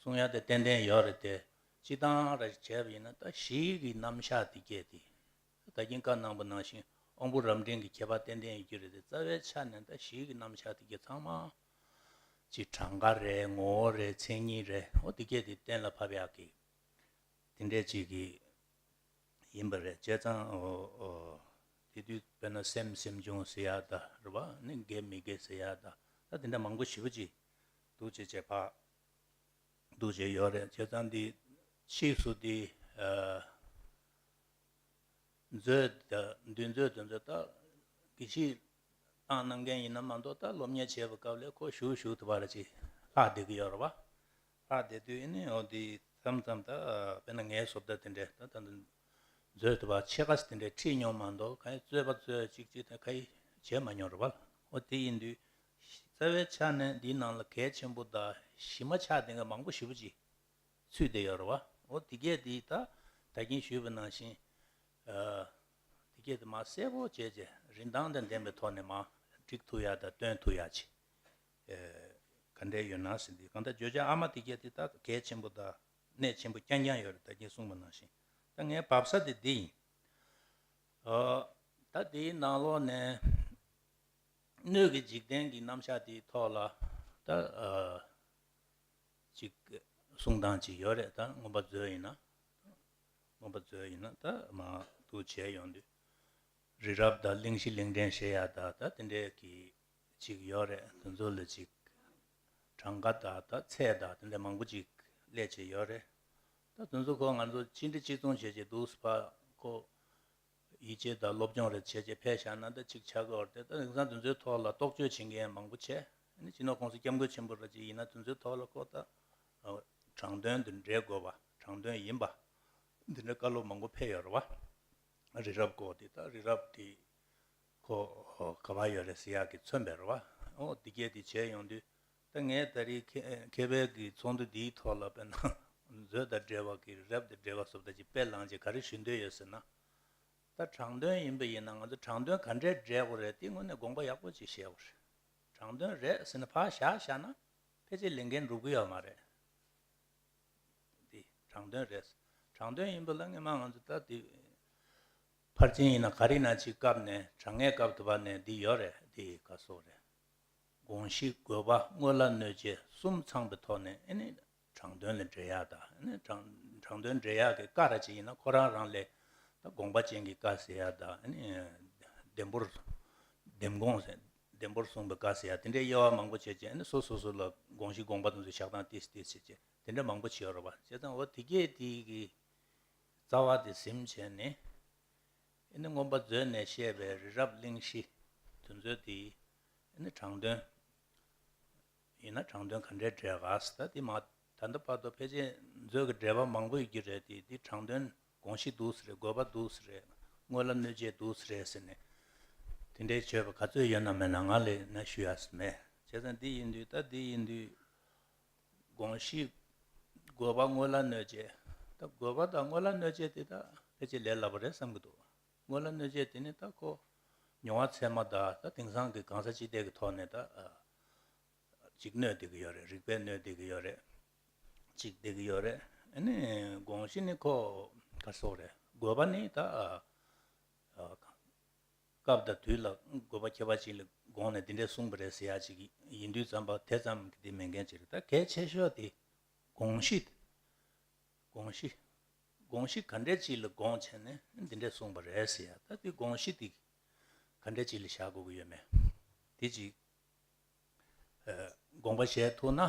གསུང་ཡ་དེ་ཏན་ཏན་ཡོད་རེད་དེ། སྤྱིར་བཏང་ར་བྱས་པ་ཡིན་ན་ད་གཞི་གི་རྣམ་གཞག་དེ་སྐད་དེ། ད་གིན་བཀའ་གནང་པ་ནང་བཞིན་དབང་པོ་རབ་འབྲིང་གི་ཁྱད་པར་ཏན་ཏན་ཡོད་ཀྱི་རེད་དེ། རྩ་བའི་ཆ་ནས་ད་གཞི་གི་རྣམ་གཞག་དེ་སྐད་ཚང་མ་ཅིག་གྲངས་ཀ་རེད། ངོ་བོ་རེད། མཚན་ཉིད་རེད། འོ་དེ་སྐད་དེ་གཏན་ལ་ཕབ་ཡག་གི་དེ་འདྲས་ཅིག་གི་ཡིན་པ་རེད། བྱས་ཙང་འོ་འོ་དེ་དུས་དཔེར་ན་སེམས་སེམས་བྱུང་ཟེར་ཡ་ད་རེད་བ། ནི་དགེ་མི་དགེ་ཟེར་ཡ་ད་ད་དེ་འདྲ་མང་པོ་ཞེ་པོ་ཅིག་འདུག་བྱས་བྱས་ཕ་འདུག་བྱས་ཡོད་རེད། བྱས་ཙང་འདི་ཕྱིས་སུ་འདི་ཨ་མཛོད་ད་འདུས་མཛོད་དེ་ཚོ་ད་དགེ་བཤེས་བཏང་གནང་མཁན་ཡིན་ན་མ་གཏོགས་ད་སློབ་གཉེར་བྱེད་པའི་སྐབས་ལ་ཁོ་ཞུ་ཞུ་ཐུབ་པ་ར་ཅིག་ལྷག་བསྡད་ཀྱི་ཡོད་རེད་བ། ལྷག་བསྡད་དུས་ཨ་ནི་འོ་འདི་མཚམས་མཚམས་ད་དཔེར་ན་ངའི་བཟོ་ལྟ་དེ་འདྲས་ད་ད་མཛོད་དུ་བ་ཕྱེད་ཀ་དེ་འདྲས་ཁྲིད་མྱོང་མ་གཏོགས་གང་ཡང་རྩོད་པ་རྩོད་ཅིག་ཅིག་དེ་ག་ཡི་བྱས་མ་མྱོང་རེད་བ། འོ་དེ་ཡིན་དུས་རྩ་བའི་ཆ་ནས་འདིའི་ནང་ལ་གལ་ཆེན་པོ་དང་གཞི་མ་ཆགས་བསྡད་མཁན་མང་པོ་ཞེ་པོ་ཅིག་ཚུད་བསྡད་ཡོད་རེད་བ། འོ་དེ་གས་དེ་ད་ད་གིན་ཞུས་པ་ནང་བཞིན་ཨ་དེ་གས་དེ་མར་གསལ་པོ་བྱས་བྱས་རིན་ཐང་དང་ལྡན་པའི་ཐོག་ནས་མར་སྒྲིག་ཐུབ་ཡ་དང་སྟོན་ཐུབ་ཡ་ཅིག་ཨེ་ག་འདྲས་ཡོད་ན་ཟེར་འདི་གང་ལྟར་བརྗོད་བྱ་ཨ་མ་དེ་གས་དེ་ད་གལ་ཆེན་པོ་དང་གནད་ཆེན་པོ་རྐྱང་རྐྱང་ཡོད་རེད། ད་གིན་གསུངས་པ་ནང་བཞིན། ད་ངའི་བབས་ས་དེ་འདི་ཡིན། ཨ་ད་དེའི་ནང་ལོགས་ནས་སྣོད་ཀྱི་འཇིག་རྟེན་གྱི་རྣམ་གཞག་དེའི་ཐོག་ལ་ད་ཨ་ཅིག་གསུང་སྟངས་ཅིག་ཡོད་རེད། ད་མངོན་པ་མཛོད་ཡིན་ན། མངོན་པ་མཛོད་ཡིན་ན་ད་མར་འདུག་བྱས་ཡོང་དུས། རི་རབ་དང་གླིང་བཞི་གླིང་ཕྲན་བཤད་ཡ་ད་ད་དེ་འདྲའི་གི་ཅིག་ཡོད་རེད། དེ་ཚོ་ལ་ཅིག་གྲངས་ཀ་དང་ད་ཚད་དང་དེ་འདྲ་མང་པོ་ཅིག་སླེབས་བྱས་ཡོད་རེད། ད་དེ་ཚོ་ཁོ་ང་ཚོ་གཅིག་འདྲ་གཅིག་མཚུངས་བྱས་བྱས་འདུག་སེ་ཕར་ཁོ་ཡིད་ཆེས་དང་སློབ་སྦྱོང་རེ་བྱས་བྱས་ཕེབས་བཞག་ན་ད་ཅིག་ཆགས་ཀྱི་ཡོད་རེད་དེ། ད་དེང་སང་དེ་ཚོའི་ཐོག་ལ་རྟོག་དཔྱོད་བྱེད་མཁན་མང་པོ་བྱས། ཨ་ནི་སྤྱི་ནོར་༸གོང་ས་༸སྐྱབས་མགོན་ཆེན་པོ་ར་ཅིག་ཡིན་ན་དེ་ཚོའི་ཐོག་ལ་ཁོ་ད་དྲང་དོན་དེ་འགྲེལ་དགོས་པ། དྲང་དོན་ཡིན་པ་འདི་འདྲ་བཀའ་སློབ་མང་པོ་ཕེབས་ཡོད་རེད་བ། རི་རབ་སྐོར་དེ་ད་རི་རབ་དེ་ ཁོ་ག་པར་ཡོད་རེད་ཟེར་ཡག་གི་མཚོན་པ་རེད་བ། ཨོ་འདི་གས་དེ་བྱས་ཡོང་དུས། ད་ངས་ད་རེས་མཁས་མཁས་པའི་གི་ཚོགས་འདུ་འདིའི་ཐོག་ལ་དཔེར་ན་མཛོད་དང་འབྲེལ་བ་གི་རབ་དང་འབྲེལ་བ་སོགས་ད་ཅིག་དཔེ་བླངས་ཅིག་ག་རེ་ཞུ་འདོད་ཡོད་ཟེར་ན། ད་དྲང་དོན་ཡིན་པ་ཡིན་ན་ང་ཚོ་དྲང་དོན་ག་འདྲས་འགྲེལ་དགོས་རེད་དེ་དངོས་གནས་དགོངས་པ་ཡག་པོ་ཅིག་བཞེས་དགོས་རེད། དྲང་དོན་རེད་ཟེར་ནས་ཕར་བཞག་བཞག་ན་ཕལ་ཆེར་ལས་འགན་འགྲུབ་ཀྱི་ཡོད་མ་རེད། འདི་དྲང་དོན་རེད། དྲང་དོན་ཡིན་པ་ལ་སྔོན་མ་ང་ཚོ་ད་འདི་ཕར་ཕྱིན་ཡིན་ན་ག་རེ་ན་ཅིག་བཀབ་ནས་དྲང་ངེས་བཀབ་ཐུབ་པ་ནས་འདི་ཡོད་རེད། འདི་ག་སོགས་རེད། དགོངས་གཞི་དགོས་པ་དངོས་ལ་གནོད་བྱེད་གསུམ་ཚང་པའི་ཐོག་ནས་ཨེ་ནི་དྲང་དོན་ལ་འགྲེལ་ཡག་དང་ཨེ་ནི་དྲང་དྲང་དོན་འགྲེལ་ཡག་གི་བཀའ་ར་ཅིག་ཡིན་ན་ཁོ་རང་རང་ལས་ད་དགོངས་པ་ཅན་གྱི་བཀའ་ཟེར་ཡག་དང་ཨེ་ནི་ལྡེམ་པོར་ལྡེམ་དགོངས་ཟེར་ལྡེམ་པོར་གསུངས་པའི་བཀའ་ཟེར་ཡག་དེ་འདྲའི་དབྱེ་བ་མང་པོ་བྱས་བྱས་ཨེ་ནི་སོ་སོ་སོ་ལ་དགོངས་གཞི་དགོངས་པ་དེ་ཚོ་བཞག་སྟངས་ཏིས་ཏིས་བྱས་བྱས་དེ་འདྲ་མང་པོ་བྱས་ཡོད་རེད་བ། བྱས་ཙང་འོ་དེ་གས་དེ་གི་རྩ་བ་དེ་ཟིན་བྱས་ནས། ཨེ་ནི་མངོན་པ་མཛོད་ནས་བཤད་པའི་རི་རབ་གླེང་གཞི་དེ་ཚོ་དེ་ཨེ་ནི་དྲང་དོན་ཡིན་ན་དྲང་དོན་ག་འདྲའི་འགྲེལ་ག་ཟེར་ད་དེ་མ་ད་ལྟ་བར་དུ་ཕལ་ཆེར་མཛོད་ཀྱི་འགྲེལ་པ་མང་པོ་ཡོད་ཀྱི་རེད་དེ་དེ་དྲང་དོན་དགོངས་གཞི་འདུག་ཟེར་རེད། དགོས་པ་འདུག་ཟེར་རེད། དངོས་ལ་གནོད་བྱེད་འདུག་ཟེར་རེད་ཟེར་ནས་དེ་འདྲའི་བརྗོད་པ་ག་ཚོད་ཡོད་ན་མེད་ན་ང་ལས་ན་ཞུ་ཡག་མེད། བྱས་ཙང་འདི་ཡིན་དུས་ད་འདི་ཡིན་དུས། དགོངས་གཞི་དགོས་པ་དངོས་ལ་གནོད་བྱེད། ད་དགོས་པ་དང་དངོས་ལ་གནོད་བྱེད་དེ་ད་ཕལ་ཆེར་ལས་སླ་པོ་རེད་བསམ་གྱི་འདུག་དངོས་ལ་གནོད་བྱེད་དེ་ནི་ད་ཁོ་མྱོང་བ་ཚད་མ་དང་ད་དེང་སང་གི་གང་ཟག་སྤྱི་སྡེ་གི་ཐོག་ནས་ད་ཅིག་གནོད་བསྡད་ཀྱི་ཡོད་རེད། རིག་པས་གནོད་བསྡད་ཀྱི་ཡོད་རེད། ཅིག་བསྡད་ཀྱི་ཡོད་རེད། ཨ་ནི་དགོངས་གཞི་ནི་ཁོ་ག་སོགས་རེད། དགོས་པ་ནི་ད། སྐབས་དང་དུས་ལ་དགོས་པ་ཁྱད་པར་ཅན་ལ་དགོངས་ནས་འདི་འདྲས་གསུངས་པ་རེད་ཟེར་ཡག་ཅིག་ཡིན་དུས་ཙམ་པ་དེ་ཙམ་གྱི་དེ་མེད་མཁན་ཅིག་རེད། ད་གལ་ཆེ་ཤོས་དེ་དགོངས་གཞི། དགོངས་གཞི། དགོངས་གཞི་ག་འདྲས་ཅིག་ལ་དགོངས་བྱས་ནས་འདི་འདྲས་གསུངས་པ་རེད་ཟེར་ཡག་ད་དེ་དགོངས་གཞི་དེ་ག་འདྲས་ཅིག་ལ་བཞག་དགོས་ཀྱི་ཡོད་མེད་དེ་ཅིག་དགོངས་པ་བཞེས་ཐུབ་ན་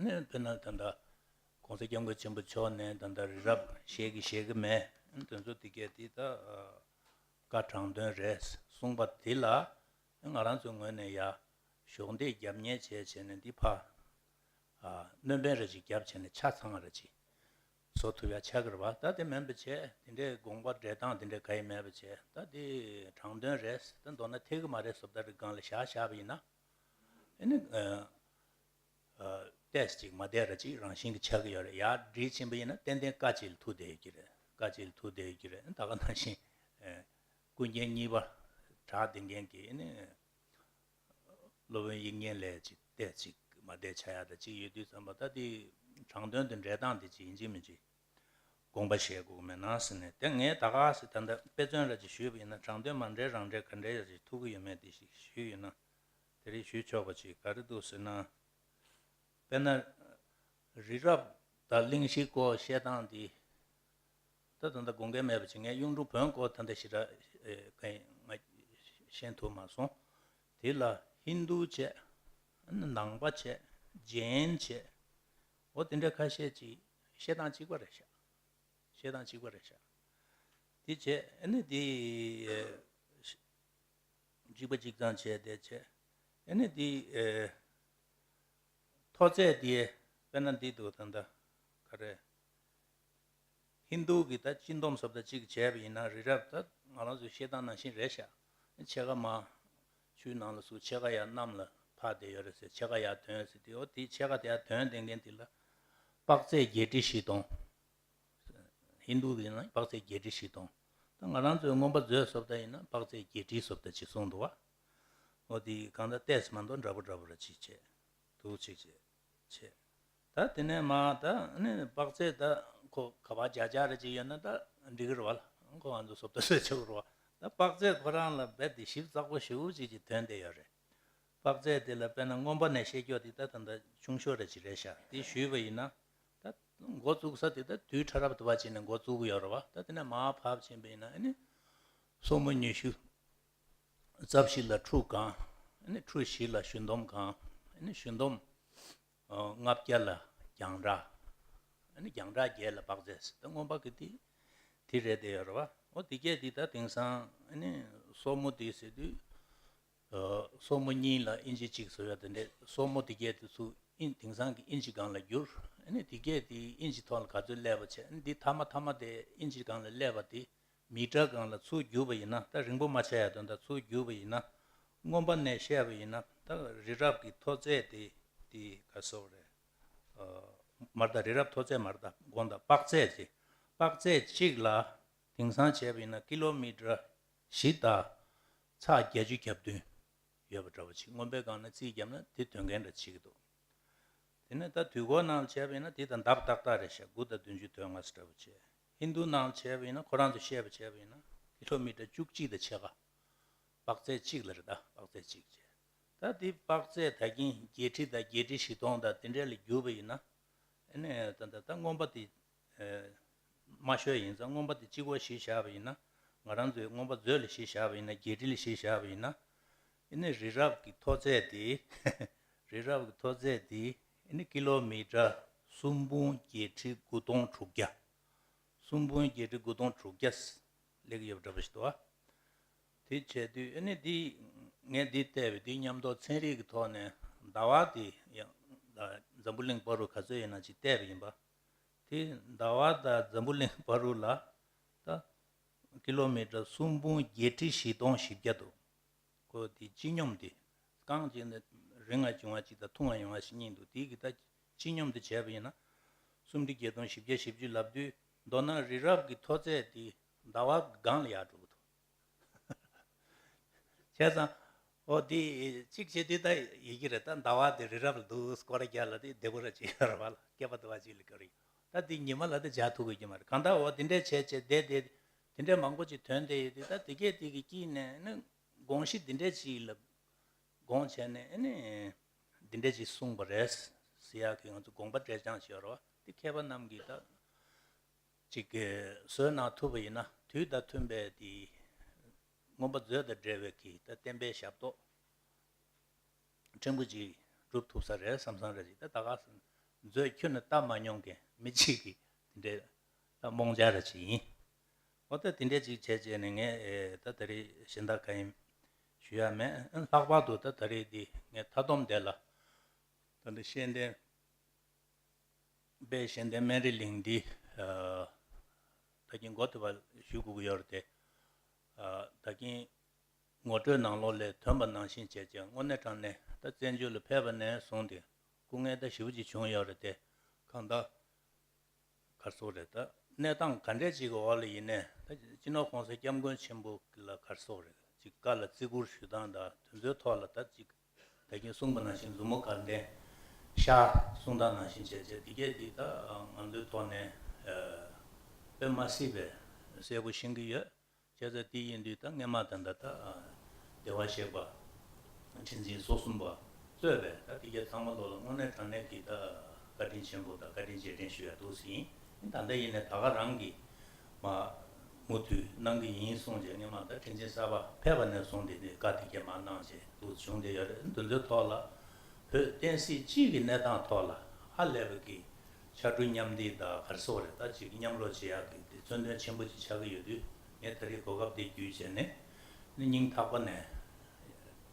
ནི་དཔེར་ན་ད་ལྟ་༸གོང་ས་༸སྐྱབས་མགོན་ཆེན་པོ་མཆོག་ནས་ད་ལྟ་རི་རབ་བཞེས་ཀྱི་བཞེས་ཀྱི་མེད། དོན་ཚོ་དེ་གས་དེ་ད་བཀའ་དྲང་དོན་རེད་གསུངས་པ་དེ་ལ་ང་རང་ཚོའི་ངོས་ནས་ཡ་གཞོགས་འདེགས་རྒྱབ་གཉེར་བྱས་བྱས་ནས་འདི་ཕར་སྣོན་པ་ར་ཅིག་རྒྱབ་བྱས་ནས་ཆ་ཚང་ར་ཅིག་བཟོ་ཐུབ་ཡ་ཆགས་ཀྱི་རེད་བ། ད་དེ་མིན་པ་བྱས་དེ་འདྲའི་དགོངས་པ་འགྲེལ་སྟངས་དེ་འདྲའི་ག་ཡི་མེད་པ་བྱས་ད་དེ་དྲང་དོན་རེད། ད་མདོར་ན་འཐད་ཀྱི་མ་རེད་བཟོ་ལྟ་རིགས་སྒང་ལ་བཞག་བཞག་པ་ཡིན་ན། ཨེ་ནི། ཏོག་ཙམ་ཅིག་མ་བསྡད་ར་ཅིག་རང་བཞིན་གྱི་ཆགས་ཀྱི་ཡོད་རེད། ཡར་འགྲིལ་ཕྱིན་པ་ཡིན་ན་ཏན་ཏན་བཀའ་གཅིག་ལ་ཐུག་བསྡད་ཡོད་ཀྱི་རེད། བཀའ་གཅིག་ལ་ཐུག་བསྡད་ཡོད་ཀྱི་རེད། ད་ག་ནང་བཞིན། ཨེ། ཀུན་མཁྱེན་གཉིས་པ་གྲགས་ལྡན་མཁན་གྱི་ཨེ་ནི། སློབ་དཔོན་དབྱིག་གཉེན་ལས་ཅིག་ཏོག་ཙམ་ཅིག་མ་བསྡད་ཆགས་ཡ་ད་ཅིག་ཡོད་དུས་ཙམ་པ་ད་དེ་དྲང་དོན་དུ་འགྲེལ་སྟངས་དེ་ཅིག་ཡིན་གཅིག་མིན་གཅིག་དགོངས་པ་བཞེས་དགོས་མེད་ན་ཟེར་ནས་དེ་ངས་ད་ག་ཟེ་ད་ལྟ་དཔེ་མཚོན་ར་ཅིག་ཞུས་པ་ཡིན་ན་དྲང་དོན་མ་འགྲེལ་རང་འགྲེལ་ག་འགྲེལ་ཡ་ཅིག་ཐུག་གི་ཡོད་མེད་དེ་ཞིག་ཞུས་ཡོད་ན། དེ་རིང་ཞུས་ཆོག་པ་ཅིག་ག་རེ་འདུག་ཟེར་ན། དཔེར་ན། རི་རབ་དང་གླེང་གཞི་སྐོར་བཤད་སྟངས་འདི། ད་ད་ལྟ་དགོངས་འགལ་མེད་པ་ཅིག་ངས་གཡུང་དྲུང་བོན་སྐོར་ད་ལྟ་ཞེ་དྲག་གང་ང་ཤེས་ཐུབ་མ་སོང་། དེ་ལ་ཧིན་རྡུ་བྱས། ནང་པ་བྱས། ཇེན་བྱས། འོ་དེ་འདྲ་ཁ་ཤས་ཅིག་བཤད་སྟངས་གཅིག་པ་རེད་ཤག་བཤད་སྟངས་གཅིག་པ་རེད་ཤག་དེ་བྱས་ཨ་ནི་དེ། གཅིག་པ་གཅིག་ཚང་བྱས་དེ་བྱས། ཨ་ནི་འདི། ཨེ། མཐོ་ཚད་འདི། དཔེར་ན་འདི་འདུག་ད་ལྟ། ག་རེ། ཧིན་རྡུ་གི་ད་སྤྱི་སྡོམ་སོབ་ད་གཅིག་བྱས་པ་ཡིན་ན་རི་རབ་ད་ང་རང་ཚོའི་བཤད་སྟངས་ནང་བཞིན་རེད་ཤག་ཕྱེད་ཀ་མར། ཆུའི་ནང་ལ་ཟུག་ཕྱེད་ཀ་ཡར་གནམ་ལ་འཕགས་བསྡད་ཡོད་རེད་ཟེར་ཕྱེད་ཀ་ཡར་ཐོན་ཟེར་དུས་འོ་དེའི་ཕྱེད་ཀ་དེ་ཡར་ཐོན་བསྡད་མཁན་དེ་ལ། དཔག་ཚད་བརྒྱད་ཁྲི་བཞི་སྟོང་། ཧིན་རྡུ་གི་ཡིན་ན་དཔག་ཚད་བརྒྱད་ཁྲི་བཞི་སྟོང་། ད་ང་རང་ཚོའི་མངོན་པ་མཛོད་སོབ་ད་ཡིན་ན་དཔག་ཚད་བརྒྱད་ཁྲི་སོབ་ད་ཅིག་གསུངས་འདུག་བ། འོ་དེ་གང་ལྟར་ཏོག་ཙམ་མ་གཏོགས་འདྲ་པོ་འདྲ་པོ་ར་ཅིག་བྱས། འདུག་ཅིག་བྱས། བྱས། ད་དེ་ནས་མ་ད་ནི་དཔག་ཚད་ད་ཁོ་ག་པར་བརྒྱ་ཆ་ར་ཅིག་ཡོད་ན་ད་འགྲིག་གི་རེད་བ། ཁོ་ང་ཚོ་སོབ་ད་བཟོས་ཆོག་གི་རེད་བ། ད་དཔག་ཚད་ཁོ་རང་ལ་རྦད་དེ་ཞིབ་ཚགས་པོ་ཞེ་པོ་ཅིག་ཅིག་ཐོན་བསྡད་ཡོད་རེད། དཔག་ཚད་དེ་ལ་དཔེར་ན་མངོན་པ་ནས་བཤད་རྒྱུ་དེ་ད་ད་ལྟ་ཆུང་ཤོས་ར་ཅིག་རེད་ཤག་དེ་ཞུས་པ་ཡིན་ན། ད་འགོ་བཙུགས་ས་དེ་ད་དུས་ཕྲ་རབ་ཏུ་བ་ཅིག་ནས་འགོ་བཙུགས་ཀྱི་ཡོད་རེད་བ། ད་དེ་ནས་མར་བབས་ཕྱིན་པ་ཡིན་ན་ཨ་ནི། སོར་མོ་ཉི་ཤུ་རྩ་བཞི་ལ་ཁྲུ་གང་། ཨ་ནི་ཁྲུ་བཞི་ལ་ཞུན་སྡོམ་གང་། ཨ་ནི་ཞུན་སྡོམ། ཨ། ལྔ་བརྒྱ་ལ་རྒྱང་གྲགས། ཨ་ནི་རྒྱང་གྲགས་བརྒྱད་ལ་དཔག་ཚད་ཟེར་ད་མངོན་པ་གི་དེ། དེ་རེད་དེ་ཡོད་རེད་བ། འོ་དེ་གས་དེ་ད་དེང་སང་ཨ་ནི་སོར་མོ་དེ་ཟེར་དུས། ཨ། སོར་མོ་གཉིས་ལ་ཨིན་ཅི་གཅིག་བཟོ་ཡ་དེ་འདྲས་སོར་མོ་དེ་གས་དེ་ཚུར་ཨིན་དེང་སང་གི་ཨིན་ཅི་སྒང་ལ་བསྒྱུར། ཨ་ནི་དེ་གས་དེ་ཨིན་ཅི་ཐོག་ལ་ག་ཚོད་སླེབས་པ་བྱས་ཨ་ནི་དེ་མཐའ་མ་མཐའ་མ་དེ་ཨིན་ཅི་སྒང་ལ་སླེབས་པ་དེ། མི་ཊར་སྒང་ལ་ཚུར་བསྒྱུར་བ་ཡིན་ན། ད་རིང་པོ་མ་ཆགས་ཡ་དོན་དག་ཚུར་བསྒྱུར་བ་ཡིན་ན། མངོན་པ་ནས་བཤད་པ་ཡིན་ན། ད་རི་རབ་ཀྱི་མཐོ་ཚད་དེ་དེ་ག་སོགས་རེད། མར་ད་རི་རབ་མཐོ་ཚད་མར་ད་དགོངས་དག་དཔག་ཚད་ཅིག་དཔག་ཚད་གཅིག་ལ་དེང་སང་བྱས་པ་ཡིན་ན་ཀི་ལོ་མི་ཊར་བཞི་དང་ཚེག་བརྒྱད་ཅུ་གྱ་བདུན་ཡོད་པ་འདྲ་པོ་ཅིག་མངོན་པའི་སྒང་ནས་རྩིས་བརྒྱབ་ན་དེ་དོན་རྐྱེན་འདྲ་ཅིག་འདུག་དེ་ནས་ད་དུས་འཁོར་ནང་ལ་བྱས་པ་ཡིན་ན་དེ་དང་ལྡབ་ཏག་ཏག་རེད་ཤག་དགུ་དང་བདུན་ཅུ་དོན་ལྔ་ཟེར་འདྲ་པོ་བྱས། ཧིན་རྡུ་ནང་ལ་བྱས་པ་ཡིན་ན་ཁོ་རང་ཚོ་བཤད་པ་བྱས་པ་ཡིན་ན་ཀི་ལོ་མི་ཊར་བཅུ་གཅིག་དང་ཕྱེད་ཀ་དཔག་ཚད་གཅིག་ལ་རེད། ད་དཔག་ཚད་གཅིག་བྱས། ད་དེ་དཔག་ཚད་ད་གིན་བརྒྱད་ཁྲི་དང་བརྒྱད་ཁྲི་བཞི་སྟོང་དང་དེ་འདྲ་ལ་བསྒྱུར་བ་ཡིན་ན། ཨ་ནི་ད་ད་ད་མངོན་པ་དེ་ཨ་མ་ཤོད་ཡིན་ཙང་མངོན་པ་དེ་གཅིག་པོ་གཞི་བཞག་པ་ཡིན་ན། ང་རང་ཚོའི་མངོན་པ་མཛོད་ལ་གཞི་བཞག་པ་ཡིན་ན། བརྒྱད་ཁྲི་ལ་གཞི་བཞག་པ་ཡིན་ན། ཨ་ནི་རི་རབ་ཀྱི་མཐོ་ཚད་དེ། རི་རབ་ཀྱི་མཐོ་ཚད་དེ་ཨ་ནི་ཀི་ལོ་མི་ཊར་སུམ་འབུམ་བརྒྱད་ཁྲི་དགུ་སྟོང་དྲུག་བརྒྱ། སུམ་འབུམ་བརྒྱད་ཁྲི་དགུ་སྟོང་དྲུག་བརྒྱ་སླེབས་ཀྱི་ཡོད་པ་འདྲ་པོ་ཞིག་འདུག་ཨ། དེ་བྱས་དུས་ཨ་ནི་འདི་ངས་འདི་བལྟས་པའི་དུས་མཉམ་དུ་ཚན་རིག་གི་ཐོག་ནས་ཟླ་བ་དེ་ཡང་འཛམ་བུ་གླིང་བར་དུ་ག་ཚོད་ཡིན་ན་ཅིག་བལྟས་པ་ཡིན་པ། དེ་ཟླ་བ་དང་འཛམ་བུ་གླིང་བར་དུ་ལ་ད་ཀི་ལོ་མི་ཊར་སུམ་འབུམ་བརྒྱད་ཁྲི་བཞི་སྟོང་བཞི་བརྒྱ་འདུག་ཁོ་དེ་སྤྱི་སྙོམས་དེ། རྐང་གཅིག་ནི་རིང་ང་བྱུང་བ་གཅིག་དང་ཐུང་ང་ཡོང་བ་ཞིག་གཉིས་འདུག་དེའི་གི་ད་སྤྱི་སྙོམས་དེ་བྱས་པ་ཡིན་ན། སུམ་ཁྲི་བརྒྱད་སྟོང་བཞི་བརྒྱ་བཞི་བཅུ་ལབ་དུས་མདོར་ན་རི་རབ་ཀྱི་མཐོ་ཚད་དེ་ཟླ་བ་གི་སྒང་ལ་ཡར་འགྲོ་གི་འདུག་བྱས་ཙང་། འོ་དེ་གཅིག་བྱས་དུས་ད་ཡི་གེ་རེད། ད་ཟླ་བ་དེ་རི་རབ་ལ་འདུག་སྐོར་ར་རྒྱག་ལ་དེ་བདེ་པོ་ར་ཅིག་ཡོད་རེད་བ་ལ། སྐྱེས་པ་དུ་བ་ཅིག་ལ་སྐོར་ར་ཡོད། ད་དེ་ཉི་མ་ལ་དེ་འཇགས་ཐུབ་ཀྱི་མ་རེད། གང་ལྟར་འོ་དེ་འདྲས་བྱས་བྱས་བསྡད་དེ་དེ་འདྲས་མང་པོ་ཅིག་ཐོན་བསྡད་ཡོད་དུས། ད་དེ་གས་དེ་གི་དཀྱིལ་ནས་ནི་དགོངས་གཞི་འདི་འདྲས་ཅིག་ལ་དགོངས་བྱས་ནས་ཨ་ནི་འདི་འདྲས་ཅིག་གསུངས་པ་རེད་ཟེར་ཡག་གི་ང་ཚོ་དགོངས་པ་འགྲེལ་བྱང་ཞིག་ཡོད་རེད་བ། དེ་མཁས་པ་རྣམས་ཀྱིས་ད་ཅིག་གི་བཟོས་གནང་ཐུབ་པ་ཡིན་ན་དུས་དང་མཐུན་པའི་དེ་མངོན་པ་མཛོད་དང་འབྲེལ་བའི་གི་ད་བསྟན་པའི་ཞབས་ཏོག་ཕྲན་བུ་ཅིག་སྒྲུབ་ཐུབ་ས་རེད་བསམ་བསམ་རེད། ཅིག་ད་ད་ག་མཛོད་ཁྱོན་ནས་བཏབ་མ་མྱོང་མཁན་མི་གཅིག་གིས་དེ་འདྲའི་ད་རྨོངས་འཆར་ར་ཅིག་ཡིན། འོ་ད་དེ་འདྲས་ཅིག་བྱས་བྱས་ནས་ངས་ཨེ་ད་ད་རེས་གཞན་དག་ག་ཡིན་ཞུ་ཡ་མེད། ལྷག་པར་དུ་ད་ད་རེས་འདི་ངས་མཐའ་སྡོམ་དེ་ལ་ད་འདི་ཤེས་ལྡན་དཔལ་ཤེས་ལྡན་སྨན་རི་གླིང་འདི་ཨ་ད་གིན་འགོ་ཐུབ་པ་ཞུ་དགོས་ཀྱི་ཡོད་རེད་དེ། ཨ་ད་གིན་ངོ་སྤྲོད་ནང་ལོགས་ལས་ཐོན་པ་ནང་བཞིན་བྱས་བྱས་དངོས་གནས་དྲང་གནས་ད་བཙན་བྱོལ་ལ་ཕེབས་པ་ནས་བཟུང་སྟེ་སྐུ་ངལ་ད་ཞེ་པོ་ཅིག་བྱུང་ཡོད་རེད་དེ། གང་ལྟར་ག་རེ་ཟེར་དགོས་རེད། ད་གནས་སྟངས་ག་འདྲས་ཅིག་གི་འོག་ལ་ཡིན་ནའི་ད་སྤྱི་ནོར་༸གོང་ས་༸སྐྱབས་མགོན་ཆེན་པོ་ལ་ག་རེ་ཟེར་དགོས་རེད། ཅིག་བཀའ་ལ་བརྩི་བཀུར་ཞུ་སྟངས་དང་དེ་ཚོའི་ཐོག་ལ་ད་ཅིག་ད་གིན་གསུངས་པ་ནང་བཞིན་མཛུབ་མོ་ག་འདྲས་ཤར་གསུངས་སྟངས་ནང་བཞིན་བྱས་བྱས་དེ་གས་དེ་ད་ང་ཚོའི་ཐོག་ནས་ཨ་དཔེ་མ་སྲིད་པའི་གསལ་པོ་ཤེས་ཀྱི་ཡོད། བྱས་ཙང་དེ་ཡིན་དུས་ད་སྔས་མ་ད་ད་ད་བདེ་བར་གཤེགས་པ་ཁྲི་འཛིན་སོ་གསུམ་པ་གཙོས་པའི་ད་དེ་གས་ཚང་མ་ལོ་ལ་དངོས་གནས་དྲང་གནས་ཀྱི་ད་བཀའ་དྲིན་ཆེན་པོ་དང་བཀའ་དྲིན་རྗེས་དྲན་ཞུ་ཡ་འདུག་ཟིན། ད་ལྟ་ཡིན་ནའི་ད་ག་རང་གིས་མ་མུ་མཐུད་གནང་གི་ཡིན་གསུངས་རྗེས་སྔས་མ་ད་ཁྲི་འཛིན་གསར་པ་ཕེབས་པ་ནས་བཟུང་སྟེ་དེ་བཀའ་དེ་གས་མ་གནང་བྱས་འདུག་བྱུང་བསྡད་ཡོད་རེད། འདི་ཚོའི་ཐོག་ལ་བོད་བསྟན་སྲིད་སྤྱི་གི་གནས་སྟངས་ཐོག་ལ་ཧ་ལས་པའི་གི་ཕྱར་གྲུ་མཉམ་འདེགས་དང་ག་རེ་ཟེར་དགོས་རེད། ད་ཅིག་མཉམ་རོགས་བྱེད་ཡག་གི་དེ་མཚོན་དོན་ཆེན་པོ་ཅིག་ཆགས་ཀྱི་ཡོད་དུས་ངས་ད་རེས་གོ་སྐབས་དེ་བརྒྱུད་བྱས་ནས་སྙིང་ཐག་པ་ནས་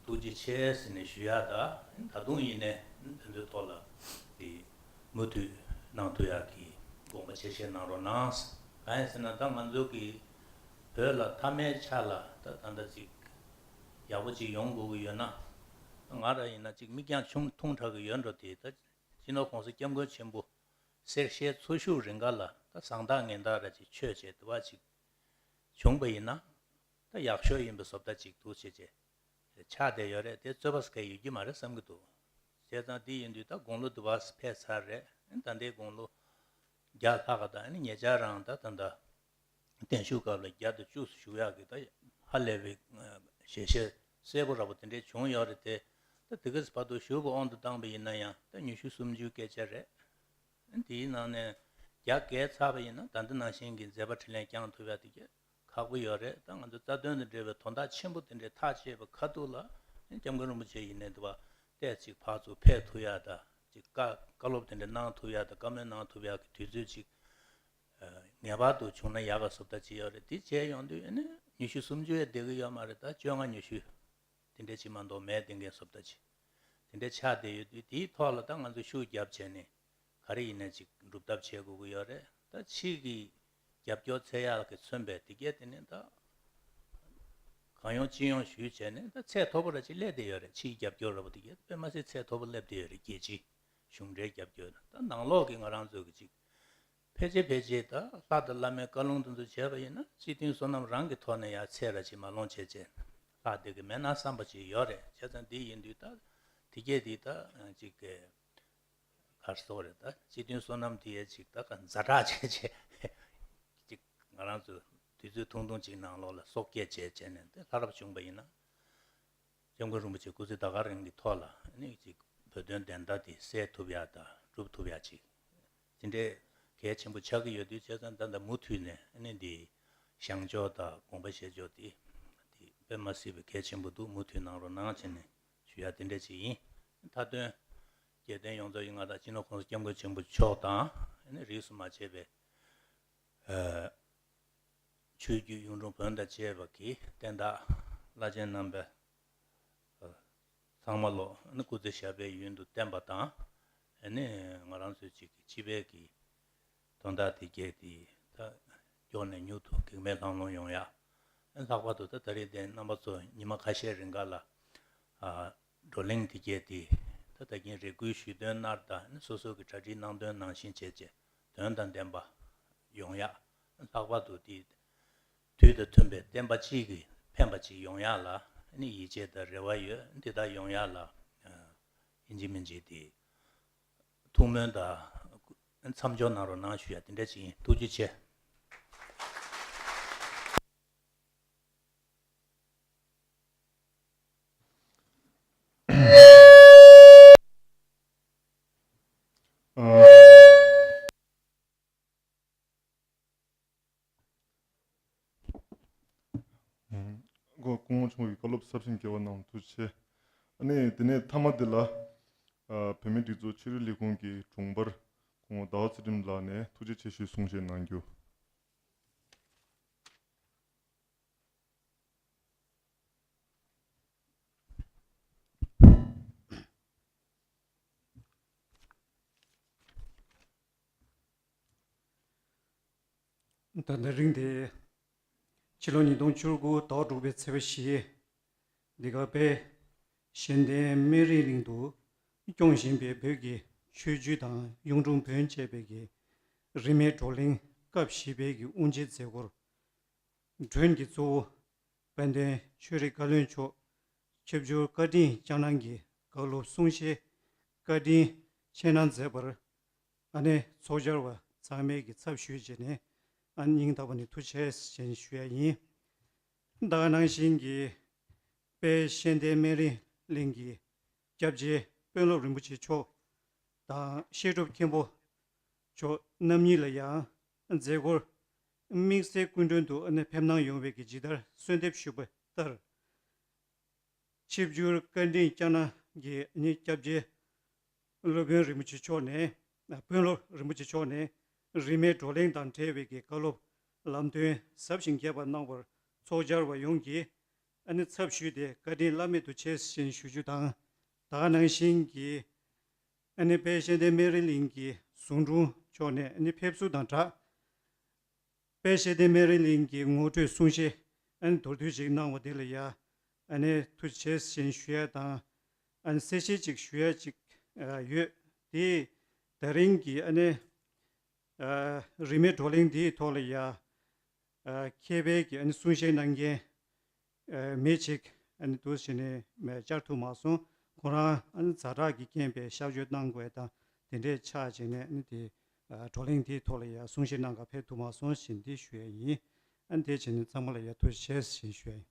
ཐུགས་རྗེ་ཆེ་ཟེར་ནས་ཞུ་ཡག་དང་། ད་དུང་ཡིན་ནའི་དེ་ཚོའི་ཐོག་ལ་དེ་མུ་མཐུད་གནང་ཐུབ་ཡག་གི་དགོངས་པ་ཆེ་བཞེས་གནང་རོགས་གནང་། གང་ཡིན་ཟེར་ན་ད་ང་ཚོ་གི་བོད་ལ་མཐའ་མའི་ཆ་ལ་ད་ད་ལྟ་ཅིག་ཡག་པོ་ཅིག་ཡོང་དགོས་ཀྱི་ཡོད་ན། ང་རང་ཡིན་ན་ཅིག་མིག་རྒྱང་ཆུང་ཐུང་དྲགས་ཀྱི་ཡོད་འགྲོ་དེ། ད་སྤྱི་ནོར་༸གོང་ས་༸སྐྱབས་མགོན་ཆེན་པོ་གསེར་ཞལ་འཚོ་བཞུགས་རིང་ག་ལ་ད་བཟང་ཐག་ངན་ཐག་ར་ཅིག་ཆོད་བྱས་དུ་བ་ཅིག་བྱུང་བ་ཡིན་ན་ད་ཡག་ཤོས་ཡིན་པའི་བཟོ་ལྟ་ཅིག་འདུག་བྱས་བྱས་ཆགས་བསྡད་ཡོད་རེད། དེ་རྩོད་པ་ཟེར་མཁན་ཡོད་ཀྱི་མ་རེད་བསམ་གྱི་འདུག་བྱས་ཙང་དེ་ཡིན་དུས་ད་དགུང་ལོ་དུ་བ་ཕེབས་ཚར་རེད། ད་ལྟའི་དགུང་ལོ་བརྒྱ་ལྷག་ག་ད་ནི་ཉེ་ཆར་རང་ད་ད་ད་བརྟན་བཞུགས་སྐབས་ལ་བརྒྱ་དང་བཅུ་བཞུགས་ཡག་གི་ད་ཧ་ལས་པའི་ཞལ་བཞེས་གསལ་པོ་ར་བོ་དེ་འདྲས་བྱུང་ཡོད་རེད་དེ། ད་དེ་ག་ཙམ་བར་དུ་བཞུགས་པ་དབང་དུ་བཏང་པ་ཡིན་ན་ཡང་ད་ཉི་ཤུ་སུམ་ཅུའི་སྐད་ཆ་རེད། དེའི་ནང་ནས་བརྒྱ་བརྒལ་ཚར་བ་ཡིན་ན་ད་ལྟ་ནང་བཞིན་གྱི་མཛད་པ་འཕྲིན་ལས་བསྐྱངས་ཐུབ་ཡག་དེ་གས་ཁག་པོ་ཡོད་རེད། ད་ང་ཚོ་རྩ་དོན་དང་འབྲེལ་བའི་དོན་དག་ཆེན་པོ་དེ་འདྲས་ཐག་བཅད་པའི་ཁ་ཐུག་ལ་༸སྐྱབས་མགོན་རིན་པོ་ཆེ་ཡིན་ནའི་དུ་བ་ཏོག་ཙམ་ཕར་ཚུར་ཕེབས་ཐུབ་ཡག་དང་ཅིག་བཀའ་བཀའ་སློབ་དེ་འདྲས་གནང་ཐུབ་ཡག་དང་བཀའ་མོལ་གནང་ཐུབ་ཡག་གི་དུས་ཚོད་ཅིག་ངེས་པར་དུ་བྱུང་ན་ཡག་ག་བཟོ་ལྟ་ཅིག་ཡོད་རེད། དེ་བྱས་ཡོང་དུས་ཨ་ནི་ཉི་ཤུ་སུམ་ཅུ་ཡང་བསྡད་ཀྱི་ཡོད་མ་རེད། ད་བཅོ་ལྔ་ཉི་ཤུ་དེ་འདྲས་ཅིག་མ་གཏོགས་མེད་བསྡད་མཁན་བཟོ་ལྟ་ཅིག་དེ་འདྲས་ཆགས་བསྡད་ཡོད་དུས། དེའི་ཐོག་ལ་ད་ང་ཚོ་ཤུགས་རྒྱབ་བྱས་ནས་ག་རེ་ཡིན་ན་ཅིག་སྒྲུབ་ཐབས་བྱེད་དགོས་ཀྱི་ཡོད་རེད། ད་ཕྱིས་ཀྱི་ རྒྱབ་སྐྱོར་འཚོལ་ཡག་གི་མཚོན་པའི་དེ་གས་དེ་ནི་ད་གང་ཡོང་ཅི་ཡོང་ཞུས་བྱས་ནས་ད་ཚད་མཐོ་པོ་ར་ཅིག་སླེབས་བསྡད་ཡོད་རེད། ཕྱིའི་རྒྱབ་སྐྱོར་ར་བ་དེ་གས་དཔེ་མ་སྲིད་ཚད་མཐོ་པོ་སླེབས་བསྡད་ཡོད་རེད། རྒྱལ་སྤྱིའི་གཞུང་འབྲེལ་རྒྱབ་སྐྱོར་ད་ནང་ལོགས་ཀྱི་ང་རང་ཚོ་གི་ཅིག་ཕལ་ཆེར་ཕལ་ཆེར་ད་ལྷ་དང་བླ་མའི་བཀའ་ལུང་དེ་ཚོ་བྱས་པ་ཡིན་ན་སྤྱི་མཐུན་བསོད་ནམས་རང་གི་ཐོག་ནས་ཡར་ཚད་ར་ཅིག་མར་ལོངས་བྱས་བྱས་ལྷག་བསྡད་ཀྱི་མེད་ན་བསམ་པ་ཅིག་ཡོད་རེད། བྱས་ཙང་འདི་ཡིན་དུས་ད་དེ་གས་དེ་ད་ཅིག་གི་གར་སོགས་རེད། ད་སྤྱི་མཐུན་བསོད་ནམས་དེ་ཡས་ཅིག་ད་ག་ཛ་དྲག་བྱས་བྱས་ཅིག་ང་རང་ཚོ་དུས་ཚོད་ཐུང་ཐུང་ཅིག་ནང་ལོགས་ལ་གསོག་སྐྱེལ་བྱས་བྱས་ནས་དེ་ལྷ་རབ་བྱུང་པ་ཡིན་ན། སྐྱབས་མགོན་རིན་པོ་ཆེ་སྐུ་ཚེ་ད་ག་རིང་གི་ཐོག་ལ་ནི་ཅིག་བོད་དོན་བདེན་མཐའ་དེ་གསལ་ཐུབ་ཡ་དང་སྒྲུབ་ཐུབ་ཡ་ཅིག་དེ་འདྲའི་གལ་ཆེན་པོ་ཆགས་ཀྱི་ཡོད་དུས། བྱས་ཙང་ད་ལྟ་མུ་མཐུད་ནས་ནི་འདི་བཞེངས་ཕྱོགས་དང་དགོངས་པ་བཞེས་ཕྱོགས་དེ་དེ་དཔེ་མ་སྲིད་པའི་གལ་ཆེན་པོ་འདུག་མུ་མཐུད་གནང་རོགས་གནང་བྱས་ནས་ཞུ་ཡ་དེ་འདྲ་ཅིག་ཡིན། མཐའ་དོན་རྒྱལ་བསྟན་ཡོངས་རྫོགས་ཀྱི་མངའ་བདག་སྤྱི་ནོར་༸གོང་ས་༸སྐྱབས་མགོན་ཆེན་པོ་མཆོག་དང་ནི་རིས་སུ་མ་ཆད་པའི་ཆོས་བརྒྱུད་གཡུང་དྲུང་བོན་དང་བཅས་པ་གི་བསྟན་བདག་བླ་ཆེན་རྣམ་པ་ཚང་མ་ལོ་ནི་སྐུ་ཚེ་ཞབས་པད་ཡུན་དུ་བརྟན་པ་དང་། ནི་ང་རང་ཚོའི་ཅིག་སྤྱི་པའི་གི་དོན་དག་དེ་གས་དེ་ད་མགྱོགས་ནས་མྱུར་དུ་གེགས་མེད་ལམ་ལྷོང་ཡོང་ཡ། ལྷག་པར་དུ་ད་ད་རེས་དེ་རྣམ་པ་ཚོ་ཉི་མ་ཁ་ཤས་རིང་ག་ལ་བགྲོ་གླེང་དེ་གས་དེ་ད་ད་གིན་རེ་སྐུལ་ཞུས་དོན་ལྟར་དང་ནི་སོ་སོ་གི་གྲ་སྒྲིག་གནང་དོན་ནང་བཞིན་བྱས་རྗེས། དོན་དང་ལྡན་པ་ཡོང་ཡ། ལྷག་པར་དུ་དེ་དུས་དང་མཐུན་པའི་བསྟན་པ་གཅིག་གི་ཕན་པ་ཅིག་ཡོང་ཡ་ལ་ནི་ཡིད་ཆེས་དང་རེ་བ་ཡོད། འདི་དག་ཡོང་ཡ་ལ་ཡིན་གཅིག་མིན་གཅིག་དེ་ཐུགས་སྨོན་དང་མཚམས་འཇོག་གནང་རོགས་གནང་ཞུ་ཡ་དེ་འདྲ་ཅིག་ཡིན། ཐུགས་རྗེ་ཆེ། སྐུ་ངོ་ཆེན་པོ་ཡིས་བཀའ་སློབ་ཟབ་ཞིང་རྒྱས་པ་གནང་བ་ཐུགས་རྗེ་ཆེ། ཨ་ནི་དེ་ནས་མཐའ་མ་དེ་ལ་བོད་མིའི་སྒྲིག་འཛུགས་ཕྱི་དྲིལ་ལས་ཁུངས་ཀྱི་དྲུང་འཕར་སྐུ་ངོ་ཟླ་བ་ཚུལ་ཁྲིམས་ལགས་ནས་ཐུགས་རྗེ་ཆེ་ཞུའི་གསུང་བཤད་གནང་རྒྱུ། ད་ལྟ་རིང་དེ་ཕྱི་ལོ་ཉིས་སྟོང་བཅུ་དགུ་ཟླ་བ་དྲུག་པའི་ཚེས་པ་བཞི། འདི་ག་དཔལ་གཞལ་ལྡན་སྨན་རི་གླིང་དུ་སྐྱོང་བཞིན་པའི་བོད་ཀྱི་ཆོས་བརྒྱུད་དང་གཡུང་དྲུང་བོན་བཅས་པའི་གི་རིས་མེད་བགྲོ་གླེང་སྐབས་བཞི་པའི་གི་དབུ་འབྱེད་མཛད་སྒོར། མགྲོན་གྱི་གཙོ་བོ་དཔལ་ལྡན་ཆོས་རིག་བཀའ་བློན་མཆོག་ཆིབས་བསྒྱུར་བཀའ་དྲིན་བསྐྱངས་གནང་གིས་བཀའ་སློབ་གསུང་བཤད་བཀའ་དྲིན་ཆེ་གནང་མཛད་པར། ཨ་ནེ་ཚོགས་བཅར་བ་ཚང་མས་ཀྱི་ཚབ་ཞུས་བྱས་ནས་ཨ་ནེ་སྙིང་ཐག་པ་ནས་ཐུགས་རྗེ་ཆེ་ཞུ་ཡ་ཡིན། ད་ག་ནང་བཞིན་གྱི་དཔལ་གཞལ་ལྡན་སྨན་རི་གླིང་གི་སྐྱབས་རྗེ་དཔོན་སློབ་རིན་པོ་ཆེ་མཆོག་དང་བཤད་སྒྲུབ་མཁན་པོ་མཆོག་རྣམ་གཉིས་ལ་ཡང་མཛད་སྒོར་དམིགས་བསལ་སྐུ་མགྲོན་དུ་ཨ་ནེ་ཕེབས་གནང་ཡོང་བའི་གི་ཇི་ལྟར་གསོལ་འདེབས་ཞུས་པ་ལྟར། ཆིབས་བསྒྱུར་བཀའ་དྲིན་བསྐྱངས་གནང་གིས་ཨ་ནེ་སྐྱབས་རྗེ་སློབ་དཔོན་རིན་པོ་ཆེ་མཆོག་ནས་དཔོན་སློབ་རིན་པོ་ཆེ་མཆོག་ནས་རིས་མེད་བགྲོ་གླེང་དང་འབྲེལ་བའི་གི་བཀའ་སློབ་ལམ་སྟོན་ཟབ་ཞིང་རྒྱས་པ་གནང་བར་ཚོགས་བཅར་བ་ཡོངས་ཀྱིས་ཨ་ནེ་ཚབ་ཞུས་ཏེ་བཀའ་དྲིན་བླ་མེད་དུ་ཆེ་ཞེས་ཞུ་རྒྱུ་དང་། ད་ག་ནང་བཞིན་གྱི་ཨ་ནེ་དཔལ་གཞལ་ལྡན་སྨན་རི་གླིང་གི་ཟུང་དྲུང་མཆོག་ནས་ཨ་ནེ་ཕེབས་བསུ་དང་སྦྲགས། དཔལ་གཞལ་ལྡན་སྨན་རི་གླིང་གི་ངོ་སྤྲོད་གསུང་བཤད་ཨ་ནི་མདོར་བསྡུས་ཤིག་གནང་བ་དེ་ལ་ཡ་ཨ་ནི་ཐུགས་རྗེ་ཆེ་ཞེས་ཞུ་ཡ་དང་། ཨ་ནི་གསལ་བཤད་ཅིག་ཞུ་ཡ་ཅིག་ཨ་ཡོད་དེ། ད་རིང་གི་ཨ་ནི་ཨ་རིས་མེད་བགྲོ་གླེང་འདིའི་ཐོག་ལ་ཡ་ཨ་མཁས་པའི་གི་ཨ་ནི་གསུང་བཤད་གནང་མཁན་ཨ་མི་ཅིག་ཨ་ནི་འདུག་ཟེར་ནས་མ་བཅར་ཐུབ་མ་སོང་། ཁོ་རང་ཨ་ནི་ཛ་དྲག་གི་རྐྱེན་པས་གཤགས་བཅོས་གནང་དགོས་དང་དེ་འདྲས་ཆགས་བྱས་ནས་ཨ་ནི་དེ་ཨ་བགྲོ་གླེང་དེའི་ཐོག་ལ་ཡ་གསུང་བཤད་གནང་ག་ཕེབས་ཐུབ་མ་སོང་ཞེས་འདི་ཞུ་ཡ་ཡིན། ཨ་ནི་དེ་བྱས་ནས་ཚང་མ་ལ་ཡ་ཐུགས་རྗེ་ཆེ་ཞེས་ཞུ་ཡ་ཡིན།